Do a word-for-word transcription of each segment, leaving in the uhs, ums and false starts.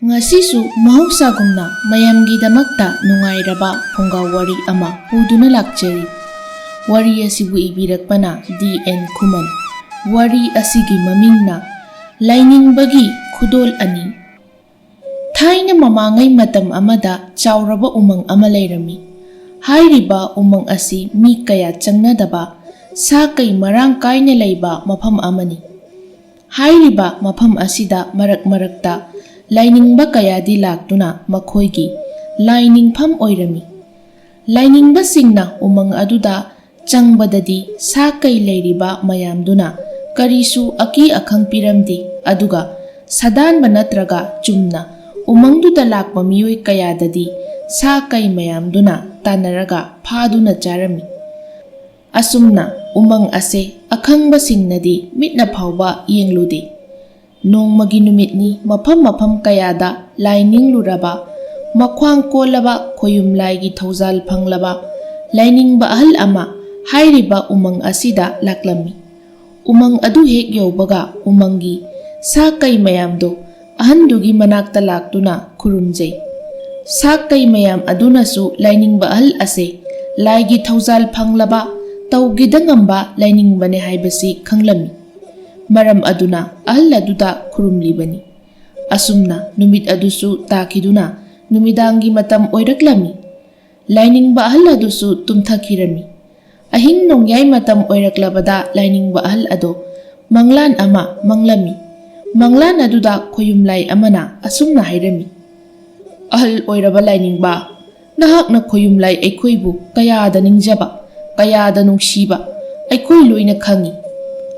ꯉꯁꯤꯁꯨ ꯃꯍꯧꯁꯥꯒꯨꯝꯅ ꯃꯌꯥꯝꯒꯤꯗꯃꯛꯇ ꯅꯨꯡꯉꯥꯏꯔꯕ ꯐꯨꯡꯒꯥ ꯋꯥꯔꯤ ꯑꯃ ꯄꯨꯗꯨꯅ ꯂꯥꯛꯆꯔꯤ꯫ ꯋꯥꯔꯤ ꯑꯁꯤꯕꯨ ꯏꯕꯤꯔꯛꯄꯅ ꯗꯤ ꯑꯦꯟ ꯈꯨꯃꯟ꯫ ꯋꯥꯔꯤ ꯑꯁꯤꯒꯤ ꯃꯃꯤꯡꯅ ꯂꯥꯏꯅꯤꯡꯕꯒꯤ ꯈꯨꯗꯣꯜ ꯑꯅꯤ꯫ ꯊꯥꯏꯅ ꯃꯃꯥꯡꯉꯩ ꯃꯇꯝ ꯑꯃꯗ ꯆꯥꯎꯔꯕ ꯎꯃꯪ ꯑꯃ ꯂꯩꯔꯝꯃꯤ꯫ ꯍꯥꯏꯔꯤꯕ ꯎꯃꯪ ꯑꯁꯤ ꯃꯤ ꯀꯌꯥ ꯆꯪꯅꯗꯕ, ꯁꯥ ꯀꯩ ꯃꯔꯥꯡ ꯀꯥꯏꯅ ꯂꯩꯕ ꯃꯐꯝ ꯑꯃꯅꯤ꯫ ꯍꯥꯏꯔꯤꯕ ꯃꯐꯝ ꯑꯁꯤꯗ ꯃꯔꯛ ꯃꯔꯛꯇ ꯂꯥꯏꯅꯤꯡꯕ ꯀꯌꯥꯗꯤ ꯂꯥꯛꯇꯨꯅ ꯃꯈꯣꯏꯒꯤ ꯂꯥꯏ ꯅꯤꯡꯐꯝ ꯑꯣꯏꯔꯝꯃꯤ꯫ ꯂꯥꯏꯅꯤꯡꯕꯁꯤꯡꯅ ꯎꯃꯪ ꯑꯗꯨꯗ ꯆꯪꯕꯗꯗꯤ ꯁꯥ ꯀꯩ ꯂꯩꯔꯤꯕ ꯃꯌꯥꯝꯗꯨꯅ ꯀꯔꯤꯁꯨ ꯑꯀꯤ ꯑꯈꯪ ꯄꯤꯔꯝꯗꯦ, ꯑꯗꯨꯒ ꯁꯥꯗꯥꯟꯕ ꯅꯠꯇ꯭ꯔꯒ ꯆꯨꯝꯅ ꯎꯃꯪꯗꯨꯗ ꯂꯥꯛꯄ ꯃꯤꯑꯣꯏ ꯀꯌꯥꯗꯗꯤ ꯁꯥ ꯀꯩ ꯃꯌꯥꯝꯗꯨꯅ ꯇꯥꯟꯅꯔꯒ ꯐꯥꯗꯨꯅ ꯆꯥꯔꯝꯃꯤ꯫ ꯑꯁꯨꯝꯅ ꯎꯃꯪ ꯑꯁꯦ ꯑꯈꯪꯕꯁꯤꯡꯅꯗꯤ ꯃꯤꯠꯅ ꯐꯥꯎꯕ ꯌꯦꯡꯂꯨꯗꯦ꯫ ꯅꯣꯡꯃꯒꯤ ꯅꯨꯃꯤꯠꯅꯤ ꯃꯐꯝ ꯃꯐꯝ ꯀꯌꯥꯗ ꯂꯥꯏ ꯅꯤꯡꯂꯨꯔꯕ, ꯃꯈ꯭ꯋꯥꯡ ꯀꯣꯜꯂꯕ, ꯈꯣꯌꯨꯝ ꯂꯥꯏꯒꯤ ꯊꯧꯖꯥꯜ ꯐꯪꯂꯕ ꯂꯥꯏꯅꯤꯡꯕ ꯑꯍꯜ ꯑꯃ ꯍꯥꯏꯔꯤꯕ ꯎꯃꯪ ꯑꯁꯤꯗ ꯂꯥꯛꯂꯝꯃꯤ꯫ ꯎꯃꯪ ꯑꯗꯨ ꯍꯦꯛ ꯌꯧꯕꯒ ꯎꯃꯪꯒꯤ ꯁꯥ ꯀꯩ ꯃꯌꯥꯝꯗꯣ ꯑꯍꯟꯗꯨꯒꯤ ꯃꯅꯥꯛꯇ ꯂꯥꯛꯇꯨꯅ ꯈꯨꯔꯨꯝꯖꯩ꯫ ꯁꯥ ꯀꯩ ꯃꯌꯥꯝ ꯑꯗꯨꯅꯁꯨ ꯂꯥꯏꯅꯤꯡꯕ ꯑꯍꯜ ꯑꯁꯦ ꯂꯥꯏꯒꯤ ꯊꯧꯖꯥꯜ ꯐꯪꯂꯕ, ꯇꯧꯒꯦꯗ ꯉꯝꯕ ꯂꯥꯏꯅꯤꯡꯕꯅꯦ ꯍꯥꯏꯕꯁꯤ ꯈꯪꯂꯝꯃꯤ꯫ ꯃꯔꯝ ꯑꯗꯨꯅ ꯑꯍꯜ ꯑꯗꯨꯗ ꯈꯨꯔꯨꯝꯂꯤꯕꯅꯤ꯫ ꯑꯁꯨꯝꯅ ꯅꯨꯃꯤꯠ ꯑꯗꯨꯁꯨ ꯇꯥꯈꯤꯗꯨꯅ ꯅꯨꯃꯤꯗꯥꯡꯒꯤ ꯃꯇꯝ ꯑꯣꯏꯔꯛꯂꯝꯃꯤ꯫ ꯂꯥꯏꯅꯤꯡꯕ ꯑꯍꯜ ꯑꯗꯨꯁꯨ ꯇꯨꯝꯊꯈꯤꯔꯝꯃꯤ꯫ ꯑꯍꯤꯡ ꯅꯣꯡꯌꯥꯏ ꯃꯇꯝ ꯑꯣꯏꯔꯛꯂꯕꯗ ꯂꯥꯏꯅꯤꯡꯕ ꯑꯍꯜ ꯑꯗꯣ ꯃꯪꯂꯥꯟ ꯑꯃ ꯃꯪꯂꯝꯃꯤ꯫ ꯃꯪꯂꯥꯟ ꯑꯗꯨꯗ ꯈꯣꯌꯨꯝ ꯂꯥꯏ ꯑꯃꯅ ꯑꯁꯨꯝꯅ ꯍꯥꯏꯔꯝꯃꯤ, "ꯑꯍꯜ ꯑꯣꯏꯔꯕ ꯂꯥꯏꯅꯤꯡꯕ, ꯅꯍꯥꯛꯅ ꯈꯣꯌꯨꯝ ꯂꯥꯏ ꯑꯩꯈꯣꯏꯕꯨ ꯀꯌꯥꯗ ꯅꯤꯡꯖꯕ, ꯀꯌꯥꯗ ꯅꯨꯡꯁꯤꯕ ꯑꯩꯈꯣꯏ ꯂꯣꯏꯅ ꯈꯪꯏ꯫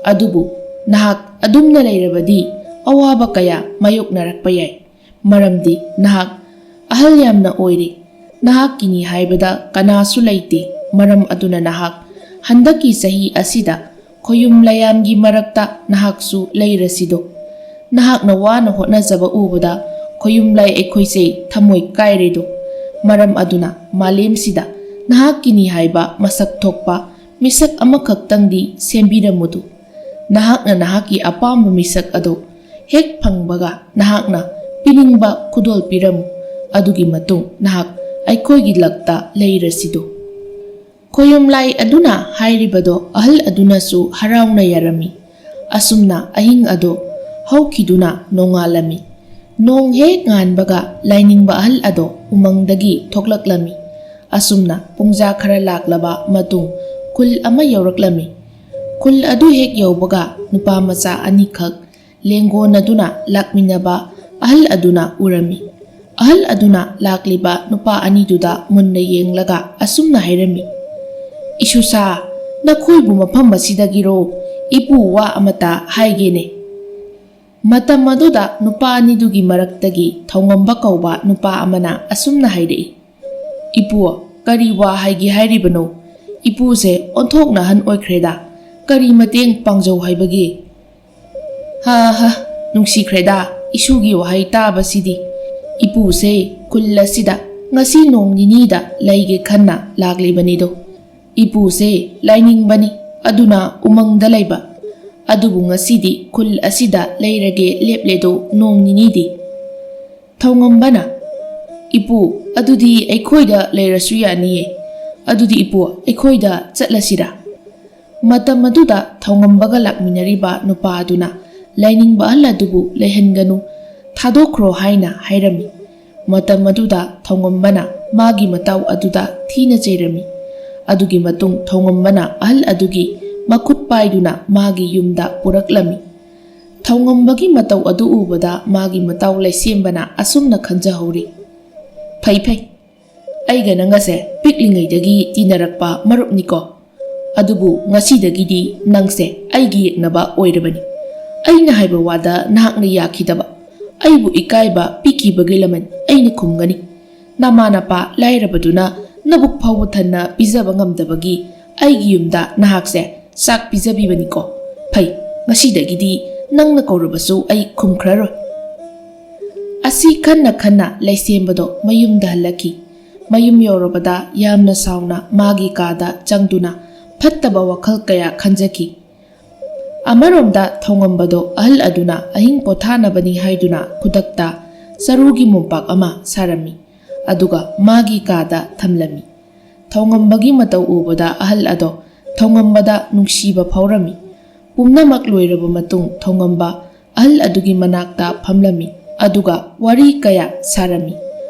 ꯑꯗꯨꯕꯨ ꯅꯍꯥꯛ ꯑꯗꯨꯝꯅ ꯂꯩꯔꯕꯗꯤ ꯑꯋꯥꯕ ꯀꯌꯥ ꯃꯥꯌꯣꯛꯅꯔꯛꯄ ꯌꯥꯏ꯫ ꯃꯔꯝꯗꯤ ꯅꯍꯥꯛ ꯑꯍꯜ ꯌꯥꯝꯅ ꯑꯣꯏꯔꯦ꯫ ꯅꯍꯥꯛꯀꯤꯅꯤ ꯍꯥꯏꯕꯗ ꯀꯅꯥꯁꯨ ꯂꯩꯇꯦ꯫ ꯃꯔꯝ ꯑꯗꯨꯅ ꯅꯍꯥꯛ ꯍꯟꯗꯛꯀꯤ ꯆꯍꯤ ꯑꯁꯤꯗ ꯈꯣꯌꯨꯝ ꯂꯥꯏꯌꯥꯝꯒꯤ ꯃꯔꯛꯇ ꯅꯍꯥꯛꯁꯨ ꯂꯩꯔꯁꯤꯗꯣ꯫ ꯅꯍꯥꯛꯅ ꯋꯥꯅ ꯍꯣꯠꯅꯖꯕ ꯎꯕꯗ ꯈꯣꯌꯨꯝ ꯂꯥꯏ ꯑꯩꯈꯣꯏꯁꯦ ꯊꯃꯣꯏ ꯀꯥꯏꯔꯦꯗꯣ꯫ ꯃꯔꯝ ꯑꯗꯨꯅ ꯃꯥꯂꯦꯝꯁꯤꯗ ꯅꯍꯥꯛꯀꯤꯅꯤ ꯍꯥꯏꯕ ꯃꯁꯛ ꯊꯣꯛꯄ ꯃꯤꯁꯛ ꯑꯃꯈꯛꯇꯪꯗꯤ ꯁꯦꯝꯕꯤꯔꯝꯃꯨꯗꯨ꯫ ꯅꯍꯥꯛꯅ ꯅꯍꯥꯛꯀꯤ ꯑꯄꯥꯝꯕ ꯃꯤꯁꯛ ꯑꯗꯨ ꯍꯦꯛ ꯐꯪꯕꯒ ꯅꯍꯥꯛꯅ ꯄꯤꯅꯤꯡꯕ ꯈꯨꯗꯣꯜ ꯄꯤꯔꯝꯃꯨ꯫ ꯑꯗꯨꯒꯤ ꯃꯇꯨꯡ ꯅꯍꯥꯛ ꯑꯩꯈꯣꯏꯒꯤ ꯂꯛꯇ ꯂꯩꯔꯁꯤꯗꯣ꯫" ꯈꯣꯌꯨꯝꯂꯥꯏ ꯑꯗꯨꯅ ꯍꯥꯏꯔꯤꯕꯗꯣ ꯑꯍꯜ ꯑꯗꯨꯅꯁꯨ ꯍꯔꯥꯎꯅ ꯌꯥꯔꯝꯃꯤ꯫ ꯑꯁꯨꯝꯅ ꯑꯍꯤꯡ ꯑꯗꯣ ꯍꯧꯈꯤꯗꯨꯅ ꯅꯣꯡꯉꯥꯜꯂꯝꯃꯤ꯫ ꯅꯣꯡ ꯍꯦꯛ ꯉꯥꯟꯕꯒ ꯂꯥꯏꯅꯤꯡꯕ ꯑꯍꯜ ꯑꯗꯣ ꯎꯃꯪꯗꯒꯤ ꯊꯣꯛꯂꯛꯂꯝꯃꯤ꯫ ꯑꯁꯨꯝꯅ ꯄꯨꯡꯖꯥ ꯈꯔ ꯂꯥꯛꯂꯕ ꯃꯇꯨꯡ ꯈꯨꯜ ꯑꯃ ꯌꯧꯔꯛꯂꯝꯃꯤ꯫ ꯈꯨꯜ ꯑꯗꯨ ꯍꯦꯛ ꯌꯧꯕꯒ ꯅꯨꯄꯥ ꯃꯆꯥ ꯑꯅꯤꯈꯛ ꯂꯦꯡꯒꯣꯟꯅꯗꯨꯅ ꯂꯥꯛꯃꯤꯟꯅꯕ ꯑꯍꯜ ꯑꯗꯨꯅ ꯎꯔꯝꯃꯤ꯫ ꯑꯍꯜ ꯑꯗꯨꯅ ꯂꯥꯛꯂꯤꯕ ꯅꯨꯄꯥ ꯑꯅꯤꯗꯨꯗ ꯃꯨꯟꯅ ꯌꯦꯡꯂꯒ ꯑꯁꯨꯝꯅ ꯍꯥꯏꯔꯝꯃꯤ, "ꯏꯁꯨꯁꯥ, ꯅꯈꯣꯏꯕꯨ ꯃꯐꯝ ꯑꯁꯤꯗꯒꯤꯔꯣ ꯏꯄꯨ ꯋꯥ ꯑꯃꯇ ꯍꯥꯏꯒꯦꯅꯦ?" ꯃꯇꯝ ꯑꯗꯨꯗ ꯅꯨꯄꯥ ꯑꯅꯤꯗꯨꯒꯤ ꯃꯔꯛꯇꯒꯤ ꯊꯧꯉꯝꯕ ꯀꯧꯕ ꯅꯨꯄꯥ ꯑꯃꯅ ꯑꯁꯨꯝꯅ ꯍꯥꯏꯔꯛꯏ, "ꯏꯄꯨ, ꯀꯔꯤ ꯋꯥ ꯍꯥꯏꯒꯦ ꯍꯥꯏꯔꯤꯕꯅꯣ? ꯏꯄꯨꯁꯦ ꯑꯣꯟꯊꯣꯛꯅ ꯑꯍꯟ ꯑꯣꯏꯈ꯭ꯔꯦꯗ꯫ ꯀꯔꯤ ꯃꯇꯦꯡ ꯄꯥꯡꯖꯧ ꯍꯥꯏꯕꯒꯦ?" "ꯍꯥ ꯍꯥ, ꯅꯨꯡꯁꯤꯈ꯭ꯔꯦꯗ ꯏꯁꯨꯒꯤ ꯋꯥꯍꯩ ꯇꯥꯕꯁꯤꯗꯤ꯫ ꯏꯄꯨꯁꯦ ꯈꯨꯜ ꯑꯁꯤꯗ ꯉꯁꯤ ꯅꯣꯡ ꯅꯤꯅꯤꯗ ꯂꯩꯒꯦ ꯈꯟꯅ ꯂꯥꯛꯂꯤꯕꯅꯤꯗꯣ꯫ ꯏꯄꯨꯁꯦ ꯂꯥꯏꯅꯤꯡꯕꯅꯤ, ꯑꯗꯨꯅ ꯎꯃꯪꯗ ꯂꯩꯕ꯫ ꯑꯗꯨꯕꯨ ꯉꯁꯤꯗꯤ ꯈꯨꯜ ꯑꯁꯤꯗ ꯂꯩꯔꯒꯦ ꯂꯦꯞꯂꯦꯗꯣ ꯅꯣꯡ ꯅꯤꯅꯤꯗꯤ꯫" ꯊꯧꯉꯝꯕꯅ, "ꯏꯄꯨ, ꯑꯗꯨꯗꯤ ꯑꯩꯈꯣꯏꯗ ꯂꯩꯔꯁꯨ ꯌꯥꯅꯤꯌꯦ꯫ ꯑꯗꯨꯗꯤ ꯏꯄꯨ, ꯑꯩꯈꯣꯏꯗ ꯆꯠꯂꯁꯤꯔꯥ?" ꯃꯇꯝ ꯑꯗꯨꯗ ꯊꯧꯉꯝꯕꯒ ꯂꯥꯛꯃꯤꯟꯅꯔꯤꯕ ꯅꯨꯄꯥ ꯑꯗꯨꯅ ꯂꯥꯏꯅꯤꯡꯕ ꯑꯍꯜ ꯑꯗꯨꯕꯨ ꯂꯩꯍꯟꯒꯅꯨ, ꯊꯥꯗꯣꯛꯈ꯭ꯔꯣ ꯍꯥꯏꯅ ꯍꯥꯏꯔꯝꯃꯤ꯫ ꯃꯇꯝ ꯑꯗꯨꯗ ꯊꯧꯉꯝꯕꯅ ꯃꯥꯒꯤ ꯃꯇꯥꯎ ꯑꯗꯨꯗ ꯊꯤꯅ ꯆꯩꯔꯝꯃꯤ꯫ ꯑꯗꯨꯒꯤ ꯃꯇꯨꯡ ꯊꯧꯉꯝꯕꯅ ꯑꯍꯜ ꯑꯗꯨꯒꯤ ꯃꯈꯨꯠ ꯄꯥꯏꯗꯨꯅ ꯃꯥꯒꯤ ꯌꯨꯝꯗ ꯄꯨꯔꯛꯂꯝꯃꯤ꯫ ꯊꯧꯉꯝꯕꯒꯤ ꯃꯇꯧ ꯑꯗꯨ ꯎꯕꯗ ꯃꯥꯒꯤ ꯃꯇꯥꯎ ꯂꯩꯁꯦꯝꯕꯅ ꯑꯁꯨꯝꯅ ꯈꯟꯖꯍꯧꯔꯤ, "ꯐꯩ ꯐꯩ, ꯑꯩꯒ ꯅꯪꯒꯁꯦ ꯄꯤꯛꯂꯤꯉꯩꯗꯒꯤ ꯇꯤꯟꯅꯔꯛꯄ ꯃꯔꯨꯞꯅꯤꯀꯣ꯫ ꯑꯗꯨꯕꯨ ꯉꯁꯤꯗꯒꯤꯗꯤ ꯅꯪꯁꯦ ꯑꯩꯒꯤ ꯌꯦꯛꯅꯕ ꯑꯣꯏꯔꯕꯅꯤ꯫ ꯑꯩꯅ ꯍꯥꯏꯕ ꯋꯥꯗ ꯅꯍꯥꯛꯅ ꯌꯥꯈꯤꯗꯕ, ꯑꯩꯕꯨ ꯏꯀꯥꯏꯕ ꯄꯤꯈꯤꯕꯒꯤ ꯂꯃꯟ ꯑꯩꯅ ꯈꯨꯝꯒꯅꯤ꯫ ꯅꯃꯥ ꯅꯄꯥ ꯂꯥꯏꯔꯕꯗꯨꯅ ꯅꯕꯨꯛ ꯐꯥꯎꯕ ꯊꯟꯅ ꯄꯤꯖꯕ ꯉꯝꯗꯕꯒꯤ ꯑꯩꯒꯤ ꯌꯨꯝꯗ ꯅꯍꯥꯛꯁꯦ ꯆꯥꯛ ꯄꯤꯖꯕꯤꯕꯅꯤꯀꯣ꯫ ꯐꯩ, ꯉꯁꯤꯗꯒꯤꯗꯤ ꯅꯪꯅ ꯀꯧꯔꯕꯁꯨ ꯑꯩ ꯈꯨꯝꯈ꯭ꯔꯔꯣꯏ꯫" ꯑꯁꯤ ꯈꯟꯅ ꯈꯟꯅ ꯂꯩꯁꯦꯝꯕꯗꯣ ꯃꯌꯨꯝꯗ ꯍꯜꯂꯛꯈꯤ꯫ ꯃꯌꯨꯝ ꯌꯧꯔꯕꯗ ꯌꯥꯝꯅ ꯁꯥꯎꯅ ꯃꯥꯒꯤ ꯀꯥꯗ ꯆꯪꯗꯨꯅ ꯐꯠꯇꯕ ꯋꯥꯈꯜ ꯀꯌꯥ ꯈꯟꯖꯈꯤ꯫ ꯑꯃꯔꯣꯝꯗ ꯊꯧꯉꯝꯕꯗꯣ ꯑꯍꯜ ꯑꯗꯨꯅ ꯑꯍꯤꯡ ꯄꯣꯊꯥꯅꯕꯅꯤ ꯍꯥꯏꯗꯨꯅ ꯈꯨꯗꯛꯇ ꯆꯔꯨꯒꯤ ꯃꯣꯝꯄꯥꯛ ꯑꯃ ꯁꯥꯔꯝꯃꯤ, ꯑꯗꯨꯒ ꯃꯥꯒꯤ ꯀꯥꯗ ꯊꯝꯂꯝꯃꯤ꯫ ꯊꯧꯉꯝꯕꯒꯤ ꯃꯇꯧ ꯎꯕꯗ ꯑꯍꯜ ꯑꯗꯣ ꯊꯧꯉꯝꯕꯗ ꯅꯨꯡꯁꯤꯕ ꯐꯥꯎꯔꯝꯃꯤ꯫ ꯄꯨꯝꯅꯃꯛ ꯂꯣꯏꯔꯕ ꯃꯇꯨꯡ ꯊꯧꯉꯝꯕ ꯑꯍꯜ ꯑꯗꯨꯒꯤ ꯃꯅꯥꯛꯇ ꯐꯝꯂꯝꯃꯤ, ꯑꯗꯨꯒ ꯋꯥꯔꯤ ꯀꯌꯥ ꯁꯥꯔꯝꯃꯤ꯫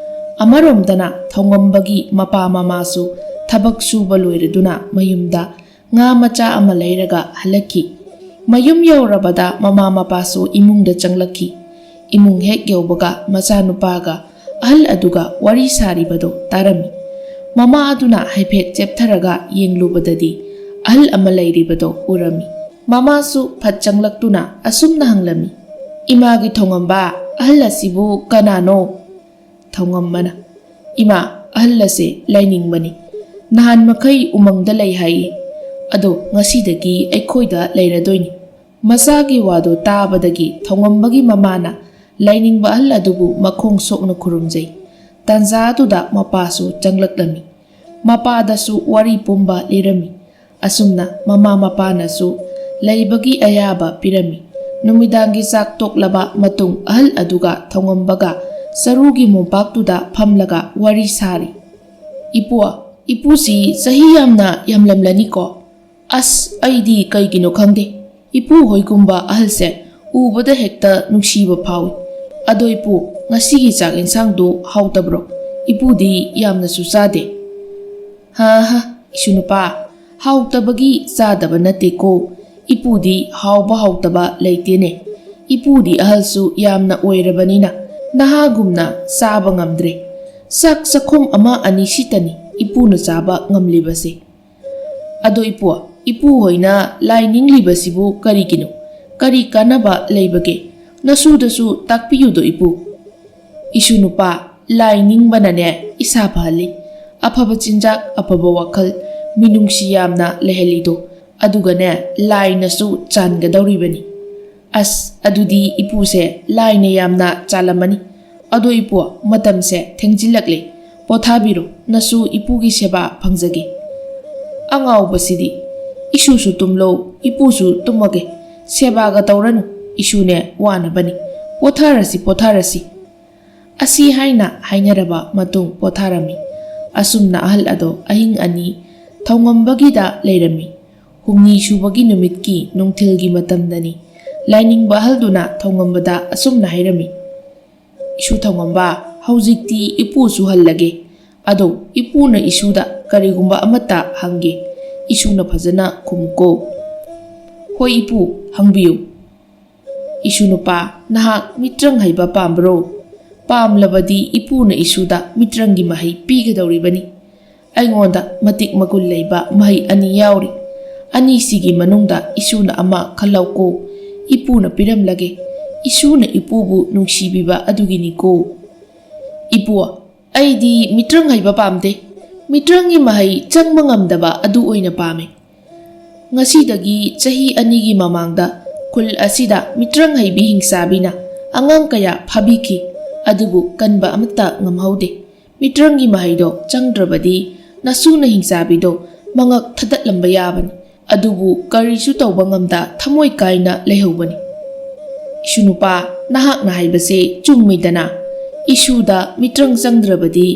ꯑꯃꯔꯣꯝꯗꯅ ꯊꯧꯉꯝꯕꯒꯤ ꯃꯄꯥ ꯃꯃꯥꯁꯨ ꯊꯕꯛ ꯁꯨꯕ ꯂꯣꯏꯔꯗꯨꯅ ꯃꯌꯨꯝꯗ ꯉꯥ ꯃꯆꯥ ꯑꯃ ꯂꯩꯔꯒ ꯍꯜꯂꯛꯈꯤ꯫ ꯃꯌꯨꯝ ꯌꯧꯔꯕꯗ ꯃꯃꯥ ꯃꯄꯥꯁꯨ ꯏꯃꯨꯡꯗ ꯆꯪꯂꯛꯈꯤ꯫ ꯏꯃꯨꯡ ꯍꯦꯛ ꯌꯧꯕꯒ ꯃꯆꯥꯅꯨꯄꯥꯒ ꯑꯍꯜ ꯑꯗꯨꯒ ꯋꯥꯔꯤ ꯁꯥꯔꯤꯕꯗꯨ ꯇꯥꯔꯝꯃꯤ꯫ ꯃꯃꯥ ꯑꯗꯨꯅ ꯍꯥꯏꯐꯦꯠ ꯆꯦꯞꯊꯔꯒ ꯌꯦꯡꯂꯨꯕꯗꯗꯤ ꯑꯍꯜ ꯑꯃ ꯂꯩꯔꯤꯕꯗꯨ ꯎꯔꯝꯃꯤ꯫ ꯃꯃꯥꯁꯨ ꯐꯠ ꯆꯪꯂꯛꯇꯨꯅ ꯑꯁꯨꯝꯅ ꯍꯪꯂꯝꯃꯤ, "ꯏꯃꯥꯒꯤ ꯊꯧꯉꯝꯕ, ꯑꯍꯜ ꯑꯁꯤꯕꯨ ꯀꯅꯥꯅꯣ?" ꯊꯧꯉꯝꯕꯅ, "ꯏꯃꯥ, ꯑꯍꯜ ꯑꯁꯦ ꯂꯥꯏꯅꯤꯡꯕꯅꯤ꯫ ꯅꯍꯥꯟ ꯃꯈꯩ ꯎꯃꯪꯗ ꯂꯩ ꯍꯥꯏꯌꯦ꯫ ꯑꯗꯣ ꯉꯁꯤꯗꯒꯤ ꯑꯩꯈꯣꯏꯗ ꯂꯩꯔꯗꯣꯏꯅꯤ꯫" ꯃꯆꯥꯒꯤ ꯋꯥꯗꯨ ꯇꯥꯕꯗꯒꯤ ꯊꯧꯉꯝꯕꯒꯤ ꯃꯃꯥꯅ ꯂꯥꯏꯅꯤꯡꯕ ꯑꯍꯜ ꯑꯗꯨꯕꯨ ꯃꯈꯣꯡ ꯁꯣꯛꯅ ꯈꯨꯔꯨꯝꯖꯩ꯫ ꯇꯥꯟꯖꯥꯗꯨꯗ ꯃꯄꯥꯁꯨ ꯆꯪꯂꯛꯂꯝꯃꯤ꯫ ꯃꯄꯥꯗꯁꯨ ꯋꯥꯔꯤ ꯄꯨꯝꯕ ꯂꯤꯔꯝꯃꯤ꯫ ꯑꯁꯨꯝꯅ ꯃꯃꯥ ꯃꯄꯥꯅꯁꯨ ꯂꯩꯕꯒꯤ ꯑꯌꯥꯕ ꯄꯤꯔꯝꯃꯤ꯫ ꯅꯨꯃꯤꯗꯥꯡꯒꯤ ꯆꯥꯛ ꯇꯣꯛꯂꯕ ꯃꯇꯨꯡ ꯑꯍꯜ ꯑꯗꯨꯒ ꯊꯧꯉꯝꯕꯒ ꯆꯔꯨꯒꯤ ꯃꯣꯝꯄꯥꯛꯇꯨꯗ ꯐꯝꯂꯒ ꯋꯥꯔꯤ ꯁꯥꯔꯤ꯫ "ꯏꯄꯨ, ꯏꯄꯨꯁꯤ ꯆꯍꯤ ꯌꯥꯝꯅ ꯌꯥꯝꯂꯝꯂꯅꯤꯀꯣ? ꯑꯁ, ꯑꯩꯗꯤ ꯀꯩꯒꯤꯅꯣ ꯈꯪꯗꯦ, ꯏꯄꯨ ꯍꯣꯏꯒꯨꯝꯕ ꯑꯍꯜꯁꯦ ꯎꯕꯗ ꯍꯦꯛꯇ ꯅꯨꯡꯁꯤꯕ ꯐꯥꯎꯏ꯫ ꯑꯗꯣ ꯏꯄꯨ, ꯉꯁꯤꯒꯤ ꯆꯥꯛ ꯏꯟꯁꯥꯡꯗꯨ ꯍꯥꯎꯇꯕ꯭ꯔꯣ? ꯏꯄꯨꯗꯤ ꯌꯥꯝꯅꯁꯨ ꯆꯥꯗꯦ꯫" "ꯍꯥ ꯍꯥ, ꯏꯁꯨ ꯅꯨꯄꯥ, ꯍꯥꯎꯇꯕꯒꯤ ꯆꯥꯗꯕ ꯅꯠꯇꯦꯀꯣ꯫ ꯏꯄꯨꯗꯤ ꯍꯥꯎꯕ ꯍꯥꯎꯇꯕ ꯂꯩꯇꯦꯅꯦ꯫ ꯏꯄꯨꯗꯤ ꯑꯍꯜꯁꯨ ꯌꯥꯝꯅ ꯑꯣꯏꯔꯕꯅꯤꯅ ꯅꯍꯥꯒꯨꯝꯅ ꯆꯥꯕ ꯉꯝꯗ꯭ꯔꯦ꯫ ꯆꯥꯛ ꯆꯥꯛꯈꯨꯝ ꯑꯃ ꯑꯅꯤ ꯁꯤꯇꯅꯤ ꯏꯄꯨꯅ ꯆꯥꯕ ꯉꯝꯂꯤꯕꯁꯦ꯫" "ꯑꯗꯣ ꯏꯄꯨ, ꯏꯄꯨ ꯍꯣꯏꯅ ꯂꯥꯏ ꯅꯤꯡꯂꯤꯕꯁꯤꯕꯨ ꯀꯔꯤꯒꯤꯅꯣ? ꯀꯔꯤ ꯀꯥꯟꯅꯕ ꯂꯩꯕꯒꯦ? ꯅꯁꯨꯗꯁꯨ ꯇꯥꯛꯄꯤꯌꯨꯗꯣ ꯏꯄꯨ꯫" "ꯏꯁꯨ ꯅꯨꯄꯥ, ꯂꯥꯏ ꯅꯤꯡꯕꯅꯅꯦ ꯏꯁꯥ ꯐꯍꯜꯂꯤ꯫ ꯑꯐꯕ ꯆꯤꯟꯖꯥꯛ, ꯑꯐꯕ ꯋꯥꯈꯜ, ꯃꯤꯅꯨꯡꯁꯤ ꯌꯥꯝꯅ ꯂꯩꯍꯜꯂꯤꯗꯣ꯫ ꯑꯗꯨꯒꯅꯦ, ꯂꯥꯏꯅꯁꯨ ꯆꯥꯟꯒꯗꯧꯔꯤꯕꯅꯤ꯫" "ꯑꯁ, ꯑꯗꯨꯗꯤ ꯏꯄꯨꯁꯦ ꯂꯥꯏꯅ ꯌꯥꯝꯅ ꯆꯥꯜꯂꯝꯃꯅꯤ꯫ ꯑꯗꯣ ꯏꯄꯨ, ꯃꯇꯝꯁꯦ ꯊꯦꯡꯖꯤꯜꯂꯛꯂꯦ꯫ ꯄꯣꯊꯥꯕꯤꯔꯣ, ꯅꯁꯨ ꯏꯄꯨꯒꯤ ꯁꯦꯕꯥ ꯐꯪꯖꯒꯦ꯫" "ꯑꯉꯥꯎꯕꯁꯤꯗꯤ, ꯏꯁꯨꯁꯨ ꯇꯨꯝꯂꯣ, ꯏꯄꯨꯁꯨ ꯇꯨꯝꯃꯒꯦ꯫ ꯁꯦꯕꯥꯒ ꯇꯧꯔꯅꯨ, ꯏꯁꯨꯅꯦ ꯋꯥꯅꯕꯅꯤ꯫ ꯄꯣꯊꯥꯔꯁꯤ, ꯄꯣꯊꯥꯔꯁꯤ꯫" ꯑꯁꯤ ꯍꯥꯏꯅ ꯍꯥꯏꯅꯔꯕ ꯃꯇꯨꯡ ꯄꯣꯊꯥꯔꯝꯃꯤ꯫ ꯑꯁꯨꯝꯅ ꯑꯍꯜ ꯑꯗꯣ ꯑꯍꯤꯡ ꯑꯅꯤ ꯊꯧꯉꯝꯕꯒꯤꯗ ꯂꯩꯔꯝꯃꯤ꯫ ꯍꯨꯝꯅꯤ ꯁꯨꯕꯒꯤ ꯅꯨꯃꯤꯠꯀꯤ ꯅꯨꯡꯊꯤꯜꯒꯤ ꯃꯇꯝꯗꯅꯤ꯫ ꯂꯥꯏꯅꯤꯡꯕ ꯑꯍꯜꯗꯨꯅ ꯊꯧꯉꯝꯕꯗ ꯑꯁꯨꯝꯅ ꯍꯥꯏꯔꯝꯃꯤ, "ꯏꯁꯨ ꯊꯧꯉꯝꯕ, ꯍꯧꯖꯤꯛꯇꯤ ꯏꯄꯨꯁꯨ ꯍꯜꯂꯒꯦ꯫ ꯑꯗꯣ ꯏꯄꯨꯅ ꯏꯁꯨꯗ ꯀꯔꯤꯒꯨꯝꯕ ꯑꯃꯠꯇ ꯍꯪꯒꯦ꯫ ꯏꯁꯨꯅ ꯐꯖꯅ ꯈꯨꯝꯃꯨꯀꯣ꯫" "ꯍꯣꯏ ꯏꯄꯨ, ꯍꯪꯕꯤꯌꯨ꯫" "ꯏꯁꯨ ꯅꯨꯄꯥ, ꯅꯍꯥꯛ ꯃꯤꯇ꯭ꯔꯪ ꯍꯩꯕ ꯄꯥꯝꯕ꯭ꯔꯣ? ꯄꯥꯝꯂꯕꯗꯤ ꯏꯄꯨꯅ ꯏꯁꯨꯗ ꯃꯤꯇ꯭ꯔꯪꯒꯤ ꯃꯍꯩ ꯄꯤꯒꯗꯧꯔꯤꯕꯅꯤ꯫ ꯑꯩꯉꯣꯟꯗ ꯃꯇꯤꯛ ꯃꯒꯨꯟ ꯂꯩꯕ ꯃꯍꯩ ꯑꯅꯤ ꯌꯥꯎꯔꯤ꯫ ꯑꯅꯤꯁꯤꯒꯤ ꯃꯅꯨꯡꯗ ꯏꯁꯨꯅ ꯑꯃ ꯈꯜꯂꯧꯀꯣ꯫ ꯏꯄꯨꯅ ꯄꯤꯔꯝꯂꯒꯦ꯫ ꯏꯁꯨꯅ ꯏꯄꯨꯕꯨ ꯅꯨꯡꯁꯤꯕꯤꯕ ꯑꯗꯨꯒꯤꯅꯤꯀꯣ꯫" "ꯏꯄꯨ, ꯑꯩꯗꯤ ꯃꯤꯇ꯭ꯔꯪ ꯍꯩꯕ ꯄꯥꯝꯗꯦ꯫ ꯃꯤꯇ꯭ꯔꯪꯒꯤ ꯃꯍꯩ ꯆꯪꯕ ꯉꯝꯗꯕ ꯑꯗꯨ ꯑꯣꯏꯅ ꯄꯥꯝꯃꯤ꯫ ꯉꯁꯤꯗꯒꯤ ꯆꯍꯤ ꯑꯅꯤꯒꯤ ꯃꯃꯥꯡꯗ ꯈꯨꯜ ꯑꯁꯤꯗ ꯃꯤꯇ꯭ꯔꯪ ꯍꯩꯕꯤ ꯍꯤꯡꯆꯥꯕꯤꯅ ꯑꯉꯥꯡ ꯀꯌꯥ ꯐꯥꯕꯤꯈꯤ꯫ ꯑꯗꯨꯕꯨ ꯀꯟꯕ ꯑꯃꯠꯇ ꯉꯝꯍꯧꯗꯦ꯫ ꯃꯤꯇ꯭ꯔꯪꯒꯤ ꯃꯍꯩꯗꯣ ꯆꯪꯗ꯭ꯔꯕꯗꯤ ꯅꯁꯨꯅ ꯍꯤꯡꯆꯥꯕꯤꯗꯣ ꯃꯉꯛ ꯊꯗꯠꯂꯝꯕ ꯌꯥꯕꯅꯤ꯫ ꯑꯗꯨꯕꯨ ꯀꯔꯤꯁꯨ ꯇꯧꯕ ꯉꯝꯗ ꯊꯃꯣꯏ ꯀꯥꯏꯅ ꯂꯩꯍꯧꯕꯅꯤ꯫" "ꯏꯁꯨ ꯅꯨꯄꯥ, ꯅꯍꯥꯛꯅ ꯍꯥꯏꯕꯁꯦ ꯆꯨꯝꯃꯤꯗꯅ꯫ ꯏꯁꯨꯗ ꯃꯤꯇ꯭ꯔꯪ ꯆꯪꯗ꯭ꯔꯕꯗꯤ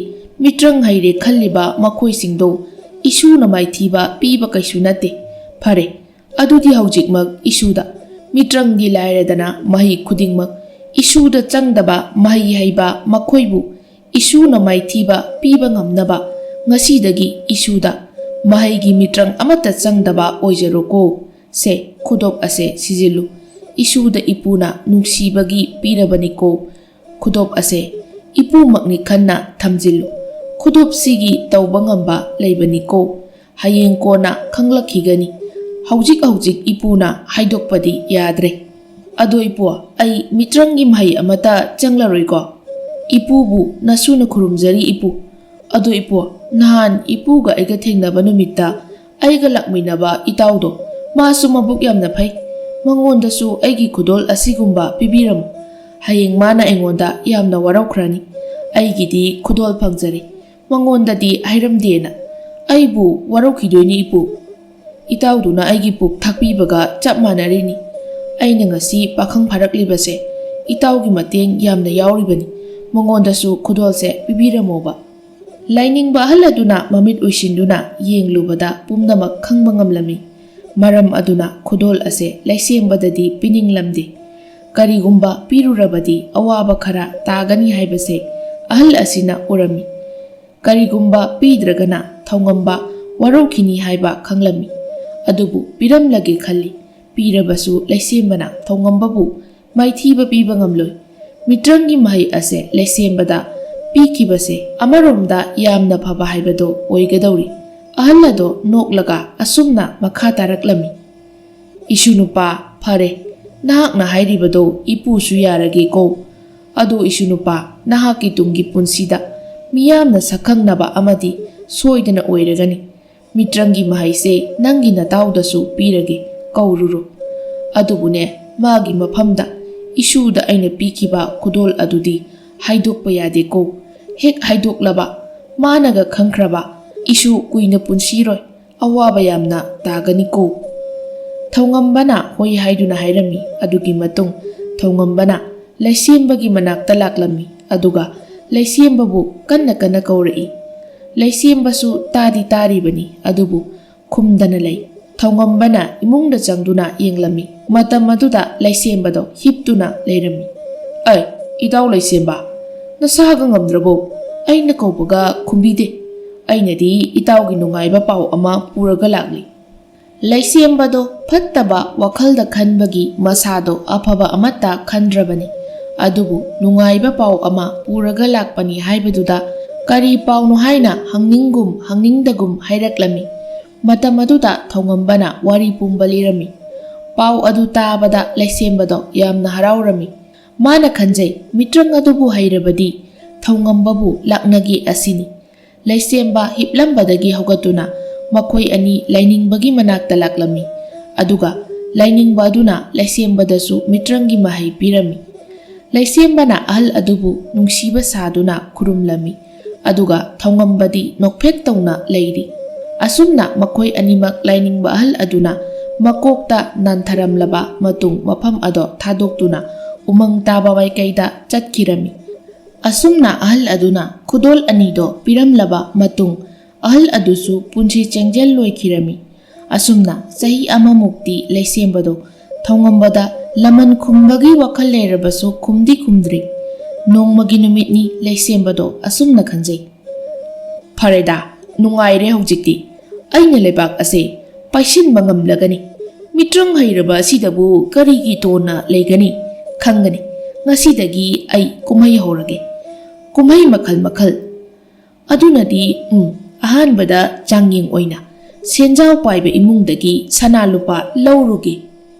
ꯃꯤꯇ꯭ꯔꯪ ꯍꯩꯔꯦ ꯈꯜꯂꯤꯕ ꯃꯈꯣꯏꯁꯤꯡꯗꯣ ꯏꯁꯨꯅ ꯃꯥꯏꯊꯤꯕ ꯄꯤꯕ ꯀꯩꯁꯨ ꯅꯠꯇꯦ꯫ ꯐꯔꯦ, ꯑꯗꯨꯗꯤ ꯍꯧꯖꯤꯛꯃꯛ ꯏꯁꯨꯗ, ꯃꯤꯇ꯭ꯔꯪꯗꯤ ꯂꯥꯏꯔꯗꯅ ꯃꯍꯩ ꯈꯨꯗꯤꯡꯃꯛ ꯏꯁꯨꯗ ꯆꯪꯗꯕ ꯃꯍꯩ ꯍꯩꯕ ꯃꯈꯣꯏꯕꯨ ꯏꯁꯨꯅ ꯃꯥꯏꯊꯤꯕ ꯄꯤꯕ ꯉꯝꯅꯕ ꯉꯁꯤꯗꯒꯤ ꯏꯁꯨꯗ ꯃꯍꯩꯒꯤ ꯃꯤꯇ꯭ꯔꯪ ꯑꯃꯠꯇ ꯆꯪꯗꯕ ꯑꯣꯏꯖꯔꯣꯀꯣ꯫ ꯁꯦ, ꯈꯨꯗꯣꯞ ꯑꯁꯦ ꯁꯤꯖꯤꯜꯂꯨ꯫ ꯏꯁꯨꯗ ꯏꯄꯨꯅ ꯅꯨꯡꯁꯤꯕꯒꯤ ꯄꯤꯔꯕꯅꯤꯀꯣ꯫ ꯈꯨꯗꯣꯞ ꯑꯁꯦ ꯏꯄꯨꯃꯛꯅꯤ ꯈꯟꯅ ꯊꯝꯖꯤꯜꯂꯨ꯫ ꯈꯨꯗꯣꯞꯁꯤꯒꯤ ꯇꯧꯕ ꯉꯝꯕ ꯂꯩꯕꯅꯤꯀꯣ꯫ ꯍꯌꯦꯡ ꯀꯣꯟꯅ ꯈꯪꯂꯛꯈꯤꯒꯅꯤ꯫ ꯍꯧꯖꯤꯛ ꯍꯧꯖꯤꯛ ꯏꯄꯨꯅ ꯍꯥꯏꯗꯣꯛꯄꯗꯤ ꯌꯥꯗ꯭ꯔꯦ꯫ ꯑꯗꯣ ꯏꯄꯨ, ꯑꯩ ꯃꯤꯇ꯭ꯔꯪꯒꯤ ꯃꯍꯩ ꯑꯃꯠꯇ ꯆꯪꯂꯔꯣꯏꯀꯣ?" "ꯏꯄꯨꯕꯨ ꯅꯁꯨꯅ ꯈꯨꯔꯨꯝꯖꯔꯤ ꯏꯄꯨ꯫ ꯑꯗꯣ ꯏꯄꯨ, ꯅꯍꯥꯟ ꯏꯄꯨꯒ ꯑꯩꯒ ꯊꯦꯡꯅꯕ ꯅꯨꯃꯤꯠꯇ ꯑꯩꯒ ꯂꯥꯛꯃꯤꯟꯅꯕ ꯏꯇꯥꯎꯗꯣ, ꯃꯥꯁꯨ ꯃꯕꯨꯛ ꯌꯥꯝꯅ ꯐꯩ꯫ ꯃꯉꯣꯟꯗꯁꯨ ꯑꯩꯒꯤ ꯈꯨꯗꯣꯜ ꯑꯁꯤꯒꯨꯝꯕ ꯄꯤꯕꯤꯔꯝꯃꯨ꯫ ꯍꯌꯦꯡ ꯃꯥꯅ ꯑꯩꯉꯣꯟꯗ ꯌꯥꯝꯅ ꯋꯥꯔꯧꯈ꯭ꯔꯅꯤ꯫ ꯑꯩꯒꯤꯗꯤ ꯈꯨꯗꯣꯜ ꯐꯪꯖꯔꯦ, ꯃꯉꯣꯟꯗꯗꯤ ꯍꯥꯏꯔꯝꯗꯦꯅ꯫ ꯑꯩꯕꯨ ꯋꯥꯔꯧꯈꯤꯗꯣꯏꯅꯤ ꯏꯄꯨ꯫ ꯏꯇꯥꯎꯗꯨꯅ ꯑꯩꯒꯤ ꯄꯨꯛ ꯊꯥꯛꯄꯤꯕꯒ ꯆꯞ ꯃꯥꯟꯅꯔꯤꯅꯤ꯫ ꯑꯩꯅ ꯉꯁꯤ ꯄꯥꯈꯪ ꯐꯥꯔꯛꯂꯤꯕꯁꯦ ꯏꯇꯥꯎꯒꯤ ꯃꯇꯦꯡ ꯌꯥꯝꯅ ꯌꯥꯎꯔꯤꯕꯅꯤ꯫ ꯃꯉꯣꯟꯗꯁꯨ ꯈꯨꯗꯣꯜꯁꯦ ꯄꯤꯕꯤꯔꯝꯃꯣꯕ꯫ ꯂꯥꯏꯅꯤꯡꯕ ꯑꯍꯜ ꯑꯗꯨꯅ ꯃꯃꯤꯠ ꯎꯏꯁꯤꯟꯗꯨꯅ ꯌꯦꯡꯂꯨꯕꯗ ꯄꯨꯝꯅꯃꯛ ꯈꯪꯕ ꯉꯝꯂꯝꯃꯤ꯫ ꯃꯔꯝ ꯑꯗꯨꯅ ꯈꯨꯗꯣꯜ ꯑꯁꯦ ꯂꯩꯁꯦꯝꯕꯗꯗꯤ ꯄꯤꯅꯤꯡꯂꯝꯗꯦ꯫ ꯀꯔꯤꯒꯨꯝꯕ ꯄꯤꯔꯨꯔꯕꯗꯤ ꯑꯋꯥꯕ ꯈꯔ ꯇꯥꯒꯅꯤ ꯍꯥꯏꯕꯁꯦ ꯑꯍꯜ ꯑꯁꯤꯅ ꯎꯔꯝꯃꯤ꯫ ꯀꯔꯤꯒꯨꯝꯕ ꯄꯤꯗ꯭ꯔꯒꯅ ꯊꯧꯉꯝꯕ ꯋꯥꯔꯧꯈꯤꯅꯤ ꯍꯥꯏꯕ ꯈꯪꯂꯝꯃꯤ꯫ ꯑꯗꯨꯕꯨ ꯄꯤꯔꯝꯂꯒꯦ ꯈꯜꯂꯤ꯫ ꯄꯤꯔꯕꯁꯨ ꯂꯩꯁꯦꯝꯕꯅ ꯊꯧꯉꯝꯕꯕꯨ ꯃꯥꯏꯊꯤꯕ ꯄꯤꯕ ꯉꯝꯂꯣꯏ꯫ ꯃꯤꯇ꯭ꯔꯪꯒꯤ ꯃꯍꯩ ꯑꯁꯦ ꯂꯩꯁꯦꯝꯕꯗ ꯄꯤꯈꯤꯕꯁꯦ ꯑꯃꯔꯣꯝꯗ ꯌꯥꯝꯅ ꯐꯕ ꯍꯥꯏꯕꯗꯣ ꯑꯣꯏꯒꯗꯧꯔꯤ꯫ ꯑꯍꯜ ꯑꯗꯣ ꯅꯣꯛꯂꯒ ꯑꯁꯨꯝꯅ ꯃꯈꯥ ꯇꯥꯔꯛꯂꯝꯃꯤ, "ꯏꯁꯨ ꯅꯨꯄꯥ, ꯐꯔꯦ, ꯅꯍꯥꯛꯅ ꯍꯥꯏꯔꯤꯕꯗꯣ ꯏꯄꯨꯁꯨ ꯌꯥꯔꯒꯦꯀꯣ꯫ ꯑꯗꯣ ꯏꯁꯨ ꯅꯨꯄꯥ, ꯅꯍꯥꯛꯀꯤ ꯇꯨꯡꯒꯤ ꯄꯨꯟꯁꯤꯗ ꯃꯤꯌꯥꯝꯅ ꯁꯛꯈꯪꯅꯕ ꯑꯃꯗꯤ ꯁꯣꯏꯗꯅ ꯑꯣꯏꯔꯒꯅꯤ꯫ ꯃꯤꯇ꯭ꯔꯪꯒꯤ ꯃꯍꯩꯁꯦ ꯅꯪꯒꯤ ꯅꯇꯥꯎꯗꯁꯨ ꯄꯤꯔꯒꯦ, ꯀꯧꯔꯨꯔꯣ꯫ ꯑꯗꯨꯕꯨꯅꯦ, ꯃꯥꯒꯤ ꯃꯐꯝꯗ ꯏꯁꯨꯗ ꯑꯩꯅ ꯄꯤꯈꯤꯕ ꯈꯨꯗꯣꯜ ꯑꯗꯨꯗꯤ ꯍꯥꯏꯗꯣꯛꯄ ꯌꯥꯗꯦꯀꯣ꯫ ꯍꯦꯛ ꯍꯥꯏꯗꯣꯛꯂꯕ, ꯃꯥꯅꯒ ꯈꯪꯈ꯭ꯔꯕ, ꯏꯁꯨ ꯀꯨꯏꯅ ꯄꯨꯟꯁꯤꯔꯣꯏ, ꯑꯋꯥꯕ ꯌꯥꯝꯅ ꯇꯥꯒꯅꯤꯀꯣ꯫" ꯊꯧꯉꯝꯕꯅ ꯍꯣꯏ ꯍꯥꯏꯗꯨꯅ ꯍꯥꯏꯔꯝꯃꯤ꯫ ꯑꯗꯨꯒꯤ ꯃꯇꯨꯡ ꯊꯧꯉꯝꯕꯅ ꯂꯩꯁꯦꯝꯕꯒꯤ ꯃꯅꯥꯛꯇ ꯂꯥꯛꯂꯝꯃꯤ꯫ ꯑꯗꯨꯒ ꯂꯩꯁꯦꯝꯕꯕꯨ ꯀꯟꯅ ꯀꯟꯅ ꯀꯧꯔꯛꯏ꯫ ꯂꯩꯁꯦꯝꯕꯁꯨ ꯇꯥꯗꯤ ꯇꯥꯔꯤꯕꯅꯤ, ꯑꯗꯨꯕꯨ ꯈꯨꯝꯗꯅ ꯂꯩ꯫ ꯊꯧꯉꯝꯕꯅ ꯏꯃꯨꯡꯗ ꯆꯪꯗꯨꯅ ꯌꯦꯡꯂꯝꯃꯤ꯫ ꯃꯇꯝ ꯑꯗꯨꯗ ꯂꯩꯁꯦꯝꯕꯗꯣ ꯍꯤꯞꯇꯨꯅ ꯂꯩꯔꯝꯃꯤ꯫ "ꯑꯩ, ꯏꯇꯥꯎ ꯂꯩꯁꯦꯝꯕ, ꯅꯁꯥꯒ ꯉꯝꯗ꯭ꯔꯕꯣ? ꯑꯩꯅ ꯀꯧꯕꯒ ꯈꯨꯝꯕꯤꯗꯦ꯫ ꯑꯩꯅꯗꯤ ꯏꯇꯥꯎꯒꯤ ꯅꯨꯡꯉꯥꯏꯕ ꯄꯥꯎ ꯑꯃ ꯄꯨꯔꯒ ꯂꯥꯛꯂꯤ꯫" ꯂꯩꯁꯦꯝꯕꯗꯣ ꯐꯠꯇꯕ ꯋꯥꯈꯜꯗ ꯈꯟꯕꯒꯤ ꯃꯁꯥꯗꯣ ꯑꯐꯕ ꯑꯃꯠꯇ ꯈꯟꯗ꯭ꯔꯕꯅꯤ꯫ ꯑꯗꯨꯕꯨ ꯅꯨꯡꯉꯥꯏꯕ ꯄꯥꯎ ꯑꯃ ꯄꯨꯔꯒ ꯂꯥꯛꯄꯅꯤ ꯍꯥꯏꯕꯗꯨꯗ ꯀꯔꯤ ꯄꯥꯎꯅꯣ ꯍꯥꯏꯅ ꯍꯪꯅꯤꯡꯒꯨꯝ ꯍꯪꯅꯤꯡꯗꯒꯨꯝ ꯍꯥꯏꯔꯛꯂꯝꯃꯤ꯫ ꯃꯇꯝ ꯑꯗꯨꯗ ꯊꯧꯉꯝꯕꯅ ꯋꯥꯔꯤ ꯄꯨꯝꯕ ꯂꯤꯔꯝꯃꯤ꯫ ꯄꯥꯎ ꯑꯗꯨ ꯇꯥꯕꯗ ꯂꯩꯁꯦꯝꯕꯗꯣ ꯌꯥꯝꯅ ꯍꯔꯥꯎꯔꯝꯃꯤ꯫ ꯃꯥꯅ ꯈꯟꯖꯩ, ꯃꯤꯇ꯭ꯔꯪ ꯑꯗꯨꯕꯨ ꯍꯩꯔꯕꯗꯤ ꯊꯧꯉꯝꯕꯕꯨ ꯂꯥꯛꯅꯒꯦ ꯑꯁꯤꯅꯤ꯫ ꯂꯩꯁꯦꯝꯕ ꯍꯤꯞꯂꯝꯕꯗꯒꯤ ꯍꯧꯒꯠꯇꯨꯅ ꯃꯈꯣꯏ ꯑꯅꯤ ꯂꯥꯏꯅꯤꯡꯕꯒꯤ ꯃꯅꯥꯛꯇ ꯂꯥꯛꯂꯝꯃꯤ꯫ ꯑꯗꯨꯒ ꯂꯥꯏꯅꯤꯡꯕ ꯑꯗꯨꯅ ꯂꯩꯁꯦꯝꯕꯗꯁꯨ ꯃꯤꯇ꯭ꯔꯪꯒꯤ ꯃꯍꯩ ꯄꯤꯔꯝꯃꯤ꯫ ꯂꯩꯁꯦꯝꯕꯅ ꯑꯍꯜ ꯑꯗꯨꯕꯨ ꯅꯨꯡꯁꯤꯕ ꯁꯥꯗꯨꯅ ꯈꯨꯔꯨꯝꯂꯝꯃꯤ꯫ ꯑꯗꯨꯒ ꯊꯧꯉꯝꯕꯗꯤ ꯅꯣꯛꯐꯦꯠ ꯇꯧꯅ ꯂꯩꯔꯤ꯫ ꯑꯁꯨꯝꯅ ꯃꯈꯣꯏ ꯑꯅꯤꯃꯛ ꯂꯥꯏꯅꯤꯡꯕ ꯑꯍꯜ ꯑꯗꯨꯅ ꯃꯀꯣꯛꯇ ꯅꯥꯟꯊꯔꯝꯂꯕ ꯃꯇꯨꯡ ꯃꯐꯝ ꯑꯗꯣ ꯊꯥꯗꯣꯛꯇꯨꯅ ꯎꯃꯪ ꯇꯥꯕ ꯃꯥꯏꯀꯩꯗ ꯆꯠꯈꯤꯔꯝꯃꯤ꯫ ꯑꯁꯨꯝꯅ ꯑꯍꯜ ꯑꯗꯨꯅ ꯈꯨꯗꯣꯜ ꯑꯅꯤꯗꯣ ꯄꯤꯔꯝꯂꯕ ꯃꯇꯨꯡ, ꯑꯍꯜ ꯑꯗꯨꯁꯨ ꯄꯨꯟꯁꯤ ꯆꯦꯡꯖꯦꯜ ꯂꯣꯏꯈꯤꯔꯝꯃꯤ꯫ ꯑꯁꯨꯝꯅ ꯆꯍꯤ ꯑꯃꯃꯨꯛꯇꯤ ꯂꯩꯁꯦꯝꯕꯗꯣ ꯊꯧꯉꯝꯕꯗ ꯂꯃꯟ ꯈꯨꯝꯕꯒꯤ ꯋꯥꯈꯜ ꯂꯩꯔꯕꯁꯨ ꯈꯨꯝꯗꯤ ꯈꯨꯝꯗ꯭ꯔꯤ꯫ ꯅꯣꯡꯃꯒꯤ ꯅꯨꯃꯤꯠꯅꯤ ꯂꯩꯁꯦꯝꯕꯗꯣ ꯑꯁꯨꯝꯅ ꯈꯟꯖꯩ, "ꯐꯔꯦꯗ, ꯅꯨꯡꯉꯥꯏꯔꯦ ꯍꯧꯖꯤꯛꯇꯤ꯫ ꯑꯩꯅ ꯂꯩꯕꯥꯛ ꯑꯁꯦ ꯄꯥꯏꯁꯤꯟꯕ ꯉꯝꯂꯒꯅꯤ꯫ ꯃꯤꯇ꯭ꯔꯪ ꯍꯩꯔꯕ ꯑꯁꯤꯗꯕꯨ ꯀꯔꯤꯒꯤ ꯇꯣꯟꯅ ꯂꯩꯒꯅꯤ? ꯈꯪꯒꯅꯤ꯫ ꯉꯁꯤꯗꯒꯤ ꯑꯩ ꯀꯨꯝꯍꯩ ꯍꯧꯔꯒꯦ꯫ ꯀꯨꯝꯍꯩ ꯃꯈꯜ ꯃꯈꯜ꯫ ꯑꯗꯨꯅꯗꯤ, ꯎꯝ, ꯑꯍꯥꯟꯕꯗ ꯆꯥꯡꯌꯦꯡ ꯑꯣꯏꯅ ꯁꯦꯟꯖꯥꯎ ꯄꯥꯏꯕ ꯏꯃꯨꯡꯗꯒꯤ ꯁꯅꯥ ꯂꯨꯄꯥ ꯂꯧꯔꯨꯒꯦ꯫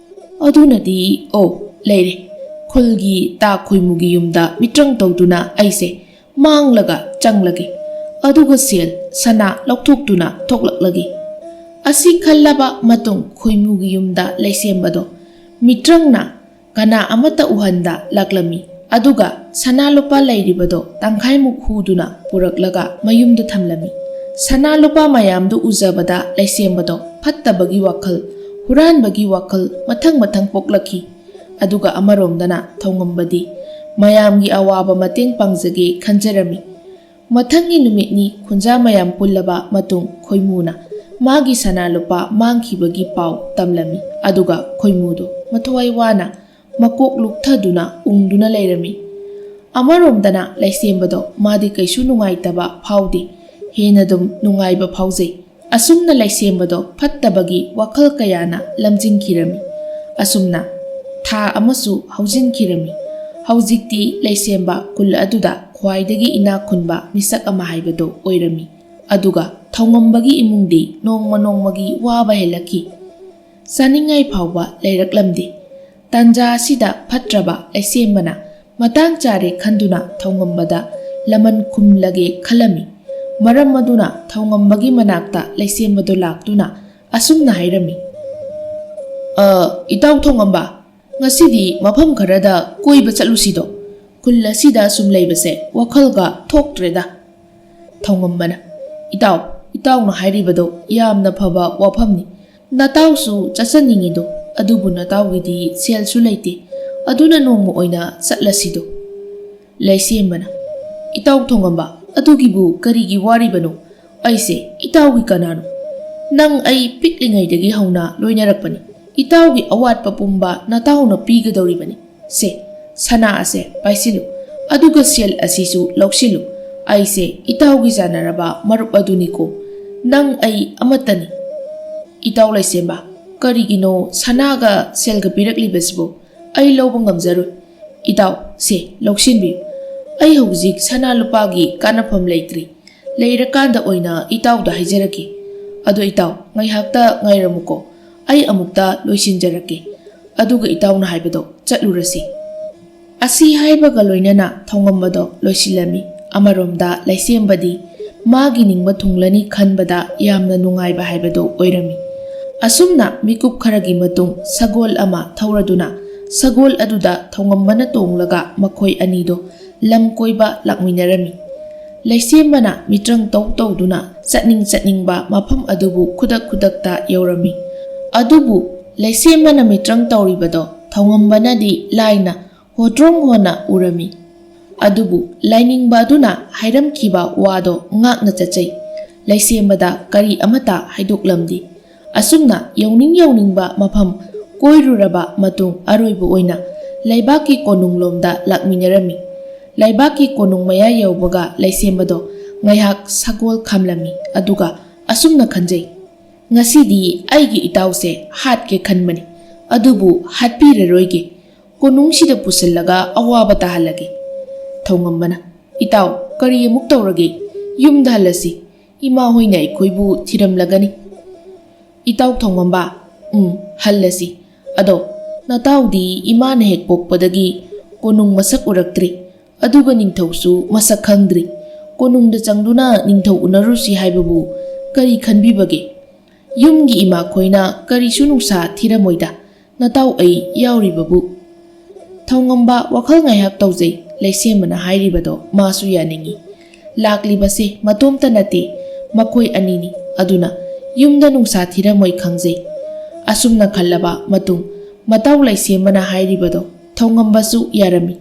ꯑꯗꯨꯅꯗꯤ, ꯑꯣ, ꯂꯩꯔꯦ꯫ ꯈꯨꯜꯒꯤ ꯇꯥ ꯈꯣꯏꯃꯨꯒꯤ ꯌꯨꯝꯗ ꯃꯤꯇ꯭ꯔꯪ ꯇꯧꯗꯨꯅ ꯑꯩꯁꯦ ꯃꯥꯡꯂꯒ ꯆꯪꯂꯒꯦ꯫ ꯑꯗꯨꯒ ꯁꯦꯜ, ꯁꯅꯥ ꯂꯧꯊꯣꯛꯇꯨꯅ ꯊꯣꯛꯂꯛꯂꯒꯦ꯫" ꯑꯁꯤ ꯈꯜꯂꯕ ꯃꯇꯨꯡ ꯈꯣꯏꯃꯨꯒꯤ ꯌꯨꯝꯗ ꯂꯩꯁꯦꯝꯕꯗꯣ ꯃꯤꯇ꯭ꯔꯪꯅ ꯀꯅꯥ ꯑꯃꯠꯇ ꯎꯍꯟꯗ ꯂꯥꯛꯂꯝꯃꯤ꯫ ꯑꯗꯨꯒ ꯁꯅꯥ ꯂꯨꯄꯥ ꯂꯩꯔꯤꯕꯗꯣ ꯇꯪꯈꯥꯏꯃꯨꯛ ꯍꯨꯗꯨꯅ ꯄꯨꯔꯛꯂꯒ ꯃꯌꯨꯝꯗ ꯊꯝꯂꯝꯃꯤ꯫ ꯁꯅꯥ ꯂꯨꯄꯥ ꯃꯌꯥꯝꯗꯨ ꯎꯖꯕꯗ ꯂꯩꯁꯦꯝꯕꯗꯣ ꯐꯠꯇꯕꯒꯤ ꯋꯥꯈꯜ, ꯍꯨꯔꯥꯟꯕꯒꯤ ꯋꯥꯈꯜ ꯃꯊꯪ ꯃꯊꯪ ꯄꯣꯛꯂꯛꯈꯤ꯫ ꯑꯗꯨꯒ ꯑꯃꯔꯣꯝꯗꯅ ꯊꯧꯉꯝꯕꯗꯤ ꯃꯌꯥꯝꯒꯤ ꯑꯋꯥꯕ ꯃꯇꯦꯡ ꯄꯥꯡꯖꯒꯦ ꯈꯟꯖꯔꯝꯃꯤ꯫ ꯃꯊꯪꯒꯤ ꯅꯨꯃꯤꯠꯅꯤ ꯈꯨꯟꯖꯥ ꯃꯌꯥꯝ ꯄꯨꯜꯂꯕ ꯃꯇꯨꯡ ꯈꯣꯏꯃꯨꯅ ꯃꯥꯒꯤ ꯁꯅꯥ ꯂꯨꯄꯥ ꯃꯥꯡꯈꯤꯕꯒꯤ ꯄꯥꯎ ꯇꯝꯂꯝꯃꯤ꯫ ꯑꯗꯨꯒ ꯈꯣꯏꯃꯨꯗꯣ ꯃꯊ꯭ꯋꯥꯏ ꯋꯥꯅ ꯃꯀꯣꯛ ꯂꯨꯛꯊꯗꯨꯅ ꯎꯪꯗꯨꯅ ꯂꯩꯔꯝꯃꯤ꯫ ꯑꯃꯔꯣꯝꯗꯅ ꯂꯩꯁꯦꯝꯕꯗꯣ ꯃꯥꯗꯤ ꯀꯩꯁꯨ ꯅꯨꯡꯉꯥꯏꯇꯕ ꯐꯥꯎꯗꯦ, ꯍꯦꯟꯅ ꯑꯗꯨꯝ ꯅꯨꯡꯉꯥꯏꯕ ꯐꯥꯎꯖꯩ꯫ ꯑꯁꯨꯝꯅ ꯂꯩꯁꯦꯝꯕꯗꯣ ꯐꯠꯇꯕꯒꯤ ꯋꯥꯈꯜ ꯀꯌꯥꯅ ꯂꯝꯖꯤꯡꯈꯤꯔꯝꯃꯤ꯫ ꯑꯁꯨꯝꯅ ꯊꯥ ꯑꯃꯁꯨ ꯍꯧꯖꯤꯟꯈꯤꯔꯝꯃꯤ꯫ ꯍꯧꯖꯤꯛꯇꯤ ꯂꯩꯁꯦꯝꯕ ꯈꯨꯜ ꯑꯗꯨꯗ ꯈ꯭ꯋꯥꯏꯗꯒꯤ ꯏꯅꯥꯛ ꯈꯨꯟꯕ ꯃꯤꯁꯛ ꯑꯃ ꯍꯥꯏꯕꯗꯨ ꯑꯣꯏꯔꯝꯃꯤ꯫ ꯑꯗꯨꯒ ꯊꯧꯉꯝꯕꯒꯤ ꯏꯃꯨꯡꯗꯤ ꯅꯣꯡꯃ ꯅꯣꯡꯃꯒꯤ ꯋꯥꯕ ꯍꯦꯜꯂꯛꯈꯤ꯫ ꯆꯥꯅꯤꯡꯉꯥꯏ ꯐꯥꯎꯕ ꯂꯩꯔꯛꯂꯝꯗꯦ꯫ ꯇꯥꯟꯖꯥ ꯑꯁꯤꯗ ꯐꯠꯇ꯭ꯔꯕ ꯂꯩꯁꯦꯝꯕꯅ ꯃꯇꯥꯡ ꯆꯥꯔꯦ ꯈꯟꯗꯨꯅ ꯊꯧꯉꯝꯕꯗ ꯂꯃꯟ ꯈꯨꯝꯂꯒꯦ ꯈꯜꯂꯝꯃꯤ꯫ ꯃꯔꯝ ꯑꯗꯨꯅ ꯊꯧꯉꯝꯕꯒꯤ ꯃꯅꯥꯛꯇ ꯂꯩꯁꯦꯝꯕꯗꯨ ꯂꯥꯛꯇꯨꯅ ꯑꯁꯨꯝꯅ ꯍꯥꯏꯔꯝꯃꯤ, "ꯑ, ꯏꯇꯥꯎ ꯊꯧꯉꯝꯕ, ꯉꯁꯤꯗꯤ ꯃꯐꯝ ꯈꯔꯗ ꯀꯣꯏꯕ ꯆꯠꯂꯨꯁꯤꯗꯣ꯫ ꯈꯨꯜ ꯑꯁꯤꯗ ꯁꯨꯝ ꯂꯩꯕꯁꯦ ꯋꯥꯈꯜꯒ ꯊꯣꯛꯇ꯭ꯔꯦꯗ꯫" ꯊꯧꯉꯝꯕꯅ, "ꯏꯇꯥꯎ, ꯏꯇꯥꯎꯅ ꯍꯥꯏꯔꯤꯕꯗꯣ ꯌꯥꯝꯅ ꯐꯕ ꯋꯥꯐꯝꯅꯤ꯫ ꯅꯇꯥꯎꯁꯨ ꯆꯠꯆꯅꯤꯡꯉꯤꯗꯣ, ꯑꯗꯨꯕꯨ ꯅꯇꯥꯎꯒꯤꯗꯤ ꯁꯦꯜꯁꯨ ꯂꯩꯇꯦ꯫ ꯑꯗꯨꯅ ꯅꯣꯡꯃ ꯑꯣꯏꯅ ꯆꯠꯂꯁꯤꯗꯣ꯫" ꯂꯩꯁꯦꯝꯕꯅ, "ꯏꯇꯥꯎ ꯊꯣꯡꯉꯝꯕ, ꯑꯗꯨꯒꯤꯕꯨ ꯀꯔꯤꯒꯤ ꯋꯥꯔꯤꯕꯅꯣ? ꯑꯩꯁꯦ ꯏꯇꯥꯎꯒꯤ ꯀꯅꯥꯅꯣ? ꯅꯪ ꯑꯩ ꯄꯤꯛꯂꯤꯉꯩꯗꯒꯤ ꯍꯧꯅ ꯂꯣꯏꯅꯔꯛꯄꯅꯤ꯫ ꯏꯇꯥꯎꯒꯤ ꯑꯋꯥꯠꯄ ꯄꯨꯝꯕ ꯅꯇꯥꯎꯅ ꯄꯤꯒꯗꯧꯔꯤꯕꯅꯤ꯫ ꯁꯦ, ꯁꯅꯥ ꯑꯁꯦ ꯄꯥꯏꯁꯤꯜꯂꯨ, ꯑꯗꯨꯒ ꯁꯦꯜ ꯑꯁꯤꯁꯨ ꯂꯧꯁꯤꯜꯂꯨ꯫ ꯑꯩꯁꯦ ꯏꯇꯥꯎꯒꯤ ꯆꯥꯟꯅꯔꯕ ꯃꯔꯨꯞ ꯑꯗꯨꯅꯤꯀꯣ꯫ ꯅꯪ ꯑꯩ ꯑꯃꯠꯇꯅꯤ꯫" "ꯏꯇꯥꯎ ꯂꯩꯁꯦꯝꯕ, ꯀꯔꯤꯒꯤꯅꯣ ꯁꯅꯥꯒ ꯁꯦꯜꯒ ꯄꯤꯔꯛꯂꯤꯕꯁꯤꯕꯨ? ꯑꯩ ꯂꯧꯕ ꯉꯝꯖꯔꯣꯏ꯫" "ꯏꯇꯥꯎ, ꯁꯦ, ꯂꯧꯁꯤꯟꯕꯤꯌꯨ꯫ ꯑꯩ ꯍꯧꯖꯤꯛ ꯁꯅꯥ ꯂꯨꯄꯥꯒꯤ ꯀꯥꯟꯅꯐꯝ ꯂꯩꯇ꯭ꯔꯤ꯫ ꯂꯩꯔꯀꯥꯟꯗ ꯑꯣꯏꯅ ꯏꯇꯥꯎꯗ ꯍꯥꯏꯖꯔꯛꯀꯦ꯫ ꯑꯗꯣ ꯏꯇꯥꯎ, ꯉꯥꯏꯍꯥꯛꯇ ꯉꯥꯏꯔꯝꯃꯨꯀꯣ꯫ ꯑꯩ ꯑꯃꯨꯛꯇ ꯂꯣꯏꯁꯤꯟꯖꯔꯛꯀꯦ꯫ ꯑꯗꯨꯒ ꯏꯇꯥꯎꯅ ꯍꯥꯏꯕꯗꯣ ꯆꯠꯂꯨꯔꯁꯤ꯫" ꯑꯁꯤ ꯍꯥꯏꯕꯒ ꯂꯣꯏꯅꯅ ꯊꯧꯉꯝꯕꯗꯣ ꯂꯣꯏꯁꯤꯜꯂꯝꯃꯤ꯫ ꯑꯃꯔꯣꯝꯗ ꯂꯩꯁꯦꯝꯕꯗꯤ ꯃꯥꯒꯤ ꯅꯤꯡꯕ ꯊꯨꯡꯂꯅꯤ ꯈꯟꯕꯗ ꯌꯥꯝꯅ ꯅꯨꯡꯉꯥꯏꯕ ꯍꯥꯏꯕꯗꯣ ꯑꯣꯏꯔꯝꯃꯤ꯫ ꯑꯁꯨꯝꯅ ꯃꯤꯀꯨꯞ ꯈꯔꯒꯤ ꯃꯇꯨꯡ ꯁꯒꯣꯜ ꯑꯃ ꯊꯧꯔꯗꯨꯅ ꯁꯒꯣꯜ ꯑꯗꯨꯗ ꯊꯧꯉꯝꯕꯅ ꯇꯣꯡꯂꯒ ꯃꯈꯣꯏ ꯑꯅꯤꯗꯣ ꯂꯝ ꯀꯣꯏꯕ ꯂꯥꯛꯃꯤꯟꯅꯔꯝꯃꯤ꯫ ꯂꯩꯁꯦꯝꯕꯅ ꯃꯤꯇ꯭ꯔꯪ ꯇꯧ ꯇꯧꯗꯨꯅ ꯆꯠꯅꯤꯡ ꯆꯠꯅꯤꯡꯕ ꯃꯐꯝ ꯑꯗꯨꯕꯨ ꯈꯨꯗꯛ ꯈꯨꯗꯛꯇ ꯌꯧꯔꯝꯃꯤ꯫ ꯑꯗꯨꯕꯨ ꯂꯩꯁꯦꯝꯕꯅ ꯃꯤꯇ꯭ꯔꯪ ꯇꯧꯔꯤꯕꯗꯣ ꯊꯧꯉꯝꯕꯅꯗꯤ ꯂꯥꯏꯅ ꯍꯣꯇ꯭ꯔꯣꯡ ꯍꯣꯅ ꯎꯔꯝꯃꯤ꯫ ꯑꯗꯨꯕꯨ ꯂꯥꯏꯅꯤꯡꯕ ꯑꯗꯨꯅ ꯍꯥꯏꯔꯝꯈꯤꯕ ꯋꯥꯗꯣ ꯉꯥꯛꯅ ꯆꯠꯆꯩ꯫ ꯂꯩꯁꯦꯝꯕꯗ ꯀꯔꯤ ꯑꯃꯠꯇ ꯍꯥꯏꯗꯣꯛꯂꯝꯗꯦ꯫ ꯑꯁꯨꯝꯅ ꯌꯧꯅꯤꯡ ꯌꯧꯅꯤꯡꯕ ꯃꯐꯝ ꯀꯣꯏꯔꯨꯔꯕ ꯃꯇꯨꯡ ꯑꯔꯣꯏꯕ ꯑꯣꯏꯅ ꯂꯩꯕꯥꯛꯀꯤ ꯀꯣꯅꯨꯡꯂꯣꯝꯗ ꯂꯥꯛꯃꯤꯟꯅꯔꯝꯃꯤ꯫ ꯂꯩꯕꯥꯛꯀꯤ ꯀꯣꯅꯨꯡ ꯃꯌꯥ ꯌꯧꯕꯒ ꯂꯩꯁꯦꯝꯕꯗꯣ ꯉꯥꯏꯍꯥꯛ ꯁꯒꯣꯜ ꯈꯥꯝꯂꯝꯃꯤ꯫ ꯑꯗꯨꯒ ꯑꯁꯨꯝꯅ ꯈꯟꯖꯩ, "ꯉꯁꯤꯗꯤ ꯑꯩꯒꯤ ꯏꯇꯥꯎꯁꯦ ꯍꯥꯠꯀꯦ ꯈꯟꯕꯅꯤ, ꯑꯗꯨꯕꯨ ꯍꯥꯠꯄꯤꯔꯔꯣꯏꯒꯦ꯫ ꯀꯣꯅꯨꯡꯁꯤꯗ ꯄꯨꯁꯤꯜꯂꯒ ꯑꯋꯥꯕ ꯇꯥꯍꯜꯂꯒꯦ꯫" ꯊꯧꯉꯝꯕꯅ, "ꯏꯇꯥꯎ, ꯀꯔꯤ ꯑꯃꯨꯛ ꯇꯧꯔꯒꯦ? ꯌꯨꯝꯗ ꯍꯜꯂꯁꯤ꯫ ꯏꯃꯥ ꯍꯣꯏꯅ ꯑꯩꯈꯣꯏꯕꯨ ꯊꯤꯔꯝꯂꯒꯅꯤ꯫" "ꯏꯇꯥꯎ ꯊꯧꯉꯝꯕ, ꯎꯝ, ꯍꯜꯂꯁꯤ꯫ ꯑꯗꯣ ꯅꯇꯥꯎꯗꯤ ꯏꯃꯥꯅ ꯍꯦꯛ ꯄꯣꯛꯄꯗꯒꯤ ꯀꯣꯅꯨꯡ ꯃꯁꯛ ꯎꯔꯛꯇ꯭ꯔꯤ꯫ ꯑꯗꯨꯒ ꯅꯤꯡꯊꯧꯁꯨ ꯃꯁꯛ ꯈꯪꯗ꯭ꯔꯤ꯫ ꯀꯣꯅꯨꯡꯗ ꯆꯪꯗꯨꯅ ꯅꯤꯡꯊꯧ ꯎꯅꯔꯨꯁꯤ ꯍꯥꯏꯕꯕꯨ ꯀꯔꯤ ꯈꯟꯕꯤꯕꯒꯦ? ꯌꯨꯝꯒꯤ ꯏꯃꯥꯈꯣꯏꯅ ꯀꯔꯤꯁꯨ ꯅꯨꯡꯁꯥ ꯊꯤꯔꯝꯃꯣꯏꯗ, ꯅꯇꯥꯎ ꯑꯩ ꯌꯥꯎꯔꯤꯕꯕꯨ꯫" ꯊꯧꯉꯝꯕ ꯋꯥꯈꯜ ꯉꯥꯏꯍꯥꯛ ꯇꯧꯖꯩ꯫ ꯂꯩꯁꯦꯝꯕꯅ ꯍꯥꯏꯔꯤꯕꯗꯣ ꯃꯥꯁꯨ ꯌꯥꯅꯤꯡꯏ꯫ ꯂꯥꯛꯂꯤꯕꯁꯦ ꯃꯇꯣꯝꯇ ꯅꯠꯇꯦ, ꯃꯈꯣꯏ ꯑꯅꯤꯅꯤ꯫ ꯑꯗꯨꯅ ꯌꯨꯝꯗ ꯅꯨꯡꯁꯥ ꯊꯤꯔꯝꯃꯣꯏ ꯈꯪꯖꯩ꯫ ꯑꯁꯨꯝꯅ ꯈꯜꯂꯕ ꯃꯇꯨꯡ ꯃꯇꯥꯎ ꯂꯩꯁꯦꯝꯕꯅ ꯍꯥꯏꯔꯤꯕꯗꯣ ꯊꯧꯉꯝꯕꯁꯨ ꯌꯥꯔꯝꯃꯤ꯫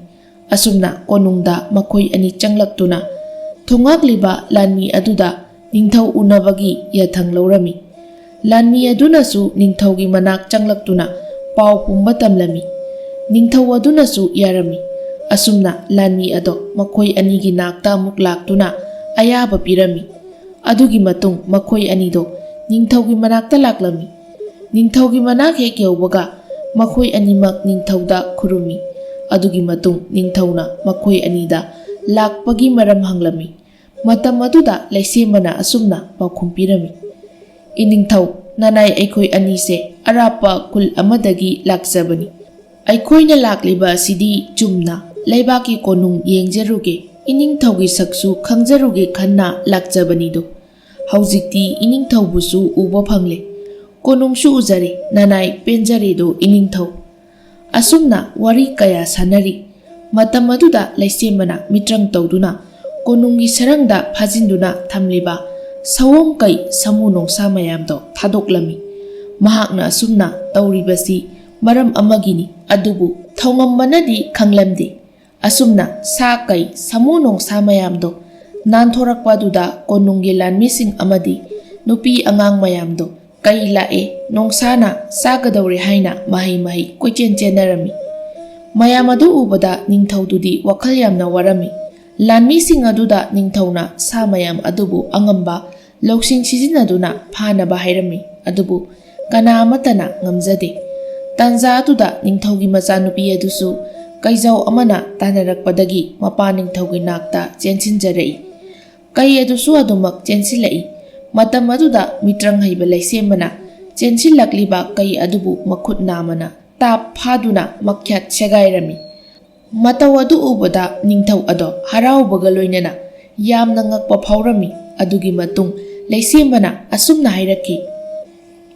ꯑꯁꯨꯝꯅ ꯀꯣꯅꯨꯡꯗ ꯃꯈꯣꯏ ꯑꯅꯤ ꯆꯪꯂꯛꯇꯨꯅ ꯊꯣꯉꯥꯛꯂꯤꯕ ꯂꯥꯟꯃꯤ ꯑꯗꯨꯗ ꯅꯤꯡꯊꯧ ꯎꯅꯕꯒꯤ ꯌꯥꯊꯪ ꯂꯧꯔꯝꯃꯤ꯫ ꯂꯥꯟꯃꯤ ꯑꯗꯨꯅꯁꯨ ꯅꯤꯡꯊꯧꯒꯤ ꯃꯅꯥꯛ ꯆꯪꯂꯛꯇꯨꯅ ꯄꯥꯎ ꯄꯨꯝꯕ ꯇꯝꯂꯝꯃꯤ꯫ ꯅꯤꯡꯊꯧ ꯑꯗꯨꯅꯁꯨ ꯌꯥꯔꯝꯃꯤ꯫ ꯑꯁꯨꯝꯅ ꯂꯥꯟꯃꯤ ꯑꯗꯣ ꯃꯈꯣꯏ ꯑꯅꯤꯒꯤ ꯅꯥꯛꯇ ꯑꯃꯨꯛ ꯂꯥꯛꯇꯨꯅ ꯑꯌꯥꯕ ꯄꯤꯔꯝꯃꯤ꯫ ꯑꯗꯨꯒꯤ ꯃꯇꯨꯡ ꯃꯈꯣꯏ ꯑꯅꯤꯗꯣ ꯅꯤꯡꯊꯧꯒꯤ ꯃꯅꯥꯛꯇ ꯂꯥꯛꯂꯝꯃꯤ꯫ ꯅꯤꯡꯊꯧꯒꯤ ꯃꯅꯥꯛ ꯍꯦꯛ ꯌꯧꯕꯒ ꯃꯈꯣꯏ ꯑꯅꯤꯃꯛ ꯅꯤꯡꯊꯧꯗ ꯈꯨꯔꯨꯝꯃꯤ꯫ ꯑꯗꯨꯒꯤ ꯃꯇꯨꯡ ꯅꯤꯡꯊꯧꯅ ꯃꯈꯣꯏ ꯑꯅꯤꯗ ꯂꯥꯛꯄꯒꯤ ꯃꯔꯝ ꯍꯪꯂꯝꯃꯤ꯫ ꯃꯇꯝ ꯑꯗꯨꯗ ꯂꯩꯁꯦꯝꯕꯅ ꯑꯁꯨꯝꯅ ꯄꯥꯎꯈꯨꯝ ꯄꯤꯔꯝꯃꯤ, "ꯏꯅꯤꯡꯊꯧ, ꯅꯅꯥꯏ ꯑꯩꯈꯣꯏ ꯑꯅꯤꯁꯦ ꯑꯔꯥꯞꯄ ꯈꯨꯜ ꯑꯃꯗꯒꯤ ꯂꯥꯛꯆꯕꯅꯤ꯫ ꯑꯩꯈꯣꯏꯅ ꯂꯥꯛꯂꯤꯕ ꯑꯁꯤꯗꯤ ꯆꯨꯝꯅ ꯂꯩꯕꯥꯛꯀꯤ ꯀꯣꯅꯨꯡ ꯌꯦꯡꯖꯔꯨꯒꯦ, ꯏꯅꯤꯡꯊꯧꯒꯤ ꯁꯛꯁꯨ ꯈꯪꯖꯔꯨꯒꯦ ꯈꯟꯅ ꯂꯥꯛꯆꯕꯅꯤꯗꯣ꯫ ꯍꯧꯖꯤꯛꯇꯤ ꯏꯅꯤꯡꯊꯧꯕꯨꯁꯨ ꯎꯕ ꯐꯪꯂꯦ, ꯀꯣꯅꯨꯡꯁꯨ ꯎꯖꯔꯦ, ꯅꯅꯥꯏ ꯄꯦꯟꯖꯔꯦꯗꯣ ꯏꯅꯤꯡꯊꯧ"꯫ ꯑꯁꯨꯝꯅ ꯋꯥꯔꯤ ꯀꯌꯥ ꯁꯥꯟꯅꯔꯤ꯫ ꯃꯇꯝ ꯑꯗꯨꯗ ꯂꯩꯁꯦꯝꯕꯅ ꯃꯤꯇ꯭ꯔꯪ ꯇꯧꯗꯨꯅ ꯀꯣꯅꯨꯡꯒꯤ ꯁꯔꯪꯗ ꯐꯥꯖꯤꯟꯗꯨꯅ ꯊꯝꯂꯤꯕ ꯁꯑꯣꯝ ꯀꯩ ꯁꯥꯃꯨ ꯅꯣꯡꯁꯥ ꯃꯌꯥꯝꯗꯣ ꯊꯥꯗꯣꯛꯂꯝꯃꯤ꯫ ꯃꯍꯥꯛꯅ ꯑꯁꯨꯝꯅ ꯇꯧꯔꯤꯕꯁꯤ ꯃꯔꯝ ꯑꯃꯒꯤꯅꯤ, ꯑꯗꯨꯕꯨ ꯊꯧꯉꯝꯕꯅꯗꯤ ꯈꯪꯂꯝꯗꯦ꯫ ꯑꯁꯨꯝꯅ ꯁꯥ ꯀꯩ ꯁꯥꯃꯨ ꯅꯣꯡꯁꯥ ꯃꯌꯥꯝꯗꯣ ꯅꯥꯟꯊꯣꯔꯛꯄ ꯑꯗꯨꯗ ꯀꯣꯅꯨꯡꯒꯤ ꯂꯥꯟꯃꯤꯁꯤꯡ ꯑꯃꯗꯤ ꯅꯨꯄꯤ ꯑꯉꯥꯡ ꯃꯌꯥꯝꯗꯣ ꯀꯩ ꯂꯥꯛꯑꯦ, ꯅꯣꯡꯁꯥꯅ ꯆꯥꯒꯗꯧꯔꯦ ꯍꯥꯏꯅ ꯃꯍꯩ ꯃꯍꯩ ꯀꯣꯏꯆꯦꯟ ꯆꯦꯟꯅꯔꯝꯃꯤ꯫ ꯃꯌꯥꯝ ꯑꯗꯨ ꯎꯕꯗ ꯅꯤꯡꯊꯧꯗꯨꯗꯤ ꯋꯥꯈꯜ ꯌꯥꯝꯅ ꯋꯥꯔꯝꯃꯤ꯫ ꯂꯥꯟꯃꯤꯁꯤꯡ ꯑꯗꯨꯗ ꯅꯤꯡꯊꯧꯅ ꯁꯥ ꯃꯌꯥꯝ ꯑꯗꯨꯕꯨ ꯑꯉꯝꯕ ꯂꯧꯁꯤꯡ ꯁꯤꯖꯤꯟꯅꯗꯨꯅ ꯐꯥꯅꯕ ꯍꯥꯏꯔꯝꯃꯤ, ꯑꯗꯨꯕꯨ ꯀꯅꯥ ꯑꯃꯠꯇꯅ ꯉꯝꯖꯗꯦ꯫ ꯇꯥꯟꯖꯥ ꯑꯗꯨꯗ ꯅꯤꯡꯊꯧꯒꯤ ꯃꯆꯥꯅꯨꯄꯤ ꯑꯗꯨꯁꯨ ꯀꯩꯖꯥꯎ ꯑꯃꯅ ꯇꯥꯟꯅꯔꯛꯄꯗꯒꯤ ꯃꯄꯥ ꯅꯤꯡꯊꯧꯒꯤ ꯅꯥꯛꯇ ꯆꯦꯟꯁꯤꯟꯖꯔꯛꯏ꯫ ꯀꯩ ꯑꯗꯨꯁꯨ ꯑꯗꯨꯃꯛ ꯆꯦꯟꯁꯤꯜꯂꯛꯏ꯫ ꯃꯇꯝ ꯑꯗꯨꯗ ꯃꯤꯇ꯭ꯔꯪ ꯍꯩꯕ ꯂꯩꯁꯦꯝꯕꯅ ꯆꯦꯟꯁꯤꯜꯂꯛꯂꯤꯕ ꯀꯩ ꯑꯗꯨꯕꯨ ꯃꯈꯨꯠ ꯅꯥꯝꯃꯅ ꯇꯥꯞ ꯐꯥꯗꯨꯅ ꯃꯈ꯭ꯌꯥꯠ ꯁꯦꯒꯥꯏꯔꯝꯃꯤ꯫ ꯃꯇꯧ ꯑꯗꯨ ꯎꯕꯗ ꯅꯤꯡꯊꯧ ꯑꯗꯣ ꯍꯔꯥꯎꯕꯒ ꯂꯣꯏꯅꯅ ꯌꯥꯝꯅ ꯉꯛꯄ ꯐꯥꯎꯔꯝꯃꯤ꯫ ꯑꯗꯨꯒꯤ ꯃꯇꯨꯡ ꯂꯩꯁꯦꯝꯕꯅ ꯑꯁꯨꯝꯅ ꯍꯥꯏꯔꯛꯈꯤ,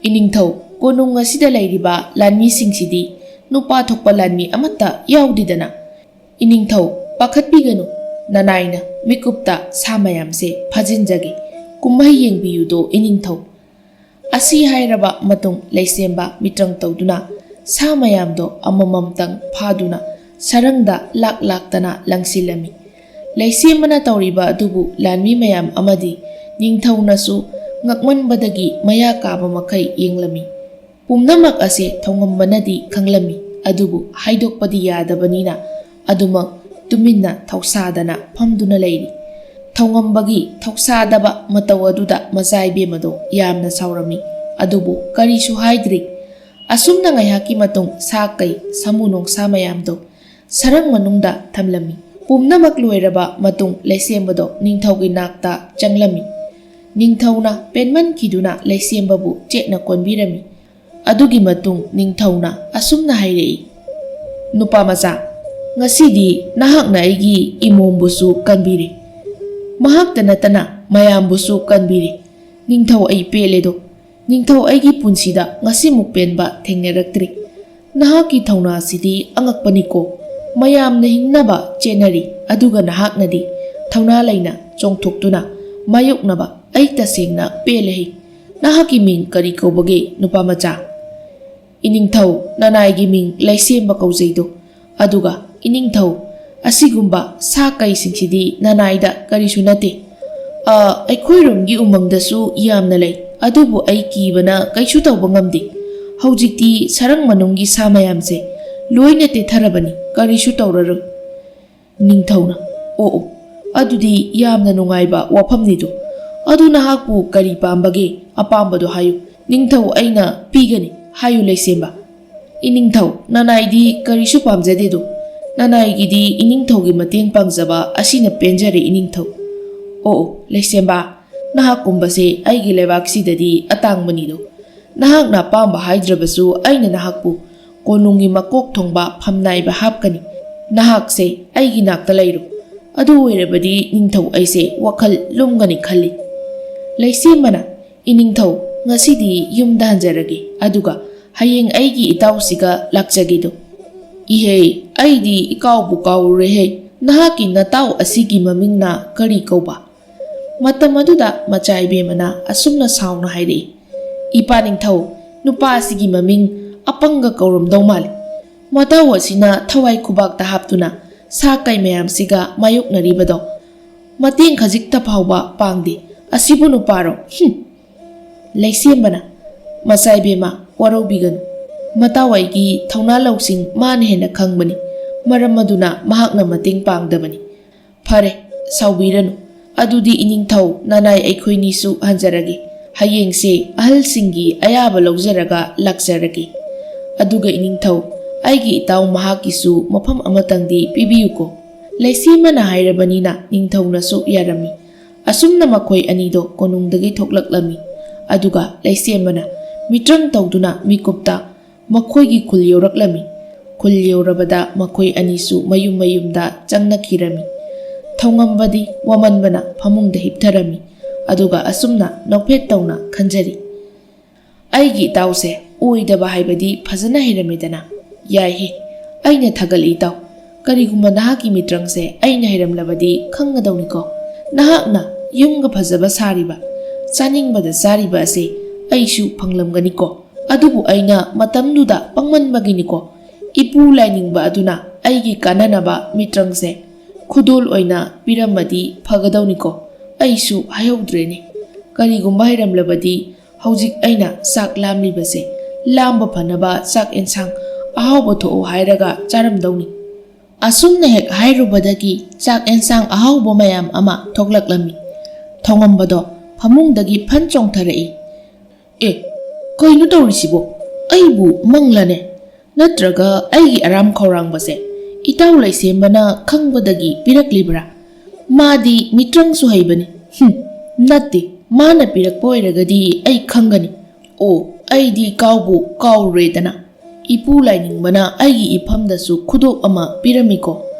"ꯏꯅꯤꯡꯊꯧ, ꯀꯣꯅꯨꯡ ꯑꯁꯤꯗ ꯂꯩꯔꯤꯕ ꯂꯥꯟꯃꯤꯁꯤꯡꯁꯤꯗꯤ ꯅꯨꯄꯥ ꯊꯣꯛꯄ ꯂꯥꯟꯃꯤ ꯑꯃꯠꯇ ꯌꯥꯎꯗꯦꯗꯅ꯫ ꯏꯅꯤꯡꯊꯧ, ꯄꯥꯈꯠꯄꯤꯒꯅꯨ, ꯅꯅꯥꯏꯅ ꯃꯤꯀꯨꯞꯇ ꯁꯥ ꯃꯌꯥꯝꯁꯦ ꯐꯥꯖꯤꯟꯖꯒꯦ꯫ ꯀꯨꯝꯍꯩ ꯌꯦꯡꯕꯤꯌꯨꯗꯣ ꯏꯅꯤꯡꯊꯧ"꯫ ꯑꯁꯤ ꯍꯥꯏꯔꯕ ꯃꯇꯨꯡ ꯂꯩꯁꯦꯝꯕ ꯃꯤꯇ꯭ꯔꯪ ꯇꯧꯗꯨꯅ ꯁꯥ ꯃꯌꯥꯝꯗꯣ ꯑꯃꯃꯝꯇꯪ ꯐꯥꯗꯨꯅ ꯁꯔꯪꯗ ꯂꯥꯛ ꯂꯥꯛꯇꯅ ꯂꯪꯁꯤꯜꯂꯝꯃꯤ꯫ ꯂꯩꯁꯦꯝꯕꯅ ꯇꯧꯔꯤꯕ ꯑꯗꯨꯕꯨ ꯂꯥꯟꯃꯤ ꯃꯌꯥꯝ ꯑꯃꯗꯤ ꯅꯤꯡꯊꯧꯅꯁꯨ ꯉꯛꯃꯟꯕꯗꯒꯤ ꯃꯌꯥ ꯀꯥꯕ ꯃꯈꯩ ꯌꯦꯡꯂꯝꯃꯤ꯫ ꯄꯨꯝꯅꯃꯛ ꯑꯁꯦ ꯊꯧꯉꯝꯕꯅꯗꯤ ꯈꯪꯂꯝꯃꯤ, ꯑꯗꯨꯕꯨ ꯍꯥꯏꯗꯣꯛꯄꯗꯤ ꯌꯥꯗꯕꯅꯤꯅ ꯑꯗꯨꯃꯛ ꯇꯨꯃꯤꯟꯅ ꯊꯧꯁꯥꯗꯅ ꯐꯝꯗꯨꯅ ꯂꯩꯔꯤ꯫ ꯊꯧꯉꯝꯕꯒꯤ ꯊꯧꯁꯥꯗꯕ ꯃꯇꯧ ꯑꯗꯨꯗ ꯃꯆꯥ ꯏꯕꯦꯝꯃꯗꯣ ꯌꯥꯝꯅ ꯁꯥꯎꯔꯝꯃꯤ, ꯑꯗꯨꯕꯨ ꯀꯔꯤꯁꯨ ꯍꯥꯏꯗ꯭ꯔꯤ꯫ ꯑꯁꯨꯝꯅ ꯉꯥꯏꯍꯥꯛꯀꯤ ꯃꯇꯨꯡ ꯁꯥ ꯀꯩ, ꯁꯥꯃꯨ ꯅꯣꯡꯁꯥ ꯃꯌꯥꯝꯗꯣ ꯁꯔꯪ ꯃꯅꯨꯡꯗ ꯊꯝꯂꯝꯃꯤ꯫ ꯄꯨꯝꯅꯃꯛ ꯂꯣꯏꯔꯕ ꯃꯇꯨꯡ ꯂꯩꯁꯦꯝꯕꯗꯣ ꯅꯤꯡꯊꯧꯒꯤ ꯅꯥꯛꯇ ꯆꯪꯂꯝꯃꯤ꯫ ꯅꯤꯡꯊꯧꯅ ꯄꯦꯟꯃꯟꯈꯤꯗꯨꯅ ꯂꯩꯁꯦꯝꯕꯕꯨ ꯆꯦꯠꯅ ꯀꯣꯟꯕꯤꯔꯝꯃꯤ꯫ ꯑꯗꯨꯒꯤ ꯃꯇꯨꯡ ꯅꯤꯡꯊꯧꯅ ꯑꯁꯨꯝꯅ ꯍꯥꯏꯔꯛꯏ, "ꯅꯨꯄꯥ ꯃꯆꯥ, ꯉꯁꯤꯗꯤ ꯅꯍꯥꯛꯅ ꯑꯩꯒꯤ ꯏꯃꯣꯝꯕꯨꯁꯨ ꯀꯟꯕꯤꯔꯦ꯫ ꯃꯍꯥꯛꯇ ꯅꯠꯇꯅ ꯃꯌꯥꯝꯕꯨꯁꯨ ꯀꯟꯕꯤꯔꯦ꯫ ꯅꯤꯡꯊꯧ, ꯑꯩ ꯄꯦꯜꯂꯦꯗꯣ꯫ ꯅꯤꯡꯊꯧ, ꯑꯩꯒꯤ ꯄꯨꯟꯁꯤꯗ ꯉꯁꯤꯃꯨꯛ ꯄꯦꯟꯕ ꯊꯦꯡꯅꯔꯛꯇ꯭ꯔꯤ꯫ ꯅꯍꯥꯛꯀꯤ ꯊꯧꯅꯥ ꯑꯁꯤꯗꯤ ꯑꯉꯛꯄꯅꯤꯀꯣ꯫ ꯃꯌꯥꯝꯅ ꯍꯤꯡꯅꯕ ꯆꯦꯟꯅꯔꯤ, ꯑꯗꯨꯒ ꯅꯍꯥꯛꯅꯗꯤ ꯊꯧꯅꯥ ꯂꯩꯅ ꯆꯣꯡꯊꯣꯛꯇꯨꯅ ꯃꯥꯌꯣꯛꯅꯕ꯫ ꯑꯩ ꯇꯁꯦꯡꯅ ꯄꯦꯜꯂꯦ꯫ ꯅꯍꯥꯛꯀꯤ ꯃꯤꯡ ꯀꯔꯤ ꯀꯧꯕꯒꯦ, ꯅꯨꯄꯥ ꯃꯆꯥ?" "ꯏꯅꯤꯡꯊꯧ, ꯅꯅꯥꯏꯒꯤ ꯃꯤꯡ ꯂꯩꯁꯦꯝꯕ ꯀꯧꯖꯩꯗꯣ꯫ ꯑꯗꯨꯒ ꯏꯅꯤꯡꯊꯧ, ꯑꯁꯤꯒꯨꯝꯕ ꯁꯥ ꯀꯩꯁꯤꯡꯁꯤꯗꯤ ꯅꯅꯥꯏꯗ ꯀꯔꯤꯁꯨ ꯅꯠꯇꯦ꯫ ꯑ, ꯑꯩꯈꯣꯏꯔꯣꯝꯒꯤ ꯎꯃꯪꯗꯁꯨ ꯌꯥꯝꯅ ꯂꯩ, ꯑꯗꯨꯕꯨ ꯑꯩ ꯀꯤꯕꯅ ꯀꯩꯁꯨ ꯇꯧꯕ ꯉꯝꯗꯦ꯫ ꯍꯧꯖꯤꯛꯇꯤ ꯁꯔꯪ ꯃꯅꯨꯡꯒꯤ ꯁꯥ ꯃꯌꯥꯝꯁꯦ ꯂꯣꯏꯅ ꯇꯦꯊꯔꯕꯅꯤ, ꯀꯔꯤꯁꯨ ꯇꯧꯔꯔꯣꯏ꯫" ꯅꯤꯡꯊꯧꯅ, "ꯑꯣ, ꯑꯣ, ꯑꯗꯨꯗꯤ ꯌꯥꯝꯅ ꯅꯨꯡꯉꯥꯏꯕ ꯋꯥꯐꯝꯅꯤꯗꯣ꯫ ꯑꯗꯨ ꯅꯍꯥꯛꯄꯨ ꯀꯔꯤ ꯄꯥꯝꯕꯒꯦ? ꯑꯄꯥꯝꯕꯗꯣ ꯍꯥꯏꯌꯨ꯫ ꯅꯤꯡꯊꯧ, ꯑꯩꯅ ꯄꯤꯒꯅꯤ꯫ ꯍꯥꯏꯌꯨ ꯂꯩꯁꯦꯝꯕ꯫" "ꯏꯅꯤꯡꯊꯧ, ꯅꯅꯥꯏꯗꯤ ꯀꯔꯤꯁꯨ ꯄꯥꯝꯖꯗꯦꯗꯣ꯫ ꯅꯅꯥꯏꯒꯤꯗꯤ ꯏꯅꯤꯡꯊꯧꯒꯤ ꯃꯇꯦꯡ ꯄꯥꯡꯖꯕ ꯑꯁꯤꯅ ꯄꯦꯟꯖꯔꯦ ꯏꯅꯤꯡꯊꯧ꯫" "ꯑꯣ, ꯑꯣ, ꯂꯩꯁꯦꯝꯕ, ꯅꯍꯥꯛꯀꯨꯝꯕꯁꯦ ꯑꯩꯒꯤ ꯂꯩꯕꯥꯛꯁꯤꯗꯗꯤ ꯑꯇꯥꯡꯕꯅꯤꯗꯣ꯫ ꯅꯍꯥꯛꯅ ꯑꯄꯥꯝꯕ ꯍꯥꯏꯗ꯭ꯔꯕꯁꯨ ꯑꯩꯅ ꯅꯍꯥꯛꯄꯨ ꯀꯣꯅꯨꯡꯒꯤ ꯃꯀꯣꯛ ꯊꯣꯡꯕ ꯐꯝꯅꯥꯏꯕ ꯍꯥꯞꯀꯅꯤ꯫ ꯅꯍꯥꯛꯁꯦ ꯑꯩꯒꯤ ꯅꯥꯛꯇ ꯂꯩꯔꯣ꯫ ꯑꯗꯨ ꯑꯣꯏꯔꯕꯗꯤ ꯅꯤꯡꯊꯧ, ꯑꯩꯁꯦ ꯋꯥꯈꯜ ꯂꯨꯝꯒꯅꯤ ꯈꯜꯂꯤ꯫" ꯂꯩꯁꯦꯝꯕꯅ, "ꯏꯅꯤꯡꯊꯧ, ꯉꯁꯤꯗꯤ ꯌꯨꯝꯗ ꯍꯟꯖꯔꯒꯦ, ꯑꯗꯨꯒ ꯍꯌꯦꯡ ꯑꯩꯒꯤ ꯏꯇꯥꯎꯁꯤꯒ ꯂꯥꯛꯆꯒꯦꯗꯣ꯫" "ꯏꯍꯦ, ꯑꯩꯗꯤ ꯏꯀꯥꯎꯕꯨ ꯀꯥꯎꯔꯨꯔꯦꯍꯦ꯫ ꯅꯍꯥꯛꯀꯤ ꯅꯇꯥꯎ ꯑꯁꯤꯒꯤ ꯃꯃꯤꯡꯅ ꯀꯔꯤ ꯀꯧꯕ?" ꯃꯇꯝ ꯑꯗꯨꯗ ꯃꯆꯥ ꯏꯕꯦꯝꯃꯅ ꯑꯁꯨꯝꯅ ꯁꯥꯎꯅ ꯍꯥꯏꯔꯛꯏ, "ꯏꯄꯥ ꯅꯤꯡꯊꯧ, ꯅꯨꯄꯥ ꯑꯁꯤꯒꯤ ꯃꯃꯤꯡ ꯑꯄꯪꯒ ꯀꯧꯔꯝꯗꯧ ꯃꯥꯜꯂꯤ꯫ ꯃꯇꯥꯎ ꯑꯁꯤꯅ ꯊꯋꯥꯏ ꯈꯨꯕꯥꯛꯇ ꯍꯥꯞꯇꯨꯅ ꯁꯥ ꯀꯩ ꯃꯌꯥꯝꯁꯤꯒ ꯃꯥꯌꯣꯛꯅꯔꯤꯕꯗꯣ ꯃꯇꯦꯡ ꯈꯖꯤꯛꯇ ꯐꯥꯎꯕ ꯄꯥꯡꯗꯦ꯫ ꯑꯁꯤꯕꯨ ꯅꯨꯄꯥꯔꯣ? ꯍꯨꯝ! ꯂꯩꯁꯦꯝꯕꯅ, "ꯃꯆꯥ ꯏꯕꯦꯝꯃ, ꯋꯥꯔꯧꯕꯤꯒꯅꯨ꯫ ꯃꯇꯥꯎ ꯑꯩꯒꯤ ꯊꯧꯅꯥ ꯂꯧꯁꯤꯡ ꯃꯥꯅ ꯍꯦꯟꯅ ꯈꯪꯕꯅꯤ꯫ ꯃꯔꯝ ꯑꯗꯨꯅ ꯃꯍꯥꯛꯅ ꯃꯇꯦꯡ ꯄꯥꯡꯗꯕꯅꯤ꯫ ꯐꯔꯦ, ꯁꯥꯎꯕꯤꯔꯅꯨ꯫ ꯑꯗꯨꯗꯤ ꯏꯅꯤꯡꯊꯧ ꯅꯅꯥꯏ ꯑꯩꯈꯣꯏꯅꯤꯁꯨ ꯍꯟꯖꯔꯒꯦ꯫ ꯍꯌꯦꯡꯁꯦ ꯑꯍꯜꯁꯤꯡꯒꯤ ꯑꯌꯥꯕ ꯂꯧꯖꯔꯒ ꯂꯥꯛꯆꯔꯒꯦ꯫ ꯑꯗꯨꯒ ꯏꯅꯤꯡꯊꯧ, ꯑꯩꯒꯤ ꯏꯇꯥꯎ ꯃꯍꯥꯛꯀꯤꯁꯨ ꯃꯐꯝ ꯑꯃꯇꯪꯗꯤ ꯄꯤꯕꯤꯌꯨꯀꯣ꯫" ꯂꯩꯁꯦꯝꯕꯅ ꯍꯥꯏꯔꯕꯅꯤꯅ ꯅꯤꯡꯊꯧꯅꯁꯨ ꯌꯥꯔꯝꯃꯤ꯫ ꯑꯁꯨꯝꯅ ꯃꯈꯣꯏ ꯑꯅꯤꯗꯣ ꯀꯣꯅꯨꯡꯗꯒꯤ ꯊꯣꯛꯂꯛꯂꯝꯃꯤ꯫ ꯑꯗꯨꯒ ꯂꯩꯁꯦꯝꯕꯅ ꯃꯤꯇ꯭ꯔꯪ ꯇꯧꯗꯨꯅ ꯃꯤꯀꯨꯞꯇ ꯃꯈꯣꯏꯒꯤ ꯈꯨꯜ ꯌꯧꯔꯛꯂꯝꯃꯤ꯫ ꯈꯨꯜ ꯌꯧꯔꯕꯗ ꯃꯈꯣꯏ ꯑꯅꯤꯁꯨ ꯃꯌꯨꯝ ꯃꯌꯨꯝꯗ ꯆꯪꯅꯈꯤꯔꯝꯃꯤ꯫ ꯊꯧꯉꯝꯕꯗꯤ ꯋꯥꯃꯟꯕꯅ ꯐꯃꯨꯡꯗ ꯍꯤꯞꯊꯔꯝꯃꯤ꯫ ꯑꯗꯨꯒ ꯑꯁꯨꯝꯅ ꯅꯣꯛꯐꯦꯠ ꯇꯧꯅ ꯈꯟꯖꯔꯤ, "ꯑꯩꯒꯤ ꯏꯇꯥꯎꯁꯦ ꯑꯣꯏꯗꯕ ꯍꯥꯏꯕꯗꯤ ꯐꯖꯅ ꯍꯩꯔꯝꯃꯦꯗꯅ꯫ ꯌꯥꯏꯍꯦ, ꯑꯩꯅ ꯊꯥꯒꯠꯂꯤ ꯏꯇꯥꯎ꯫ ꯀꯔꯤꯒꯨꯝꯕ ꯅꯍꯥꯛꯀꯤ ꯃꯤꯇ꯭ꯔꯪꯁꯦ ꯑꯩꯅ ꯍꯩꯔꯝꯂꯕꯗꯤ ꯈꯪꯒꯗꯧꯅꯤꯀꯣ꯫ ꯅꯍꯥꯛꯅ ꯌꯨꯝꯒ ꯐꯖꯕ ꯁꯥꯔꯤꯕ, ꯆꯥꯅꯤꯡꯕꯗ ꯆꯥꯔꯤꯕ ꯑꯁꯦ ꯑꯩꯁꯨ ꯐꯪꯂꯝꯒꯅꯤꯀꯣ꯫ ꯑꯗꯨꯕꯨ ꯑꯩꯅ ꯃꯇꯝꯗꯨꯗ ꯄꯪꯃꯟꯕꯒꯤꯅꯤꯀꯣ꯫ ꯏꯄꯨ ꯂꯥꯏꯅꯤꯡꯕ ꯑꯗꯨꯅ ꯑꯩꯒꯤ ꯀꯥꯟꯅꯅꯕ ꯃꯤꯇ꯭ꯔꯪꯁꯦ ꯈꯨꯗꯣꯜ ꯑꯣꯏꯅ ꯄꯤꯔꯝꯃꯗꯤ ꯐꯒꯗꯧꯅꯤꯀꯣ꯫ ꯑꯩꯁꯨ ꯍꯥꯏꯍꯧꯗ꯭ꯔꯦꯅꯦ꯫ ꯀꯔꯤꯒꯨꯝꯕ ꯍꯩꯔꯝꯂꯕꯗꯤ ꯍꯧꯖꯤꯛ ꯑꯩꯅ ꯆꯥꯛ ꯂꯥꯝꯂꯤꯕꯁꯦ ꯂꯥꯝꯕ ꯐꯅꯕ ꯆꯥꯛ ꯑꯦꯟꯁꯥꯡ ꯑꯍꯥꯎꯕ ꯊꯣꯛꯑꯣ ꯍꯥꯏꯔꯒ ꯆꯥꯔꯝꯗꯧꯅꯤ꯫" ꯑꯁꯨꯝꯅ ꯍꯦꯛ ꯍꯥꯏꯔꯨꯕꯗꯒꯤ ꯆꯥꯛ ꯑꯦꯟꯁꯥꯡ ꯑꯍꯥꯎꯕ ꯃꯌꯥꯝ ꯑꯃ ꯊꯣꯛꯂꯛꯂꯝꯃꯤ꯫ ꯊꯧꯉꯝꯕꯗꯣ ꯐꯃꯨꯡꯗꯒꯤ ꯐꯟ ꯆꯣꯡꯊꯔꯛꯏ꯫ "ꯑꯦ, ꯀꯩꯅꯣ ꯇꯧꯔꯤꯁꯤꯕꯣ? ꯑꯩꯕꯨ ꯃꯪꯂꯅꯦ? ꯅꯠꯇ꯭ꯔꯒ ꯑꯩꯒꯤ ꯑꯔꯥꯝ ꯈꯧꯔꯥꯡꯕꯁꯦ ꯏꯇꯥꯎ ꯂꯩꯁꯦꯝꯕꯅ ꯈꯪꯕꯗꯒꯤ ꯄꯤꯔꯛꯂꯤꯕ꯭ꯔꯥ? ꯃꯥꯗꯤ ꯃꯤꯇ꯭ꯔꯪꯁꯨ ꯍꯩꯕꯅꯤ꯫ ꯍꯨꯝ, ꯅꯠꯇꯦ, ꯃꯥꯅ ꯄꯤꯔꯛꯄ ꯑꯣꯏꯔꯒꯗꯤ ꯑꯩ ꯈꯪꯒꯅꯤ꯫ ꯑꯣ, ꯑꯩꯗꯤ ꯀꯥꯎꯕꯨ ꯀꯥꯎꯔꯨꯔꯦꯗꯅ꯫ ꯏꯄꯨ ꯂꯥꯏꯅꯤꯡꯕꯅ ꯑꯩꯒꯤ ꯏꯐꯝꯗꯁꯨ ꯈꯨꯗꯣꯞ ꯑꯃ ꯄꯤꯔꯝꯃꯤꯀꯣ꯫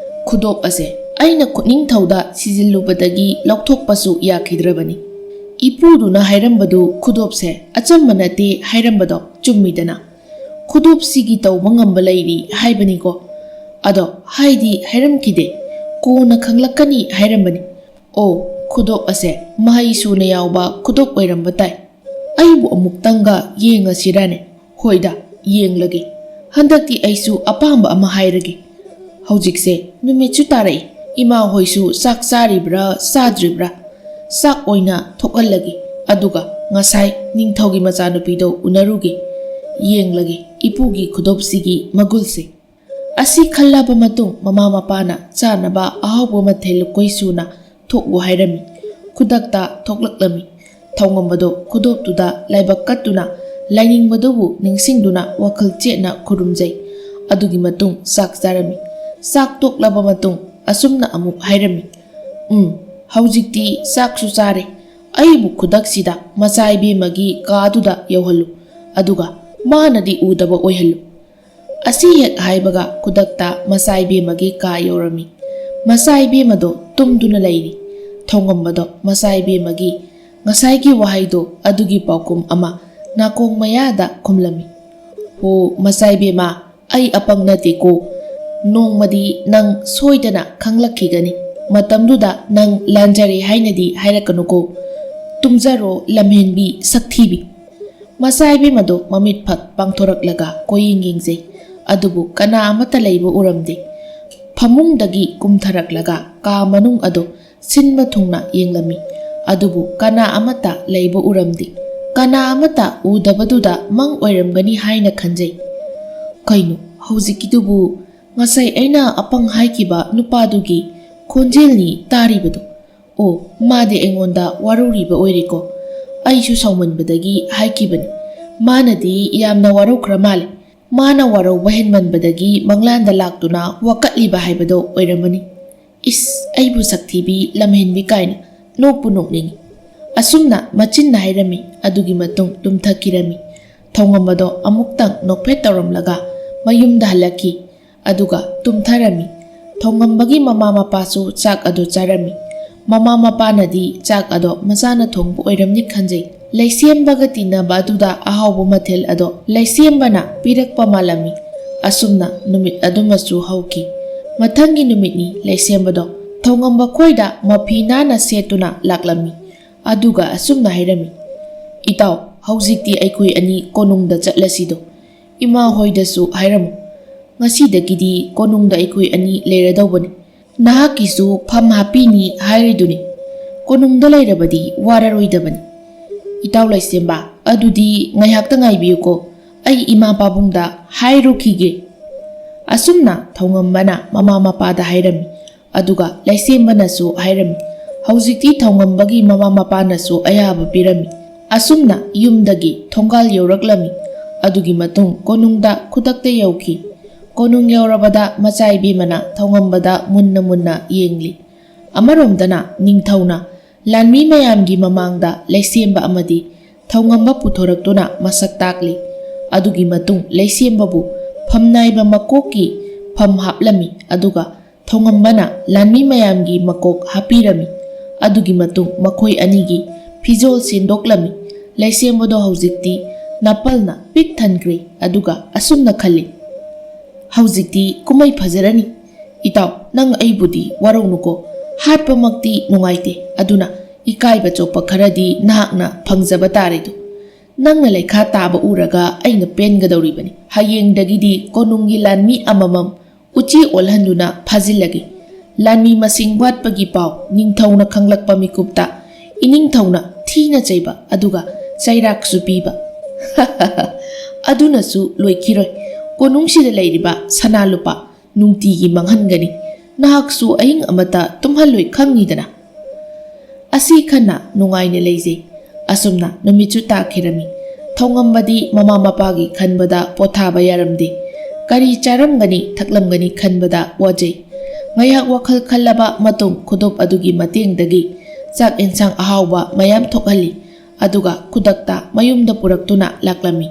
ꯈꯨꯗꯣꯞ ꯑꯁꯦ ꯑꯩꯅ ꯈꯨꯠꯅꯤꯡꯊꯧꯗ ꯁꯤꯖꯤꯜꯂꯨꯕꯗꯒꯤ ꯂꯧꯊꯣꯛꯄꯁꯨ ꯌꯥꯈꯤꯗ꯭ꯔꯕꯅꯤ꯫ ꯏꯄꯨꯗꯨꯅ ꯍꯥꯏꯔꯝꯕꯗꯨ ꯈꯨꯗꯣꯞꯁꯦ ꯑꯆꯝꯕ ꯅꯠꯇꯦ ꯍꯥꯏꯔꯝꯕꯗꯣ ꯆꯨꯝꯃꯤꯗꯅ꯫ ꯈꯨꯗꯣꯞꯁꯤꯒꯤ ꯇꯧꯕ ꯉꯝꯕ ꯂꯩꯔꯤ ꯍꯥꯏꯕꯅꯤꯀꯣ꯫ ꯑꯗꯣ ꯍꯥꯏꯗꯤ ꯍꯥꯏꯔꯝꯈꯤꯗꯦ, ꯀꯣꯟꯅ ꯈꯪꯂꯛꯀꯅꯤ ꯍꯥꯏꯔꯝꯕꯅꯤ꯫ ꯑꯣ, ꯈꯨꯗꯣꯞ ꯑꯁꯦ ꯃꯍꯩ ꯁꯨꯅ ꯌꯥꯎꯕ ꯈꯨꯗꯣꯞ ꯑꯣꯏꯔꯝꯕ ꯇꯥꯏ꯫ ꯑꯩꯕꯨ ꯑꯃꯨꯛꯇꯪꯒ ꯌꯦꯡꯉꯁꯤꯔꯅꯦ? ꯍꯣꯏꯗ, ꯌꯦꯡꯂꯒꯦ꯫ ꯍꯟꯗꯛꯇꯤ ꯑꯩꯁꯨ ꯑꯄꯥꯝꯕ ꯑꯃ ꯍꯥꯏꯔꯒꯦ꯫ ꯍꯧꯖꯤꯛꯁꯦ ꯅꯨꯃꯤꯠꯁꯨ ꯇꯥꯔꯛꯏ꯫ ꯏꯃꯥ ꯍꯣꯏꯁꯨ ꯆꯥꯛ ꯆꯥꯔꯤꯕ꯭ꯔꯥ ꯆꯥꯗ꯭ꯔꯤꯕ꯭ꯔꯥ? ꯆꯥꯛ ꯑꯣꯏꯅ ꯊꯣꯛꯍꯜꯂꯒꯦ, ꯑꯗꯨꯒ ꯉꯁꯥꯏ ꯅꯤꯡꯊꯧꯒꯤ ꯃꯆꯥꯅꯨꯄꯤꯗꯣ ꯎꯅꯔꯨꯒꯦ, ꯌꯦꯡꯂꯒꯦ ꯏꯄꯨꯒꯤ ꯈꯨꯗꯣꯞꯁꯤꯒꯤ ꯃꯒꯨꯜꯁꯦ꯫ ꯑꯁꯤ ꯈꯜꯂꯕ ꯃꯇꯨꯡ ꯃꯃꯥ ꯃꯄꯥꯅ ꯆꯥꯅꯕ ꯑꯍꯥꯎꯕ ꯃꯊꯦꯜ ꯂꯨꯀꯣꯏ ꯁꯨꯅ ꯊꯣꯛꯎ ꯍꯥꯏꯔꯝꯃꯤ꯫ ꯈꯨꯗꯛꯇ ꯊꯣꯛꯂꯛꯂꯝꯃꯤ꯫ ꯊꯧꯉꯝꯕꯗꯣ ꯈꯨꯗꯣꯞꯇꯨꯗ ꯂꯥꯏꯕꯛ ꯀꯠꯇꯨꯅ, ꯂꯥꯏꯅꯤꯡꯕꯗꯨꯕꯨ ꯅꯤꯡꯁꯤꯡꯗꯨꯅ ꯋꯥꯈꯜ ꯆꯦꯠꯅ ꯈꯨꯔꯨꯝꯖꯩ꯫ ꯑꯗꯨꯒꯤ ꯃꯇꯨꯡ ꯆꯥꯛ ꯆꯥꯔꯝꯃꯤ꯫ ꯆꯥꯛ ꯇꯣꯛꯂꯕ ꯃꯇꯨꯡ ꯑꯁꯨꯝꯅ ꯑꯃꯨꯛ ꯍꯥꯏꯔꯝꯃꯤ, "ꯎꯝ, ꯍꯧꯖꯤꯛꯇꯤ ꯆꯥꯛꯁꯨ ꯆꯥꯔꯦ꯫ ꯑꯩꯕꯨ ꯈꯨꯗꯛꯁꯤꯗ ꯃꯆꯥ ꯏꯕꯦꯝꯃꯒꯤ ꯀꯥꯗꯨꯗ ꯌꯧꯍꯜꯂꯨ, ꯑꯗꯨꯒ ꯃꯥꯅꯗꯤ ꯎꯗꯕ ꯑꯣꯏꯍꯜꯂꯨ"꯫ ꯑꯁꯤ ꯍꯦꯛ ꯍꯥꯏꯕꯒ ꯈꯨꯗꯛꯇ ꯃꯆꯥ ꯏꯕꯦꯝꯃꯒꯤ ꯀꯥ ꯌꯧꯔꯝꯃꯤ꯫ ꯃꯆꯥ ꯏꯕꯦꯝꯃꯗꯣ ꯇꯨꯝꯗꯨꯅ ꯂꯩꯔꯤ꯫ ꯊꯧꯉꯝꯕꯗꯣ ꯃꯆꯥ ꯏꯕꯦꯝꯃꯒꯤ ꯉꯁꯥꯏꯒꯤ ꯋꯥꯍꯩꯗꯣ ꯑꯗꯨꯒꯤ ꯄꯥꯎꯈꯨꯝ ꯑꯃ ꯅꯥꯀꯣꯡ ꯃꯌꯥꯗ ꯈꯨꯝꯂꯝꯃꯤ꯫ "ꯍꯣ, ꯃꯆꯥ ꯏꯕꯦꯝꯃ, ꯑꯩ ꯑꯄꯪ ꯅꯠꯇꯦꯀꯣ꯫ ꯅꯣꯡꯃꯗꯤ ꯅꯪ ꯁꯣꯏꯗꯅ ꯈꯪꯂꯛꯈꯤꯒꯅꯤ꯫ ꯃꯇꯝꯗꯨꯗ ꯅꯪ ꯂꯥꯟꯖꯔꯦ ꯍꯥꯏꯅꯗꯤ ꯍꯥꯏꯔꯛꯀꯅꯨꯀꯣ꯫ ꯇꯨꯝꯖꯔꯣ, ꯂꯝꯍꯦꯟꯕꯤ, ꯁꯛꯊꯤꯕꯤ"꯫ ꯃꯆꯥ ꯏꯕꯦꯝꯃꯗꯣ ꯃꯃꯤꯠ ꯐꯠ ꯄꯥꯡꯊꯣꯔꯛꯂꯒ ꯀꯣꯏꯌꯦꯡ ꯌꯦꯡꯖꯩ꯫ ꯑꯗꯨꯕꯨ ꯀꯅꯥ ꯑꯃꯠꯇ ꯂꯩꯕ ꯎꯔꯝꯗꯦ꯫ ꯐꯃꯨꯡꯗꯒꯤ ꯀꯨꯝꯊꯔꯛꯂꯒ ꯀꯥ ꯃꯅꯨꯡ ꯑꯗꯨ ꯁꯤꯟꯕ ꯊꯨꯡꯅ ꯌꯦꯡꯂꯝꯃꯤ꯫ ꯑꯗꯨꯕꯨ ꯀꯅꯥ ꯑꯃꯠꯇ ꯂꯩꯕ ꯎꯔꯝꯗꯦ꯫ ꯀꯅꯥ ꯑꯃꯠꯇ ꯎꯗꯕꯗꯨꯗ ꯃꯪ ꯑꯣꯏꯔꯝꯒꯅꯤ ꯍꯥꯏꯅ ꯈꯟꯖꯩ꯫ ꯀꯩꯅꯣ ꯍꯧꯖꯤꯛꯀꯤꯗꯨꯕꯨ? ꯉꯁꯥꯏ ꯑꯩꯅ ꯑꯄꯪ ꯍꯥꯏꯈꯤꯕ ꯅꯨꯄꯥꯗꯨꯒꯤ ꯈꯣꯟꯖꯦꯜꯅꯤ ꯇꯥꯔꯤꯕꯗꯨ꯫ ꯑꯣ, ꯃꯥꯗꯤ ꯑꯩꯉꯣꯟꯗ ꯋꯥꯔꯧꯔꯤꯕ ꯑꯣꯏꯔꯦꯀꯣ꯫ ꯑꯩꯁꯨ ꯁꯥꯎꯃꯟꯕꯗꯒꯤ ꯍꯥꯏꯈꯤꯕꯅꯤ꯫ ꯃꯥꯅꯗꯤ ꯌꯥꯝꯅ ꯋꯥꯔꯧꯈ꯭ꯔ ꯃꯥꯜꯂꯦ꯫ ꯃꯥꯅ ꯋꯥꯔꯧꯕ ꯍꯦꯟꯃꯟꯕꯗꯒꯤ ꯃꯪꯂꯥꯟꯗ ꯂꯥꯛꯇꯨꯅ ꯋꯥꯀꯠꯂꯤꯕ ꯍꯥꯏꯕꯗꯣ ꯑꯣꯏꯔꯝꯃꯅꯤ꯫ "ꯏꯁ, ꯑꯩꯕꯨ ꯁꯛꯊꯤꯕꯤ, ꯂꯝꯍꯦꯟꯕꯤ" ꯀꯥꯏꯅ ꯅꯣꯛꯄꯨ ꯅꯣꯛꯅꯤꯡꯏ꯫ ꯑꯁꯨꯝꯅ ꯃꯆꯤꯟꯅ ꯍꯥꯏꯔꯝꯃꯤ꯫ ꯑꯗꯨꯒꯤ ꯃꯇꯨꯡ ꯇꯨꯝꯊꯈꯤꯔꯝꯃꯤ꯫ ꯊꯧꯉꯝꯕꯗꯣ ꯑꯃꯨꯛꯇꯪ ꯅꯣꯛꯐꯦꯠ ꯇꯧꯔꯝꯂꯒ ꯃꯌꯨꯝꯗ ꯍꯜꯂꯛꯈꯤ꯫ ꯑꯗꯨꯒ ꯇꯨꯝꯊꯔꯝꯃꯤ꯫ ꯊꯧꯉꯝꯕꯒꯤ ꯃꯃꯥ ꯃꯄꯥꯁꯨ ꯆꯥꯛ ꯑꯗꯨ ꯆꯥꯔꯝꯃꯤ꯫ ꯃꯃꯥ ꯃꯄꯥꯅꯗꯤ ꯆꯥꯛ ꯑꯗꯣ ꯃꯆꯥꯅ ꯊꯣꯡꯕ ꯑꯣꯏꯔꯝꯅꯤ ꯈꯟꯖꯩ꯫ ꯂꯩꯁꯦꯝꯕꯒ ꯇꯤꯟꯅꯕ ꯑꯗꯨꯗ ꯑꯍꯥꯎꯕ ꯃꯊꯦꯜ ꯑꯗꯣ ꯂꯩꯁꯦꯝꯕꯅ ꯄꯤꯔꯛꯄ ꯃꯥꯜꯂꯝꯃꯤ꯫ ꯑꯁꯨꯝꯅ ꯅꯨꯃꯤꯠ ꯑꯗꯨꯃꯁꯨ ꯍꯧꯈꯤ꯫ ꯃꯊꯪꯒꯤ ꯅꯨꯃꯤꯠꯅꯤ ꯂꯩꯁꯦꯝꯕꯗꯣ ꯊꯧꯉꯝꯕ ꯈꯣꯏꯗ ꯃꯐꯤ ꯅꯥꯟꯅ ꯁꯦꯠꯇꯨꯅ ꯂꯥꯛꯂꯝꯃꯤ꯫ ꯑꯗꯨꯒ ꯑꯁꯨꯝꯅ ꯍꯥꯏꯔꯝꯃꯤ, "ꯏꯇꯥꯎ, ꯍꯧꯖꯤꯛꯇꯤ ꯑꯩꯈꯣꯏ ꯑꯅꯤ ꯀꯣꯅꯨꯡꯗ ꯆꯠꯂꯁꯤꯗꯣ꯫ "ꯏꯃꯥ ꯍꯣꯏꯗꯁꯨ ꯍꯥꯏꯔꯝꯃꯨ, ꯉꯁꯤꯗꯒꯤꯗꯤ ꯀꯣꯅꯨꯡꯗ ꯑꯩꯈꯣꯏ ꯑꯅꯤ ꯂꯩꯔꯗꯧꯕꯅꯤ꯫ ꯅꯍꯥꯛꯀꯤꯁꯨ ꯐꯝ ꯍꯥꯞꯄꯤꯅꯤ ꯍꯥꯏꯔꯤꯗꯨꯅꯤ꯫ ꯀꯣꯅꯨꯡꯗ ꯂꯩꯔꯕꯗꯤ ꯋꯥꯔꯔꯣꯏꯗꯕꯅꯤ꯫" "ꯏꯇꯥꯎ ꯂꯩꯁꯦꯝꯕ, ꯑꯗꯨꯗꯤ ꯉꯥꯏꯍꯥꯛꯇ ꯉꯥꯏꯕꯤꯌꯨꯀꯣ, ꯑꯩ ꯏꯃꯥ ꯄꯥꯕꯨꯡꯗ ꯍꯥꯏꯔꯨꯈꯤꯒꯦ꯫" ꯑꯁꯨꯝꯅ ꯊꯧꯉꯝꯕꯅ ꯃꯃꯥ ꯃꯄꯥꯗ ꯍꯥꯏꯔꯝꯃꯤ꯫ ꯑꯗꯨꯒ ꯂꯩꯁꯦꯝꯕꯅꯁꯨ ꯍꯥꯏꯔꯝꯃꯤ꯫ ꯍꯧꯖꯤꯛꯇꯤ ꯊꯧꯉꯝꯕꯒꯤ ꯃꯃꯥ ꯃꯄꯥꯅꯁꯨ ꯑꯌꯥꯕ ꯄꯤꯔꯝꯃꯤ꯫ ꯑꯁꯨꯝꯅ ꯌꯨꯝꯗꯒꯤ ꯊꯣꯡꯒꯥꯜ ꯌꯧꯔꯛꯂꯝꯃꯤ꯫ ꯑꯗꯨꯒꯤ ꯃꯇꯨꯡ ꯀꯣꯅꯨꯡꯗ ꯈꯨꯗꯛꯇ ꯌꯧꯈꯤ꯫ ꯀꯣꯅꯨꯡ ꯌꯧꯔꯕꯗ ꯃꯆꯥ ꯏꯕꯦꯝꯃꯅ ꯊꯧꯉꯝꯕꯗ ꯃꯨꯟꯅ ꯃꯨꯟꯅ ꯌꯦꯡꯂꯤ꯫ ꯑꯃꯔꯣꯝꯗꯅ ꯅꯤꯡꯊꯧꯅ ꯂꯥꯟꯃꯤ ꯃꯌꯥꯝꯒꯤ ꯃꯃꯥꯡꯗ ꯂꯩꯁꯦꯝꯕ ꯑꯃꯗꯤ ꯊꯧꯉꯝꯕ ꯄꯨꯊꯣꯔꯛꯇꯨꯅ ꯃꯁꯛ ꯇꯥꯛꯂꯤ꯫ ꯑꯗꯨꯒꯤ ꯃꯇꯨꯡ ꯂꯩꯁꯦꯝꯕꯕꯨ ꯐꯝꯅꯥꯏꯕ ꯃꯀꯣꯛꯀꯤ ꯐꯝ ꯍꯥꯞꯂꯝꯃꯤ, ꯑꯗꯨꯒ ꯊꯧꯉꯝꯕꯅ ꯂꯥꯟꯃꯤ ꯃꯌꯥꯝꯒꯤ ꯃꯀꯣꯛ ꯍꯥꯞꯄꯤꯔꯝꯃꯤ꯫ ꯑꯗꯨꯒꯤ ꯃꯇꯨꯡ ꯃꯈꯣꯏ ꯑꯅꯤꯒꯤ ꯐꯤꯖꯣꯜ ꯁꯤꯟꯗꯣꯛꯂꯝꯃꯤ꯫ ꯂꯩꯁꯦꯝꯕꯗꯣ ꯍꯧꯖꯤꯛꯇꯤ ꯅꯥꯄꯜꯅ ꯄꯤꯛ ꯊꯟꯈ꯭ꯔꯦ, ꯑꯗꯨꯒ ꯑꯁꯨꯝꯅ ꯈꯜꯂꯤ, "ꯍꯧꯖꯤꯛꯇꯤ ꯀꯨꯝꯍꯩ ꯐꯖꯔꯅꯤ꯫ ꯏꯇꯥꯎ, ꯅꯪ ꯑꯩꯕꯨꯗꯤ ꯋꯥꯔꯧꯅꯨꯀꯣ꯫ ꯍꯥꯠꯄꯃꯛꯇꯤ ꯅꯨꯡꯉꯥꯏꯇꯦ, ꯑꯗꯨꯅ ꯏꯀꯥꯏꯕ ꯆꯣꯛꯄ ꯈꯔꯗꯤ ꯅꯍꯥꯛꯅ ꯐꯪꯖꯕ ꯇꯥꯔꯦꯗꯣ꯫ ꯅꯪꯅ ꯂꯩꯈꯥ ꯇꯥꯕ ꯎꯔꯒ ꯑꯩꯅ ꯄꯦꯟꯒꯗꯧꯔꯤꯕꯅꯤ꯫ ꯍꯌꯦꯡꯗꯒꯤꯗꯤ ꯀꯣꯅꯨꯡꯒꯤ ꯂꯥꯟꯃꯤ ꯑꯃꯃꯝ ꯎꯆꯤ ꯑꯣꯜꯍꯟꯗꯨꯅ ꯐꯥꯖꯤꯜꯂꯒꯦ꯫ ꯂꯥꯟꯃꯤ ꯃꯁꯤꯡ ꯋꯥꯠꯄꯒꯤ ꯄꯥꯎ ꯅꯤꯡꯊꯧꯅ ꯈꯪꯂꯛꯄ ꯃꯤꯀꯨꯞꯇ ꯏꯅꯤꯡꯊꯧꯅ ꯊꯤꯅ ꯆꯩꯕ, ꯑꯗꯨꯒ ꯆꯩꯔꯥꯛꯁꯨ ꯄꯤꯕ꯫" "ꯑꯗꯨꯅꯁꯨ ꯂꯣꯏꯈꯤꯔꯣꯏ꯫ ꯀꯣꯅꯨꯡꯁꯤꯗ ꯂꯩꯔꯤꯕ ꯁꯅꯥ ꯂꯨꯄꯥ ꯅꯨꯡꯇꯤꯒꯤ ꯃꯥꯡꯍꯟꯒꯅꯤ꯫ ꯅꯍꯥꯛꯁꯨ ꯑꯍꯤꯡ ꯑꯃꯠꯇ ꯇꯨꯝꯍꯜꯂꯣꯏ ꯈꯪꯉꯤꯗꯅ꯫" ꯑꯁꯤ ꯈꯟꯅ ꯅꯨꯡꯉꯥꯏꯅ ꯂꯩꯖꯩ꯫ ꯑꯁꯨꯝꯅ ꯅꯨꯃꯤꯠꯁꯨ ꯇꯥꯈꯤꯔꯝꯃꯤ꯫ ꯊꯧꯉꯝꯕꯗꯤ ꯃꯃꯥ ꯃꯄꯥꯒꯤ ꯈꯟꯕꯗ ꯄꯣꯊꯥꯕ ꯌꯥꯔꯝꯗꯦ꯫ ꯀꯔꯤ ꯆꯥꯔꯝꯒꯅꯤ ꯊꯛꯂꯝꯒꯅꯤ ꯈꯟꯕꯗ ꯋꯥꯖꯩ꯫ ꯉꯥꯏꯍꯥꯛ ꯋꯥꯈꯜ ꯈꯜꯂꯕ ꯃꯇꯨꯡ ꯈꯨꯗꯣꯞ ꯑꯗꯨꯒꯤ ꯃꯇꯦꯡꯗꯒꯤ ꯆꯥꯛ ꯑꯦꯟꯁꯥꯡ ꯑꯍꯥꯎꯕ ꯃꯌꯥꯝ ꯊꯣꯛꯍꯜꯂꯤ꯫ ꯑꯗꯨꯒ ꯈꯨꯗꯛꯇ ꯃꯌꯨꯝꯗ ꯄꯨꯔꯛꯇꯨꯅ ꯂꯥꯛꯂꯝꯃꯤ꯫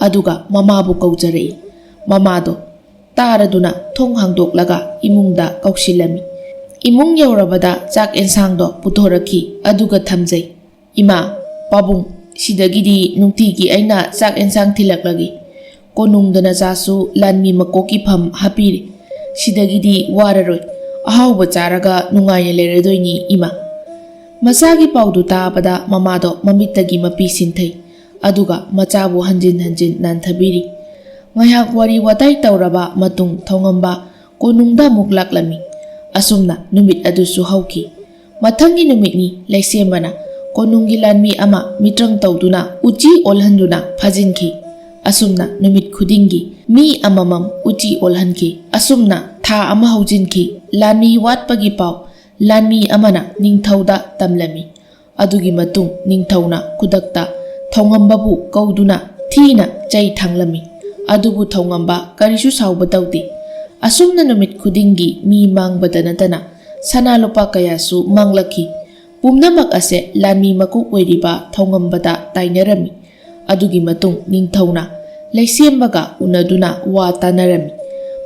ꯑꯗꯨꯒ ꯃꯃꯥꯕꯨ ꯀꯧꯖꯔꯛꯏ꯫ ꯃꯃꯥꯗꯣ ꯇꯥꯔꯗꯨꯅ ꯊꯣꯡ ꯍꯥꯡꯗꯣꯛꯂꯒ ꯏꯃꯨꯡꯗ ꯀꯧꯁꯤꯜꯂꯝꯃꯤ꯫ ꯏꯃꯨꯡ ꯌꯧꯔꯕꯗ ꯆꯥꯛ ꯑꯦꯟꯁꯥꯡꯗꯣ ꯄꯨꯊꯣꯔꯛꯈꯤ, ꯑꯗꯨꯒ ꯊꯝꯖꯩ꯫ "ꯏꯃꯥ, ꯄꯥꯕꯨꯡ, ꯁꯤꯗꯒꯤꯗꯤ ꯅꯨꯡꯇꯤꯒꯤ ꯑꯩꯅ ꯆꯥꯛ ꯑꯦꯟꯁꯥꯡ ꯊꯤꯜꯂꯛꯂꯒꯦ꯫ ꯀꯣꯅꯨꯡꯗ ꯅꯆꯥꯁꯨ ꯂꯥꯟꯃꯤ ꯃꯀꯣꯛꯀꯤ ꯐꯝ ꯍꯥꯞꯄꯤꯔꯦ꯫ ꯁꯤꯗꯒꯤꯗꯤ ꯋꯥꯔꯔꯣꯏ꯫ ꯑꯍꯥꯎꯕ ꯆꯥꯔꯒ ꯅꯨꯡꯉꯥꯏꯅ ꯂꯩꯔꯗꯣꯏꯅꯤ, ꯏꯃꯥ꯫" ꯃꯆꯥꯒꯤ ꯄꯥꯎꯗꯨ ꯇꯥꯕꯗ ꯃꯃꯥꯗꯣ ꯃꯃꯤꯠꯇꯒꯤ ꯃꯄꯤ ꯁꯤꯟꯊꯩ꯫ ꯑꯗꯨꯒ ꯃꯆꯥꯕꯨ ꯍꯟꯖꯤꯟ ꯍꯟꯖꯤꯟ ꯅꯥꯟꯊꯕꯤꯔꯤ꯫ ꯉꯥꯏꯍꯥꯛ ꯋꯥꯔꯤ ꯋꯥꯇꯥꯏ ꯇꯧꯔꯕ ꯃꯇꯨꯡ ꯊꯧꯉꯝꯕ ꯀꯣꯅꯨꯡꯗ ꯑꯃꯨꯛ ꯂꯥꯛꯂꯝꯃꯤ꯫ ꯑꯁꯨꯝꯅ ꯅꯨꯃꯤꯠ ꯑꯗꯨꯁꯨ ꯍꯧꯈꯤ꯫ ꯃꯊꯪꯒꯤ ꯅꯨꯃꯤꯠꯅꯤ ꯂꯩꯁꯦꯝꯕꯅ ꯀꯣꯅꯨꯡꯒꯤ ꯂꯥꯟꯃꯤ ꯑꯃ ꯃꯤꯇ꯭ꯔꯪ ꯇꯧꯗꯨꯅ ꯎꯆꯤ ꯑꯣꯜꯍꯟꯗꯨꯅ ꯐꯥꯖꯤꯟꯈꯤ꯫ ꯑꯁꯨꯝꯅ ꯅꯨꯃꯤꯠ ꯈꯨꯗꯤꯡꯒꯤ ꯃꯤ ꯑꯃꯃꯝ ꯎꯆꯤ ꯑꯣꯜꯍꯟꯈꯤ꯫ ꯑꯁꯨꯝꯅ ꯊꯥ ꯑꯃ ꯍꯧꯖꯤꯟꯈꯤ꯫ ꯂꯥꯟꯃꯤ ꯋꯥꯠꯄꯒꯤ ꯄꯥꯎ ꯂꯥꯟꯃꯤ ꯑꯃꯅ ꯅꯤꯡꯊꯧꯗ ꯇꯝꯂꯝꯃꯤ꯫ ꯑꯗꯨꯒꯤ ꯃꯇꯨꯡ ꯅꯤꯡꯊꯧꯅ ꯈꯨꯗꯛꯇ ꯊꯧꯉꯝꯕꯕꯨ ꯀꯧꯗꯨꯅ ꯊꯤꯅ ꯆꯩ ꯊꯥꯡꯂꯝꯃꯤ꯫ ꯑꯗꯨꯕꯨ ꯊꯧꯉꯝꯕ ꯀꯔꯤꯁꯨ ꯁꯥꯎꯕ ꯇꯧꯗꯦ꯫ ꯑꯁꯨꯝꯅ ꯅꯨꯃꯤꯠ ꯈꯨꯗꯤꯡꯒꯤ ꯃꯤ ꯃꯥꯡꯕꯗ ꯅꯠꯇꯅ ꯁꯅꯥ ꯂꯨꯄꯥ ꯀꯌꯥꯁꯨ ꯃꯥꯡꯂꯛꯈꯤ꯫ ꯄꯨꯝꯅꯃꯛ ꯑꯁꯦ ꯂꯥꯟꯃꯤ ꯃꯀꯣꯛ ꯑꯣꯏꯔꯤꯕ ꯊꯧꯉꯝꯕꯗ ꯇꯥꯏꯅꯔꯝꯃꯤ꯫ ꯑꯗꯨꯒꯤ ꯃꯇꯨꯡ ꯅꯤꯡꯊꯧꯅ ꯂꯩꯁꯦꯝꯕꯒ ꯎꯅꯗꯨꯅ ꯋꯥ ꯇꯥꯅꯔꯝꯃꯤ꯫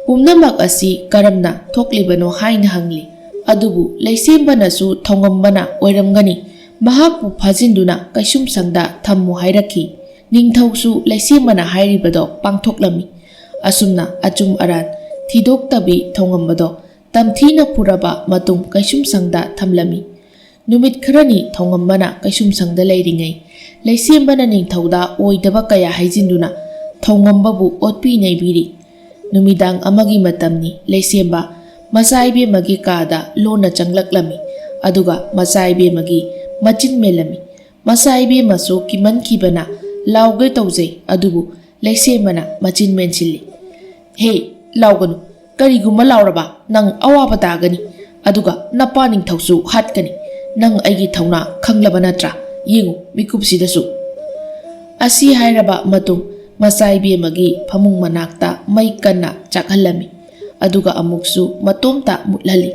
ꯄꯨꯝꯅꯃꯛ ꯑꯁꯤ ꯀꯔꯝꯅ ꯊꯣꯛꯂꯤꯕꯅꯣ ꯍꯥꯏꯅ ꯍꯪꯂꯤ꯫ ꯑꯗꯨꯕꯨ ꯂꯩꯁꯦꯝꯕꯅꯁꯨ ꯊꯧꯉꯝꯕꯅ ꯑꯣꯏꯔꯝꯒꯅꯤ, ꯃꯍꯥꯛꯄꯨ ꯐꯥꯖꯤꯟꯗꯨꯅ ꯀꯩꯁꯨꯝꯁꯪꯗ ꯊꯝꯃꯨ ꯍꯥꯏꯔꯛꯈꯤ꯫ ꯅꯤꯡꯊꯧꯁꯨ ꯂꯩꯁꯦꯝꯕꯅ ꯍꯥꯏꯔꯤꯕꯗꯣ ꯄꯥꯡꯊꯣꯛꯂꯝꯃꯤ꯫ ꯑꯁꯨꯝꯅ ꯑꯆꯨꯝ ꯑꯔꯥꯟ ꯊꯤꯗꯣꯛꯇꯕꯤ ꯊꯧꯉꯝꯕꯗꯣ ꯇꯝꯊꯤꯅ ꯄꯨꯔꯕ ꯃꯇꯨꯡ ꯀꯩꯁꯨꯝꯁꯪꯗ ꯊꯝꯂꯝꯃꯤ꯫ ꯅꯨꯃꯤꯠ ꯈꯔꯅꯤ ꯊꯧꯉꯝꯕꯅ ꯀꯩꯁꯨꯝꯁꯪꯗ ꯂꯩꯔꯤꯉꯩ, ꯂꯩꯁꯦꯝꯕꯅ ꯅꯤꯡꯊꯧꯗ ꯑꯣꯏꯗꯕ ꯀꯌꯥ ꯍꯥꯏꯖꯤꯟꯗꯨꯅ ꯊꯧꯉꯝꯕꯕꯨ ꯑꯣꯠꯄꯤ ꯅꯩꯕꯤꯔꯤ꯫ ꯅꯨꯃꯤꯗꯥꯡ ꯑꯃꯒꯤ ꯃꯇꯝꯅꯤ꯫ ꯂꯩꯁꯦꯝꯕ ꯃꯆꯥ ꯏꯕꯦꯝꯃꯒꯤ ꯀꯥꯗ ꯂꯣꯟꯅ ꯆꯪꯂꯛꯂꯝꯃꯤ꯫ ꯑꯗꯨꯒ ꯃꯆꯥ ꯏꯕꯦꯝꯃꯒꯤ ꯃꯆꯤꯟ ꯃꯦꯜꯂꯝꯃꯤ꯫ ꯃꯆꯥ ꯏꯕꯦꯝꯃꯁꯨ ꯀꯤꯃꯟꯈꯤꯕꯅ ꯂꯥꯎꯒꯦ ꯇꯧꯖꯩ, ꯑꯗꯨꯕꯨ ꯂꯩꯁꯦꯝꯕꯅ ꯃꯆꯤꯟ ꯃꯦꯟꯁꯤꯜꯂꯤ꯫ "ꯍꯦ, ꯂꯥꯎꯒꯅꯨ꯫ ꯀꯔꯤꯒꯨꯝꯕ ꯂꯥꯎꯔꯕ ꯅꯪ ꯑꯋꯥꯕ ꯇꯥꯒꯅꯤ, ꯑꯗꯨꯒ ꯅꯄꯥ ꯅꯤꯡꯊꯧꯁꯨ ꯍꯥꯠꯀꯅꯤ꯫ ꯅꯪ ꯑꯩꯒꯤ ꯊꯧꯅꯥ ꯈꯪꯂꯕ ꯅꯠꯇ꯭ꯔꯥ? ꯌꯦꯡꯉꯨ, ꯃꯤꯀꯨꯞꯁꯤꯗꯁꯨ"꯫ ꯑꯁꯤ ꯍꯥꯏꯔꯕ ꯃꯇꯨꯡ ꯃꯆꯥ ꯏꯕꯦꯝꯃꯒꯤ ꯐꯃꯨꯡ ꯃꯅꯥꯛꯇ ꯃꯩ ꯀꯟꯅ ꯆꯥꯛꯍꯜꯂꯝꯃꯤ꯫ ꯑꯗꯨꯒ ꯑꯃꯨꯛꯁꯨ ꯃꯇꯣꯝꯇ ꯃꯨꯠꯍꯜꯂꯤ꯫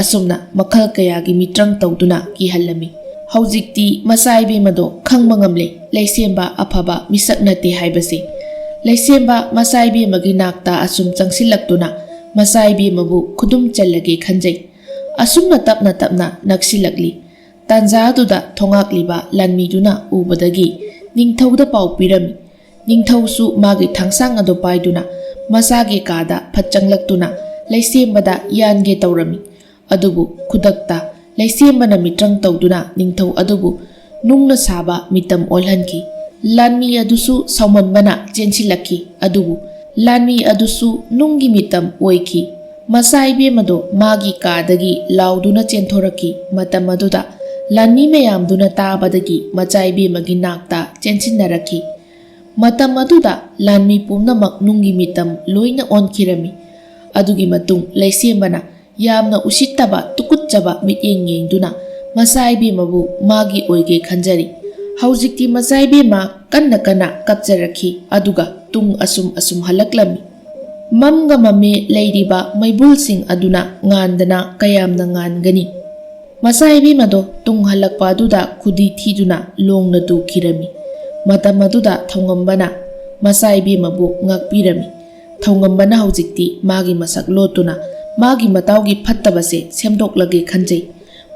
ꯑꯁꯨꯝꯅ ꯃꯈꯜ ꯀꯌꯥꯒꯤ ꯃꯤꯇ꯭ꯔꯪ ꯇꯧꯗꯨꯅ ꯀꯤꯍꯜꯂꯝꯃꯤ꯫ ꯍꯧꯖꯤꯛꯇꯤ ꯃꯆꯥ ꯏꯕꯦꯝꯃꯗꯣ ꯈꯪꯕ ꯉꯝꯂꯦ, ꯂꯩꯁꯦꯝꯕ ꯑꯐꯕ ꯃꯤꯁꯛ ꯅꯠꯇꯦ ꯍꯥꯏꯕꯁꯦ꯫ ꯂꯩꯁꯦꯝꯕ ꯃꯆꯥ ꯏꯕꯦꯝꯃꯒꯤ ꯅꯥꯛꯇ ꯑꯁꯨꯝ ꯆꯪꯁꯤꯜꯂꯛꯇꯨꯅ ꯃꯆꯥ ꯏꯕꯦꯝꯃꯕꯨ ꯈꯨꯗꯨꯝ ꯆꯜꯂꯒꯦ ꯈꯟꯖꯩ꯫ ꯑꯁꯨꯝꯅ ꯇꯞꯅ ꯇꯞꯅ ꯅꯛꯁꯤꯜꯂꯛꯂꯤ꯫ ꯇꯥꯟꯖꯥ ꯑꯗꯨꯗ ꯊꯣꯉꯥꯛꯂꯤꯕ ꯂꯥꯟꯃꯤꯗꯨꯅ ꯎꯕꯗꯒꯤ ꯅꯤꯡꯊꯧꯗ ꯄꯥꯎ ꯄꯤꯔꯝꯃꯤ꯫ ꯅꯤꯡꯊꯧꯁꯨ ꯃꯥꯒꯤ ꯊꯥꯡꯁꯥꯡ ꯑꯗꯨ ꯄꯥꯏꯗꯨꯅ ꯃꯆꯥꯒꯤ ꯀꯥꯗ ꯐꯠ ꯆꯪꯂꯛꯇꯨꯅ ꯂꯩꯁꯦꯝꯕꯗ ꯌꯥꯟꯒꯦ ꯇꯧꯔꯝꯃꯤ꯫ ꯑꯗꯨꯕꯨ ꯈꯨꯗꯛꯇ ꯂꯩꯁꯦꯝꯕꯅ ꯃꯤꯇ꯭ꯔꯪ ꯇꯧꯗꯨꯅ ꯅꯤꯡꯊꯧ ꯑꯗꯨꯕꯨ ꯅꯨꯡꯅ ꯁꯥꯕ ꯃꯤꯇꯝ ꯑꯣꯜꯍꯟꯈꯤ꯫ ꯂꯥꯟꯃꯤ ꯑꯗꯨꯁꯨ ꯁꯥꯎꯃꯟꯕꯅ ꯆꯦꯟꯁꯤꯜꯂꯛꯈꯤ꯫ ꯑꯗꯨꯕꯨ ꯂꯥꯟꯃꯤ ꯑꯗꯨꯁꯨ ꯅꯨꯡꯒꯤ ꯃꯤꯇꯝ ꯑꯣꯏꯈꯤ꯫ ꯃꯆꯥ ꯏꯕꯦꯝ ꯑꯗꯣ ꯃꯥꯒꯤ ꯀꯥꯗꯒꯤ ꯂꯥꯎꯗꯨꯅ ꯆꯦꯟꯊꯣꯔꯛꯈꯤ꯫ ꯃꯇꯝ ꯑꯗꯨꯗ ꯂꯥꯟꯃꯤ ꯃꯌꯥꯝꯗꯨꯅ ꯇꯥꯕꯗꯒꯤ ꯃꯆꯥ ꯏꯕꯦꯝ ꯑꯃꯒꯤ ꯅꯥꯛꯇ ꯆꯦꯟꯁꯤꯟꯅꯔꯛꯈꯤ꯫ ꯃꯇꯝ ꯑꯗꯨꯗ ꯂꯥꯟꯃꯤ ꯄꯨꯝꯅꯃꯛ ꯅꯨꯡꯒꯤ ꯃꯤꯇꯝ ꯂꯣꯏꯅ ꯑꯣꯟꯈꯤꯔꯝꯃꯤ꯫ ꯑꯗꯨꯒꯤ ꯃꯇꯨꯡ ꯂꯩꯁꯦꯝꯕꯅ ꯌꯥꯝꯅ ꯎꯁꯤꯠꯇꯕ, ꯇꯨꯀꯨꯠꯆꯕ ꯃꯤꯠꯌꯦꯡ ꯌꯦꯡꯗꯨꯅ ꯃꯆꯥ ꯏꯕꯦꯝꯃꯕꯨ ꯃꯥꯒꯤ ꯑꯣꯏꯒꯦ ꯈꯟꯖꯔꯤ꯫ ꯍꯧꯖꯤꯛꯇꯤ ꯃꯆꯥ ꯏꯕꯦꯝꯃ ꯀꯟꯅ ꯀꯟꯅ ꯀꯞꯆꯔꯛꯈꯤ꯫ ꯑꯗꯨꯒ ꯇꯨꯡ ꯑꯁꯨꯝ ꯑꯁꯨꯝ ꯍꯜꯂꯛꯂꯝꯃꯤ꯫ ꯃꯝꯒ ꯃꯝꯃꯦ ꯂꯩꯔꯤꯕ ꯃꯩꯕꯨꯜꯁꯤꯡ ꯑꯗꯨꯅ ꯉꯥꯟꯗꯅ ꯀꯌꯥꯝꯅ ꯉꯥꯟꯒꯅꯤ? ꯃꯆꯥ ꯏꯕꯦꯝꯃꯗꯣ ꯇꯨꯡ ꯍꯜꯂꯛꯄ ꯑꯗꯨꯗ ꯈꯨꯗꯤ ꯊꯤꯗꯨꯅ ꯂꯣꯡꯅ ꯇꯨꯈꯤꯔꯝꯃꯤ꯫ ꯃꯇꯝ ꯑꯗꯨꯗ ꯊꯧꯉꯝꯕꯅ ꯃꯆꯥ ꯏꯕꯦꯝꯃꯕꯨ ꯉꯥꯛꯄꯤꯔꯝꯃꯤ꯫ ꯊꯧꯉꯝꯕꯅ ꯍꯧꯖꯤꯛꯇꯤ ꯃꯥꯒꯤ ꯃꯁꯛ ꯂꯣꯠꯇꯨꯅ ꯃꯥꯒꯤ ꯃꯇꯥꯎꯒꯤ ꯐꯠꯇꯕꯁꯦ ꯁꯦꯝꯗꯣꯛꯂꯒꯦ ꯈꯟꯖꯩ꯫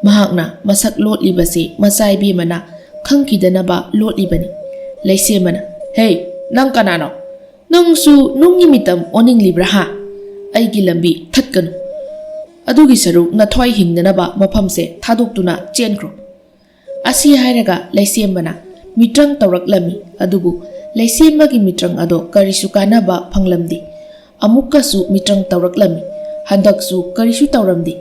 ꯃꯍꯥꯛꯅ ꯃꯁꯛ ꯂꯣꯠꯂꯤꯕꯁꯦ ꯃꯆꯥ ꯏꯕꯦꯝꯃꯅ ꯈꯪꯈꯤꯗꯅꯕ ꯂꯣꯠꯂꯤꯕꯅꯤ꯫ ꯂꯩꯁꯦꯝꯕꯅ, "ꯍꯦ, ꯅꯪ ꯀꯅꯥꯅꯣ? ꯅꯪꯁꯨ ꯅꯨꯡꯒꯤ ꯃꯤꯇꯝ ꯑꯣꯟꯅꯤꯡꯂꯤꯕ꯭ꯔꯥ ꯍꯥ? ꯑꯩꯒꯤ ꯂꯝꯕꯤ ꯊꯠꯀꯅꯨ꯫ ꯑꯗꯨꯒꯤ ꯁꯔꯨꯛ ꯅꯊ꯭ꯋꯥꯏ ꯍꯤꯡꯅꯅꯕ ꯃꯐꯝꯁꯦ ꯊꯥꯗꯣꯛꯇꯨꯅ ꯆꯦꯟꯈ꯭ꯔꯣ"꯫ ꯑꯁꯤ ꯍꯥꯏꯔꯒ ꯂꯩꯁꯦꯝꯕꯅ ꯃꯤꯇ꯭ꯔꯪ ꯇꯧꯔꯛꯂꯝꯃꯤ꯫ ꯑꯗꯨꯕꯨ ꯂꯩꯁꯦꯝꯕꯒꯤ ꯃꯤꯇ꯭ꯔꯪ ꯑꯗꯣ ꯀꯔꯤꯁꯨ ꯀꯥꯟꯅꯕ ꯐꯪꯂꯝꯗꯦ꯫ ꯑꯃꯨꯛꯀꯁꯨ ꯃꯤꯇ꯭ꯔꯪ ꯇꯧꯔꯛꯂꯝꯃꯤ꯫ ꯍꯟꯗꯛꯁꯨ ꯀꯔꯤꯁꯨ ꯇꯧꯔꯝꯗꯦ꯫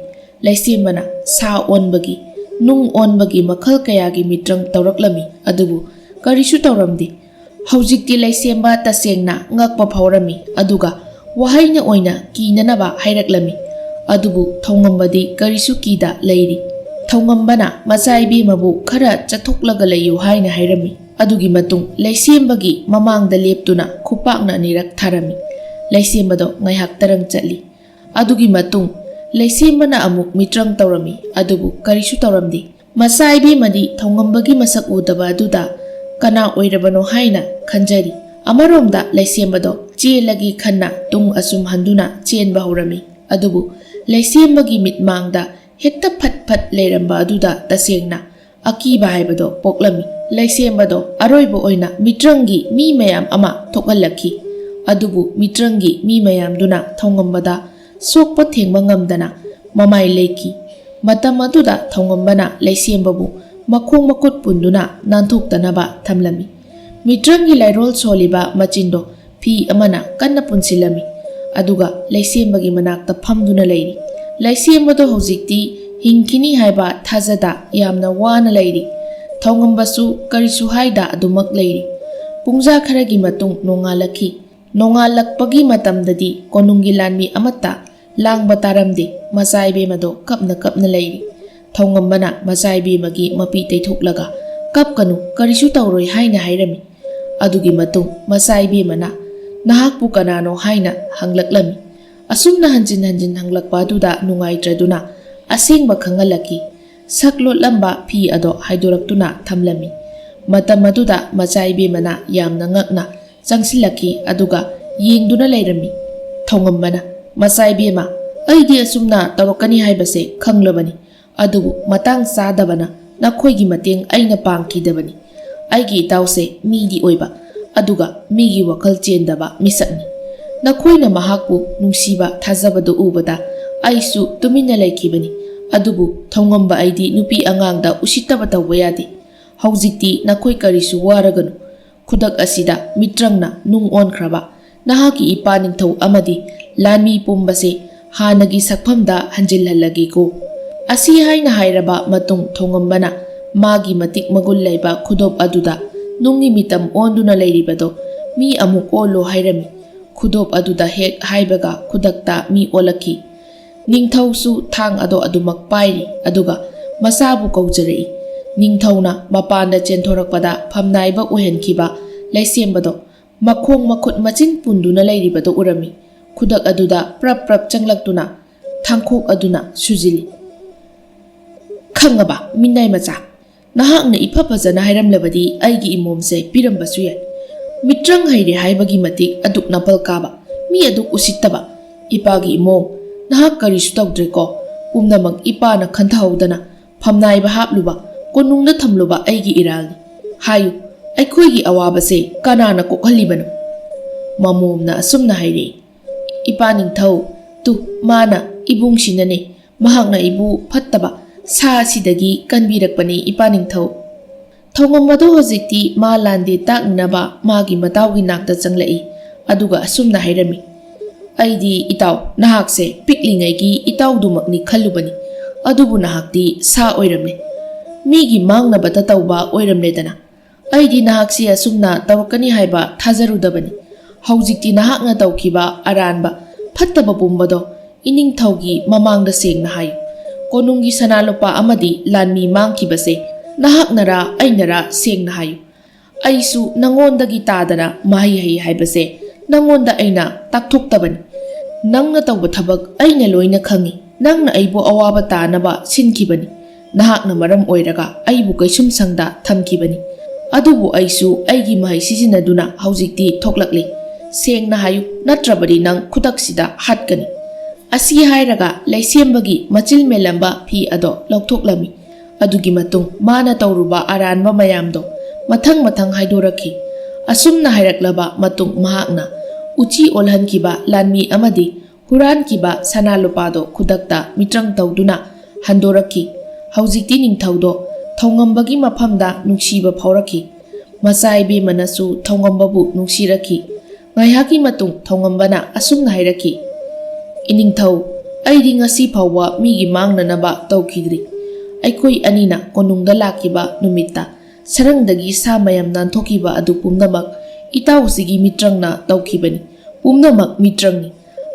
ꯂꯩꯁꯦꯝꯕꯅ ꯁꯥ ꯑꯣꯟꯕꯒꯤ, ꯅꯨꯡ ꯑꯣꯟꯕꯒꯤ ꯃꯈꯜ ꯀꯌꯥꯒꯤ ꯃꯤꯇ꯭ꯔꯪ ꯇꯧꯔꯛꯂꯝꯃꯤ꯫ ꯑꯗꯨꯕꯨ ꯀꯔꯤꯁꯨ ꯇꯧꯔꯝꯗꯦ꯫ ꯍꯧꯖꯤꯛꯇꯤ ꯂꯩꯁꯦꯝꯕ ꯇꯁꯦꯡꯅ ꯉꯛꯄ ꯐꯥꯎꯔꯝꯃꯤ꯫ ꯑꯗꯨꯒ ꯋꯥꯍꯩꯅ ꯑꯣꯏꯅ ꯀꯤꯅꯅꯕ ꯍꯥꯏꯔꯛꯂꯝꯃꯤ꯫ ꯑꯗꯨꯕꯨ ꯊꯧꯉꯝꯕꯗꯤ ꯀꯔꯤꯁꯨ ꯀꯤꯗ ꯂꯩꯔꯤ꯫ ꯊꯧꯉꯝꯕꯅ ꯃꯆꯥ ꯏꯕꯦꯝꯃꯕꯨ ꯈꯔ ꯆꯠꯊꯣꯛꯂꯒ ꯂꯩꯌꯨ ꯍꯥꯏꯅ ꯍꯥꯏꯔꯝꯃꯤ꯫ ꯑꯗꯨꯒꯤ ꯃꯇꯨꯡ ꯂꯩꯁꯦꯝꯕꯒꯤ ꯃꯃꯥꯡꯗ ꯂꯦꯞꯇꯨꯅ ꯈꯨꯄꯥꯛꯅ ꯑꯅꯤꯔꯛ ꯊꯥꯔꯝꯃꯤ꯫ ꯂꯩꯁꯦꯝꯕꯗꯣ ꯉꯥꯏꯍꯥꯛ ꯇꯔꯪ ꯆꯠꯂꯤ꯫ ꯑꯗꯨꯒꯤ ꯃꯇꯨꯡ ꯂꯩꯁꯦꯝꯕꯅ ꯑꯃꯨꯛ ꯃꯤꯇ꯭ꯔꯪ ꯇꯧꯔꯝꯃꯤ꯫ ꯑꯗꯨꯕꯨ ꯀꯔꯤꯁꯨ ꯇꯧꯔꯝꯗꯦ꯫ ꯃꯆꯥ ꯏꯕꯦꯝꯃꯗꯤ ꯊꯧꯉꯝꯕꯒꯤ ꯃꯁꯛ ꯎꯗꯕ ꯑꯗꯨꯗ ꯀꯅꯥ ꯑꯣꯏꯔꯕꯅꯣ ꯍꯥꯏꯅ ꯈꯟꯖꯔꯤ꯫ ꯑꯃꯔꯣꯝꯗ ꯂꯩꯁꯦꯝꯕꯗꯣ ꯆꯦꯜꯂꯒꯦ ꯈꯟꯅ ꯇꯨꯡ ꯑꯁꯨꯝ ꯍꯟꯗꯨꯅ ꯆꯦꯟꯕ ꯍꯧꯔꯝꯃꯤ꯫ ꯑꯗꯨꯕꯨ ꯂꯩꯁꯦꯝꯕꯒꯤ ꯃꯤꯠꯃꯥꯡꯗ ꯍꯦꯛꯇ ꯐꯠ ꯐꯠ ꯂꯩꯔꯝꯕ ꯑꯗꯨꯗ ꯇꯁꯦꯡꯅ ꯑꯀꯤꯕ ꯍꯥꯏꯕꯗꯣ ꯄꯣꯛꯂꯝꯃꯤ꯫ ꯂꯩꯁꯦꯝꯕꯗꯣ ꯑꯔꯣꯏꯕ ꯑꯣꯏꯅ ꯃꯤꯇ꯭ꯔꯪꯒꯤ ꯃꯤ ꯃꯌꯥꯝ ꯑꯃ ꯊꯣꯛꯍꯜꯂꯛꯈꯤ꯫ ꯑꯗꯨꯕꯨ ꯃꯤꯇ꯭ꯔꯪꯒꯤ ꯃꯤ ꯃꯌꯥꯝꯗꯨꯅ ꯊꯧꯉꯝꯕꯗ ꯁꯣꯛꯄ ꯊꯦꯡꯕ ꯉꯝꯗꯅ ꯃꯃꯥꯏ ꯂꯩꯈꯤ꯫ ꯃꯇꯝ ꯑꯗꯨꯗ ꯊꯧꯉꯝꯕꯅ ꯂꯩꯁꯦꯝꯕꯕꯨ ꯃꯈꯣꯡ ꯃꯈꯨꯠ ꯄꯨꯟꯗꯨꯅ ꯅꯥꯟꯊꯣꯛꯇꯅꯕ ꯊꯝꯂꯝꯃꯤ꯫ ꯃꯤꯇ꯭ꯔꯪꯒꯤ ꯂꯥꯏꯔꯣꯜ ꯁꯣꯜꯂꯤꯕ ꯃꯆꯤꯟꯗꯣ ꯐꯤ ꯑꯃꯅ ꯀꯟꯅ ꯄꯨꯟꯁꯤꯜꯂꯝꯃꯤ꯫ ꯑꯗꯨꯒ ꯂꯩꯁꯦꯝꯕꯒꯤ ꯃꯅꯥꯛꯇ ꯐꯝꯗꯨꯅ ꯂꯩꯔꯤ꯫ ꯂꯩꯁꯦꯝꯕꯗꯣ ꯍꯧꯖꯤꯛꯇꯤ ꯍꯤꯡꯈꯤꯅꯤ ꯍꯥꯏꯕ ꯊꯥꯖꯗ ꯌꯥꯝꯅ ꯋꯥꯅ ꯂꯩꯔꯤ꯫ ꯊꯧꯉꯝꯕꯁꯨ ꯀꯔꯤꯁꯨ ꯍꯥꯏꯗ ꯑꯗꯨꯃꯛ ꯂꯩꯔꯤ꯫ ꯄꯨꯡꯖꯥ ꯈꯔꯒꯤ ꯃꯇꯨꯡ ꯅꯣꯡꯉꯥꯜꯂꯛꯈꯤ꯫ ꯅꯣꯡꯉꯥꯜꯂꯛꯄꯒꯤ ꯃꯇꯝꯗꯗꯤ ꯀꯣꯅꯨꯡꯒꯤ ꯂꯥꯟꯃꯤ ꯑꯃꯠꯇ ꯂꯥꯡꯕ ꯇꯥꯔꯝꯗꯦ꯫ ꯃꯆꯥ ꯏꯕꯦꯝꯃꯗꯣ ꯀꯞꯅ ꯀꯞꯅ ꯂꯩꯔꯤ꯫ ꯊꯧꯉꯝꯕꯅ ꯃꯆꯥ ꯏꯕꯦꯝꯃꯒꯤ ꯃꯄꯤ ꯇꯩꯊꯣꯛꯂꯒ, "ꯀꯞꯀꯅꯨ, ꯀꯔꯤꯁꯨ ꯇꯧꯔꯣꯏ" ꯍꯥꯏꯅ ꯍꯥꯏꯔꯝꯃꯤ꯫ ꯑꯗꯨꯒꯤ ꯃꯇꯨꯡ ꯃꯆꯥ ꯏꯕꯦꯝꯃꯅ, "ꯅꯍꯥꯛꯄꯨ ꯀꯅꯥꯅꯣ?" ꯍꯥꯏꯅ ꯍꯪꯂꯛꯂꯝꯃꯤ꯫ ꯑꯁꯨꯝꯅ ꯍꯟꯖꯤꯟ ꯍꯟꯖꯤꯟ ꯍꯪꯂꯛꯄ ꯑꯗꯨꯗ ꯅꯨꯡꯉꯥꯏꯇ꯭ꯔꯗꯨꯅ ꯑꯁꯦꯡꯕ ꯈꯪꯍꯜꯂꯛꯈꯤ꯫ ꯁꯛ ꯂꯣꯠꯂꯝꯕ ꯐꯤ ꯑꯗꯣ ꯍꯥꯏꯗꯣꯔꯛꯇꯨꯅ ꯊꯝꯂꯝꯃꯤ꯫ ꯃꯇꯝ ꯑꯗꯨꯗ ꯃꯆꯥ ꯏꯕꯦꯝꯃꯅ ꯌꯥꯝꯅ ꯉꯛꯅ ꯆꯪꯁꯤꯜꯂꯛꯈꯤ, ꯑꯗꯨꯒ ꯌꯦꯡꯗꯨꯅ ꯂꯩꯔꯝꯃꯤ꯫ ꯊꯧꯉꯝꯕꯅ, "ꯃꯆꯥ ꯏꯕꯦꯝꯃ, ꯑꯩꯗꯤ ꯑꯁꯨꯝꯅ ꯇꯧꯔꯛꯀꯅꯤ ꯍꯥꯏꯕꯁꯦ ꯈꯪꯂꯕꯅꯤ, ꯑꯗꯨꯕꯨ ꯃꯇꯥꯡ ꯆꯥꯗꯕꯅ ꯅꯈꯣꯏꯒꯤ ꯃꯇꯦꯡ ꯑꯩꯅ ꯄꯥꯡꯈꯤꯗꯕꯅꯤ꯫ ꯑꯩꯒꯤ ꯏꯇꯥꯎꯁꯦ ꯃꯤꯗꯤ ꯑꯣꯏꯕ, ꯑꯗꯨꯒ ꯃꯤꯒꯤ ꯋꯥꯈꯜ ꯆꯦꯟꯗꯕ ꯃꯤꯁꯛꯅꯤ꯫ ꯅꯈꯣꯏꯅ ꯃꯍꯥꯛꯄꯨ ꯅꯨꯡꯁꯤꯕ ꯊꯥꯖꯕꯗꯨ ꯎꯕꯗ ꯑꯩꯁꯨ ꯇꯨꯃꯤꯟꯅ ꯂꯩꯈꯤꯕꯅꯤ, ꯑꯗꯨꯕꯨ ꯊꯧꯉꯝꯕ ꯑꯩꯗꯤ ꯅꯨꯄꯤ ꯑꯉꯥꯡꯗ ꯎꯁꯤꯠꯇꯕ ꯇꯧꯕ ꯌꯥꯗꯦ꯫ ꯍꯧꯖꯤꯛꯇꯤ ꯅꯈꯣꯏ ꯀꯔꯤꯁꯨ ꯋꯥꯔꯒꯅꯨ꯫ ꯈꯨꯗꯛ ꯑꯁꯤꯗ ꯃꯤꯇ꯭ꯔꯪꯅ ꯅꯨꯡ ꯑꯣꯟꯈ꯭ꯔꯕ ꯅꯍꯥꯛꯀꯤ ꯏꯄꯥ ꯅꯤꯡꯊꯧ ꯑꯃꯗꯤ ꯂꯥꯟꯃꯤ ꯄꯨꯝꯕꯁꯦ ꯍꯥꯟꯅꯒꯤ ꯁꯛꯐꯝꯗ ꯍꯟꯖꯤꯜꯍꯜꯂꯒꯦꯀꯣ꯫" ꯑꯁꯤ ꯍꯥꯏꯅ ꯍꯥꯏꯔꯕ ꯃꯇꯨꯡ ꯊꯧꯉꯝꯕꯅ ꯃꯥꯒꯤ ꯃꯇꯤꯛ ꯃꯒꯨꯟ ꯂꯩꯕ ꯈꯨꯗꯣꯞ ꯑꯗꯨꯗ ꯅꯨꯡꯒꯤ ꯃꯤꯇꯝ ꯑꯣꯟꯗꯨꯅ ꯂꯩꯔꯤꯕꯗꯣ ꯃꯤ ꯑꯃꯨꯛ ꯑꯣꯜꯂꯣ ꯍꯥꯏꯔꯝꯃꯤ꯫ ꯈꯨꯗꯣꯞ ꯑꯗꯨꯗ ꯍꯦꯛ ꯍꯥꯏꯕꯒ ꯈꯨꯗꯛꯇ ꯃꯤ ꯑꯣꯜꯂꯛꯈꯤ꯫ ꯅꯤꯡꯊꯧꯁꯨ ꯊꯥꯡ ꯑꯗꯣ ꯑꯗꯨꯃꯛ ꯄꯥꯏꯔꯤ, ꯑꯗꯨꯒ ꯃꯆꯥꯕꯨ ꯀꯧꯖꯔꯛꯏ꯫ ꯅꯤꯡꯊꯧꯅ ꯃꯄꯥꯟꯗ ꯆꯦꯟꯊꯣꯔꯛꯄꯗ ꯐꯝꯅꯥꯏꯕ ꯑꯣꯏꯍꯟꯈꯤꯕ ꯂꯩꯁꯦꯝꯕꯗꯣ ꯃꯈꯣꯡ ꯃꯈꯨꯠ ꯃꯆꯤꯟ ꯄꯨꯟꯗꯨꯅ ꯂꯩꯔꯤꯕꯗꯨ ꯎꯔꯝꯃꯤ꯫ ꯈꯨꯗꯛ ꯑꯗꯨꯗ ꯄ꯭ꯔꯞ ꯄ꯭ꯔꯞ ꯆꯪꯂꯛꯇꯨꯅ ꯊꯥꯡꯈꯣꯛ ꯑꯗꯨꯅ ꯁꯨꯖꯤꯜꯂꯤ꯫ "ꯈꯪꯉꯕ, ꯃꯤꯅꯥꯏ ꯃꯆꯥ? ꯅꯍꯥꯛꯅ ꯏꯐ ꯐꯖꯅ ꯍꯥꯏꯔꯝꯂꯕꯗꯤ ꯑꯩꯒꯤ ꯏꯃꯣꯝꯁꯦ ꯄꯤꯔꯝꯕꯁꯨ ꯌꯥꯏ꯫ ꯃꯤꯇ꯭ꯔꯪ ꯍꯩꯔꯦ ꯍꯥꯏꯕꯒꯤ ꯃꯇꯤꯛ ꯑꯗꯨꯛ ꯅꯥꯄꯜ ꯀꯥꯕ, ꯃꯤ ꯑꯗꯨꯛ ꯎꯁꯤꯠꯇꯕ꯫ ꯏꯄꯥꯒꯤ ꯏꯃꯣꯝ, ꯅꯍꯥꯛ ꯀꯔꯤꯁꯨ ꯇꯧꯗ꯭ꯔꯦꯀꯣ? ꯄꯨꯝꯅꯃꯛ ꯏꯄꯥꯅ ꯈꯟꯊꯍꯧꯗꯅ ꯐꯝꯅꯥꯏꯕ ꯍꯥꯞꯂꯨꯕ, ꯀꯣꯅꯨꯡꯗ ꯊꯝꯂꯨꯕ ꯑꯩꯒꯤ ꯏꯔꯥꯜꯅꯤ꯫ ꯍꯥꯏꯌꯨ, ꯑꯩꯈꯣꯏꯒꯤ ꯑꯋꯥꯕꯁꯦ ꯀꯅꯥꯅ ꯀꯣꯛꯍꯜꯂꯤꯕꯅꯣ?" ꯃꯃꯣꯝꯅ ꯑꯁꯨꯝꯅ ꯍꯥꯏꯔꯛꯏ꯫ "ꯏꯄꯥ ꯅꯤꯡꯊꯧ, ꯇꯨ, ꯃꯥꯅ, ꯏꯕꯨꯡꯁꯤꯅꯅꯦ, ꯃꯍꯥꯛꯅ ꯑꯩꯕꯨ ꯐꯠꯇꯕ ꯁꯥ ꯑꯁꯤꯗꯒꯤ ꯀꯟꯕꯤꯔꯛꯄꯅꯤ, ꯏꯄꯥ ꯅꯤꯡꯊꯧ꯫" ꯊꯧꯉꯝꯕꯗꯣ ꯍꯧꯖꯤꯛꯇꯤ ꯃꯥ ꯂꯥꯟꯗꯦ ꯇꯥꯛꯅꯅꯕ ꯃꯥꯒꯤ ꯃꯇꯥꯎꯒꯤ ꯅꯥꯛꯇ ꯆꯪꯂꯛꯏ꯫ ꯑꯗꯨꯒ ꯑꯁꯨꯝꯅ ꯍꯥꯏꯔꯝꯃꯤ, "ꯑꯩꯗꯤ ꯏꯇꯥꯎ, ꯅꯍꯥꯛꯁꯦ ꯄꯤꯛꯂꯤꯉꯩꯒꯤ ꯏꯇꯥꯎꯗꯨꯃꯛꯅꯤ ꯈꯜꯂꯨꯕꯅꯤ꯫ ꯑꯗꯨꯕꯨ ꯅꯍꯥꯛꯇꯤ ꯁꯥ ꯑꯣꯏꯔꯝꯂꯦ꯫ ꯃꯤꯒꯤ ꯃꯥꯡꯅꯕꯇ ꯇꯧꯕ ꯑꯣꯏꯔꯝꯂꯦꯗꯅ꯫ ꯑꯩꯗꯤ ꯅꯍꯥꯛꯁꯤ ꯑꯁꯨꯝꯅ ꯇꯧꯔꯛꯀꯅꯤ ꯍꯥꯏꯕ ꯊꯥꯖꯔꯨꯗꯕꯅꯤ꯫ ꯍꯧꯖꯤꯛꯇꯤ ꯅꯍꯥꯛꯅ ꯇꯧꯈꯤꯕ ꯑꯔꯥꯟꯕ, ꯐꯠꯇꯕ ꯄꯨꯝꯕꯗꯣ ꯏꯅꯤꯡꯊꯧꯒꯤ ꯃꯃꯥꯡꯗ ꯁꯦꯡꯅ ꯍꯥꯏꯌꯨ꯫ ꯀꯣꯅꯨꯡꯒꯤ ꯁꯅꯥ ꯂꯨꯄꯥ ꯑꯃꯗꯤ ꯂꯥꯟꯃꯤ ꯃꯥꯡꯈꯤꯕꯁꯦ ꯅꯍꯥꯛꯅꯔꯥ ꯑꯩꯅꯔꯥ ꯁꯦꯡꯅ ꯍꯥꯏꯌꯨ꯫ ꯑꯩꯁꯨ ꯅꯉꯣꯟꯗꯒꯤ ꯇꯥꯗꯅ ꯃꯍꯩ ꯍꯩ ꯍꯥꯏꯕꯁꯦ ꯅꯉꯣꯟꯗ ꯑꯩꯅ ꯇꯥꯛꯊꯣꯛꯇꯕꯅꯤ꯫ ꯅꯪꯅ ꯇꯧꯕ ꯊꯕꯛ ꯑꯩꯅ ꯂꯣꯏꯅ ꯈꯪꯏ꯫ ꯅꯪꯅ ꯑꯩꯕꯨ ꯑꯋꯥꯕ ꯇꯥꯅꯕ ꯁꯤꯟꯈꯤꯕꯅꯤ꯫ ꯅꯍꯥꯛꯅ ꯃꯔꯝ ꯑꯣꯏꯔꯒ ꯑꯩꯕꯨ ꯀꯩꯁꯨꯝꯁꯪꯗ ꯊꯝꯈꯤꯕꯅꯤ꯫ ꯑꯗꯨꯕꯨ ꯑꯩꯁꯨ ꯑꯩꯒꯤ ꯃꯍꯩ ꯁꯤꯖꯤꯟꯅꯗꯨꯅ ꯍꯧꯖꯤꯛꯇꯤ ꯊꯣꯛꯂꯛꯂꯤ꯫ ꯁꯦꯡꯅ ꯍꯥꯏꯌꯨ, ꯅꯠꯇ꯭ꯔꯕꯗꯤ ꯅꯪ ꯈꯨꯗꯛꯁꯤꯗ ꯍꯥꯠꯀꯅꯤ꯫" ꯑꯁꯤ ꯍꯥꯏꯔꯒ ꯂꯩꯁꯦꯝꯕꯒꯤ ꯃꯆꯤꯜ ꯃꯦꯜꯂꯝꯕ ꯐꯤ ꯑꯗꯣ ꯂꯧꯊꯣꯛꯂꯝꯃꯤ꯫ ꯑꯗꯨꯒꯤ ꯃꯇꯨꯡ ꯃꯥꯅ ꯇꯧꯔꯨꯕ ꯑꯔꯥꯟꯕ ꯃꯌꯥꯝꯗꯣ ꯃꯊꯪ ꯃꯊꯪ ꯍꯥꯏꯗꯣꯔꯛꯈꯤ꯫ ꯑꯁꯨꯝꯅ ꯍꯥꯏꯔꯛꯂꯕ ꯃꯇꯨꯡ ꯃꯍꯥꯛꯅ ꯎꯆꯤ ꯑꯣꯜꯍꯟꯈꯤꯕ ꯂꯥꯟꯃꯤ ꯑꯃꯗꯤ ꯍꯨꯔꯥꯟꯈꯤꯕ ꯁꯅꯥ ꯂꯨꯄꯥꯗꯣ ꯈꯨꯗꯛꯇ ꯃꯤꯇ꯭ꯔꯪ ꯇꯧꯗꯨꯅ ꯍꯟꯗꯣꯔꯛꯈꯤ꯫ ꯍꯧꯖꯤꯛꯇꯤ ꯅꯤꯡꯊꯧꯗꯣ ꯊꯧꯉꯝꯕꯒꯤ ꯃꯐꯝꯗ ꯅꯨꯡꯁꯤꯕ ꯐꯥꯎꯔꯛꯈꯤ꯫ ꯃꯆꯥ ꯏꯕꯦꯝꯃꯅꯁꯨ ꯊꯧꯉꯝꯕꯕꯨ ꯅꯨꯡꯁꯤꯔꯛꯈꯤ꯫ ꯉꯥꯏꯍꯥꯛꯀꯤ ꯃꯇꯨꯡ ꯊꯧꯉꯝꯕꯅ ꯑꯁꯨꯝꯅ ꯍꯥꯏꯔꯛꯈꯤ, "ꯏꯅꯤꯡꯊꯧ, ꯑꯩꯗꯤ ꯉꯁꯤ ꯐꯥꯎꯕ ꯃꯤꯒꯤ ꯃꯥꯡꯅꯅꯕ ꯇꯧꯈꯤꯗ꯭ꯔꯤ꯫ ꯑꯩꯈꯣꯏ ꯑꯅꯤꯅ ꯀꯣꯅꯨꯡꯗ ꯂꯥꯛꯈꯤꯕ ꯅꯨꯃꯤꯠꯇ ꯁꯔꯪꯗꯒꯤ ꯁꯥ ꯃꯌꯥꯝ ꯅꯥꯟꯊꯣꯛꯈꯤꯕ ꯑꯗꯨ ꯄꯨꯝꯅꯃꯛ ꯏꯇꯥꯎꯁꯤꯒꯤ ꯃꯤꯇ꯭ꯔꯪꯅ ꯇꯧꯈꯤꯕꯅꯤ꯫ ꯄꯨꯝꯅꯃꯛ ꯃꯤꯇ꯭ꯔꯪꯅꯤ꯫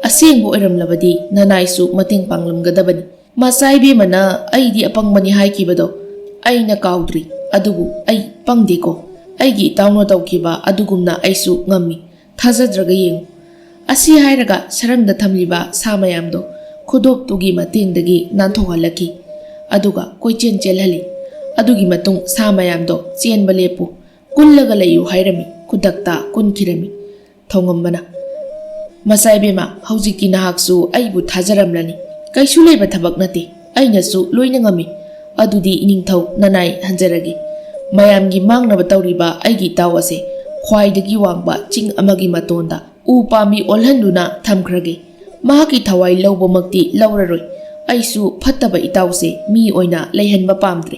ꯑꯁꯦꯡꯕ ꯑꯣꯏꯔꯝꯂꯕꯗꯤ ꯅꯅꯥꯏꯁꯨ ꯃꯇꯦꯡ ꯄꯥꯡꯂꯝꯒꯗꯕꯅꯤ꯫" ꯃꯆꯥ ꯏꯕꯦꯝꯃꯅ ꯑꯩꯗꯤ ꯑꯄꯪꯕꯅꯤ ꯍꯥꯏꯈꯤꯕꯗꯣ ꯑꯩꯅ ꯀꯥꯎꯗ꯭ꯔꯤ꯫ ꯑꯗꯨꯕꯨ ꯑꯩ ꯄꯪꯗꯦꯀꯣ꯫ ꯑꯩꯒꯤ ꯏꯇꯥꯎꯅ ꯇꯧꯈꯤꯕ ꯑꯗꯨꯒꯨꯝꯅ ꯑꯩꯁꯨ ꯉꯝꯃꯤ꯫ ꯊꯥꯖꯗ꯭ꯔꯒ ꯌꯦꯡꯉꯨ꯫ ꯑꯁꯤ ꯍꯥꯏꯔꯒ ꯁꯔꯪꯗ ꯊꯝꯂꯤꯕ ꯁꯥ ꯃꯌꯥꯝꯗꯣ ꯈꯨꯗꯣꯞꯇꯨꯒꯤ ꯃꯇꯦꯡꯗꯒꯤ ꯅꯥꯟꯊꯣꯛꯍꯜꯂꯛꯈꯤ꯫ ꯑꯗꯨꯒ ꯀꯣꯏꯆꯦꯟ ꯆꯦꯜꯍꯜꯂꯤ꯫ ꯑꯗꯨꯒꯤ ꯃꯇꯨꯡ ꯁꯥ ꯃꯌꯥꯝꯗꯣ "ꯆꯦꯟꯕ ꯂꯦꯞꯄꯨ, ꯀꯨꯜꯂꯒ ꯂꯩꯌꯨ" ꯍꯥꯏꯔꯝꯃꯤ꯫ ꯈꯨꯗꯛꯇ ꯀꯨꯟꯈꯤꯔꯝꯃꯤ꯫ ꯊꯧꯉꯝꯕꯅ, "ꯃꯆꯥ ꯏꯕꯦꯝꯃ, ꯍꯧꯖꯤꯛꯇꯤ ꯅꯍꯥꯛꯁꯨ ꯑꯩꯕꯨ ꯊꯥꯖꯔꯝꯂꯅꯤ꯫ ꯀꯩꯁꯨ ꯂꯩꯕ ꯊꯕꯛ ꯅꯠꯇꯦ꯫ ꯑꯩꯅꯁꯨ ꯂꯣꯏꯅ ꯉꯝꯃꯤ꯫ ꯑꯗꯨꯗꯤ ꯏꯅꯤꯡꯊꯧ ꯅꯅꯥꯏ ꯍꯟꯖꯔꯒꯦ꯫ ꯃꯌꯥꯝꯒꯤ ꯃꯥꯡꯅꯕ ꯇꯧꯔꯤꯕ ꯑꯩꯒꯤ ꯏꯇꯥꯎ ꯑꯁꯦ ꯈ꯭ꯋꯥꯏꯗꯒꯤ ꯋꯥꯡꯕ ꯆꯤꯡ ꯑꯃꯒꯤ ꯃꯇꯣꯟꯗ ꯎ ꯄꯥꯝꯕꯤ ꯑꯣꯜꯍꯟꯗꯨꯅ ꯊꯝꯈ꯭ꯔꯒꯦ꯫ ꯃꯍꯥꯛꯀꯤ ꯊꯋꯥꯏ ꯂꯧꯕꯃꯛꯇꯤ ꯂꯧꯔꯔꯣꯏ꯫ ꯑꯩꯁꯨ ꯐꯠꯇꯕ ꯏꯇꯥꯎꯁꯦ ꯃꯤ ꯑꯣꯏꯅ ꯂꯩꯍꯟꯕ ꯄꯥꯝꯗ꯭ꯔꯦ꯫"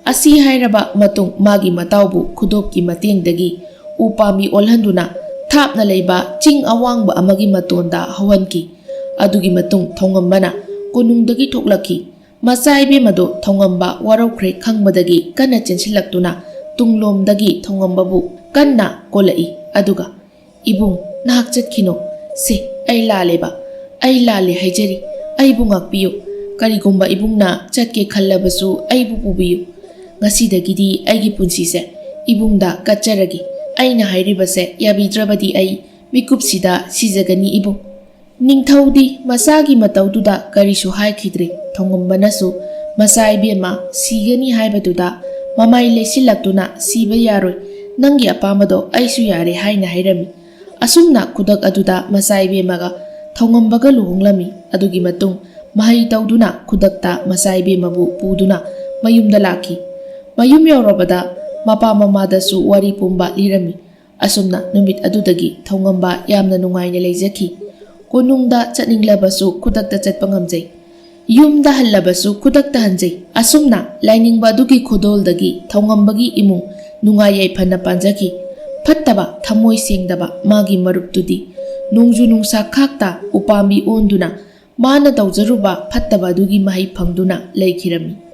ꯑꯁꯤ ꯍꯥꯏꯔꯕ ꯃꯇꯨꯡ ꯃꯥꯒꯤ ꯃꯇꯥꯎꯕꯨ ꯈꯨꯗꯣꯞꯀꯤ ꯃꯇꯦꯡꯗꯒꯤ ꯎ ꯄꯥꯝꯕꯤ ꯑꯣꯜꯍꯟꯗꯨꯅ ꯊꯥꯞꯅ ꯂꯩꯕ ꯆꯤꯡ ꯑꯋꯥꯡꯕ ꯑꯃꯒꯤ ꯃꯇꯣꯟꯗ ꯍꯧꯍꯟꯈꯤ꯫ ꯑꯗꯨꯒꯤ ꯃꯇꯨꯡ ꯊꯧꯉꯝꯕꯅ ꯀꯣꯅꯨꯡꯗꯒꯤ ꯊꯣꯛꯂꯛꯈꯤ꯫ ꯃꯆꯥ ꯏꯕꯦꯝ ꯑꯗꯨ ꯊꯧꯉꯝꯕ ꯋꯥꯔꯧꯈ꯭ꯔꯦ ꯈꯪꯕꯗꯒꯤ ꯀꯟꯅ ꯆꯦꯟꯁꯤꯜꯂꯛꯇꯨꯅ ꯇꯨꯡꯂꯣꯝꯗꯒꯤ ꯊꯧꯉꯝꯕꯕꯨ ꯀꯟꯅ ꯀꯣꯜꯂꯛꯏ꯫ ꯑꯗꯨꯒ, "ꯏꯕꯨꯡ, ꯅꯍꯥꯛ ꯆꯠꯈꯤꯅꯣ꯫ ꯁꯦ, ꯑꯩ ꯂꯥꯜꯂꯦꯕ꯫ ꯑꯩ ꯂꯥꯜꯂꯦ ꯍꯥꯏꯖꯔꯤ꯫ ꯑꯩꯕꯨ ꯉꯥꯛꯄꯤꯌꯨ꯫ ꯀꯔꯤꯒꯨꯝꯕ ꯏꯕꯨꯡꯅ ꯆꯠꯀꯦ ꯈꯜꯂꯕꯁꯨ ꯑꯩꯕꯨ ꯄꯨꯕꯤꯌꯨ꯫ ꯉꯁꯤꯗꯒꯤꯗꯤ ꯑꯩꯒꯤ ꯄꯨꯟꯁꯤꯁꯦ ꯏꯕꯨꯡꯗ ꯀꯠꯆꯔꯒꯦ꯫ ꯑꯩꯅ ꯍꯥꯏꯔꯤꯕꯁꯦ ꯌꯥꯕꯤꯗ꯭ꯔꯕꯗꯤ ꯑꯩ ꯃꯤꯀꯨꯞꯁꯤꯗ ꯁꯤꯖꯒꯅꯤ ꯏꯕꯨꯡ꯫" ꯅꯤꯡꯊꯧꯗꯤ ꯃꯆꯥꯒꯤ ꯃꯇꯧꯗꯨꯗ ꯀꯔꯤꯁꯨ ꯍꯥꯏꯈꯤꯗ꯭ꯔꯦ꯫ ꯊꯧꯉꯝꯕꯅꯁꯨ ꯃꯆꯥ ꯏꯕꯦꯝꯃ ꯁꯤꯒꯅꯤ ꯍꯥꯏꯕꯗꯨꯗ ꯃꯃꯥꯏ ꯂꯩꯁꯤꯜꯂꯛꯇꯨꯅ, "ꯁꯤꯕ ꯌꯥꯔꯣꯏ, ꯅꯪꯒꯤ ꯑꯄꯥꯝꯕꯗꯣ ꯑꯩꯁꯨ ꯌꯥꯔꯦ" ꯍꯥꯏꯅ ꯍꯥꯏꯔꯝꯃꯤ꯫ ꯑꯁꯨꯝꯅ ꯈꯨꯗꯛ ꯑꯗꯨꯗ ꯃꯆꯥ ꯏꯕꯦꯝꯃꯒ ꯊꯧꯉꯝꯕꯒ ꯂꯨꯍꯣꯡꯂꯝꯃꯤ꯫ ꯑꯗꯨꯒꯤ ꯃꯇꯨꯡ ꯃꯍꯩ ꯇꯧꯗꯨꯅ ꯈꯨꯗꯛꯇ ꯃꯆꯥ ꯏꯕꯦꯝꯃꯕꯨ ꯄꯨꯗꯨꯅ ꯃꯌꯨꯝꯗ ꯂꯥꯛꯈꯤ꯫ ꯃꯌꯨꯝ ꯌꯧꯔꯕꯗ ꯃꯄꯥ ꯃꯃꯥꯗꯁꯨ ꯋꯥꯔꯤ ꯄꯨꯝꯕ ꯂꯤꯔꯝꯃꯤ꯫ ꯑꯁꯨꯝꯅ ꯅꯨꯃꯤꯠ ꯑꯗꯨꯗꯒꯤ ꯊꯧꯉꯝꯕ ꯌꯥꯝꯅ ꯅꯨꯡꯉꯥꯏꯅ ꯂꯩꯖꯈꯤ꯫ ꯀꯣꯅꯨꯡꯗ ꯆꯠꯅꯤꯡꯂꯕꯁꯨ ꯈꯨꯗꯛꯇ ꯆꯠꯄ ꯉꯝꯖꯩ꯫ ꯌꯨꯝꯗ ꯍꯜꯂꯕꯁꯨ ꯈꯨꯗꯛꯇ ꯍꯟꯖꯩ꯫ ꯑꯁꯨꯝꯅ ꯂꯥꯏꯅꯤꯡꯕ ꯑꯗꯨꯒꯤ ꯈꯨꯗꯣꯜꯗꯒꯤ ꯊꯧꯉꯝꯕꯒꯤ ꯏꯃꯨꯡ ꯅꯨꯡꯉꯥꯏ ꯌꯥꯏꯐꯅ ꯄꯥꯟꯖꯈꯤ꯫ ꯐꯠꯇꯕ ꯊꯃꯣꯏ ꯁꯦꯡꯗꯕ ꯃꯥꯒꯤ ꯃꯔꯨꯞꯇꯨꯗꯤ ꯅꯣꯡꯖꯨ ꯅꯨꯡꯁꯥ ꯈꯥꯛꯇ ꯎꯄꯥꯝꯕꯤ ꯑꯣꯟꯗꯨꯅ ꯃꯥꯅ ꯇꯧꯖꯔꯨꯕ ꯐꯠꯇꯕ ꯑꯗꯨꯒꯤ ꯃꯍꯩ ꯐꯪꯗꯨꯅ ꯂꯩꯈꯤꯔꯝꯃꯤ꯫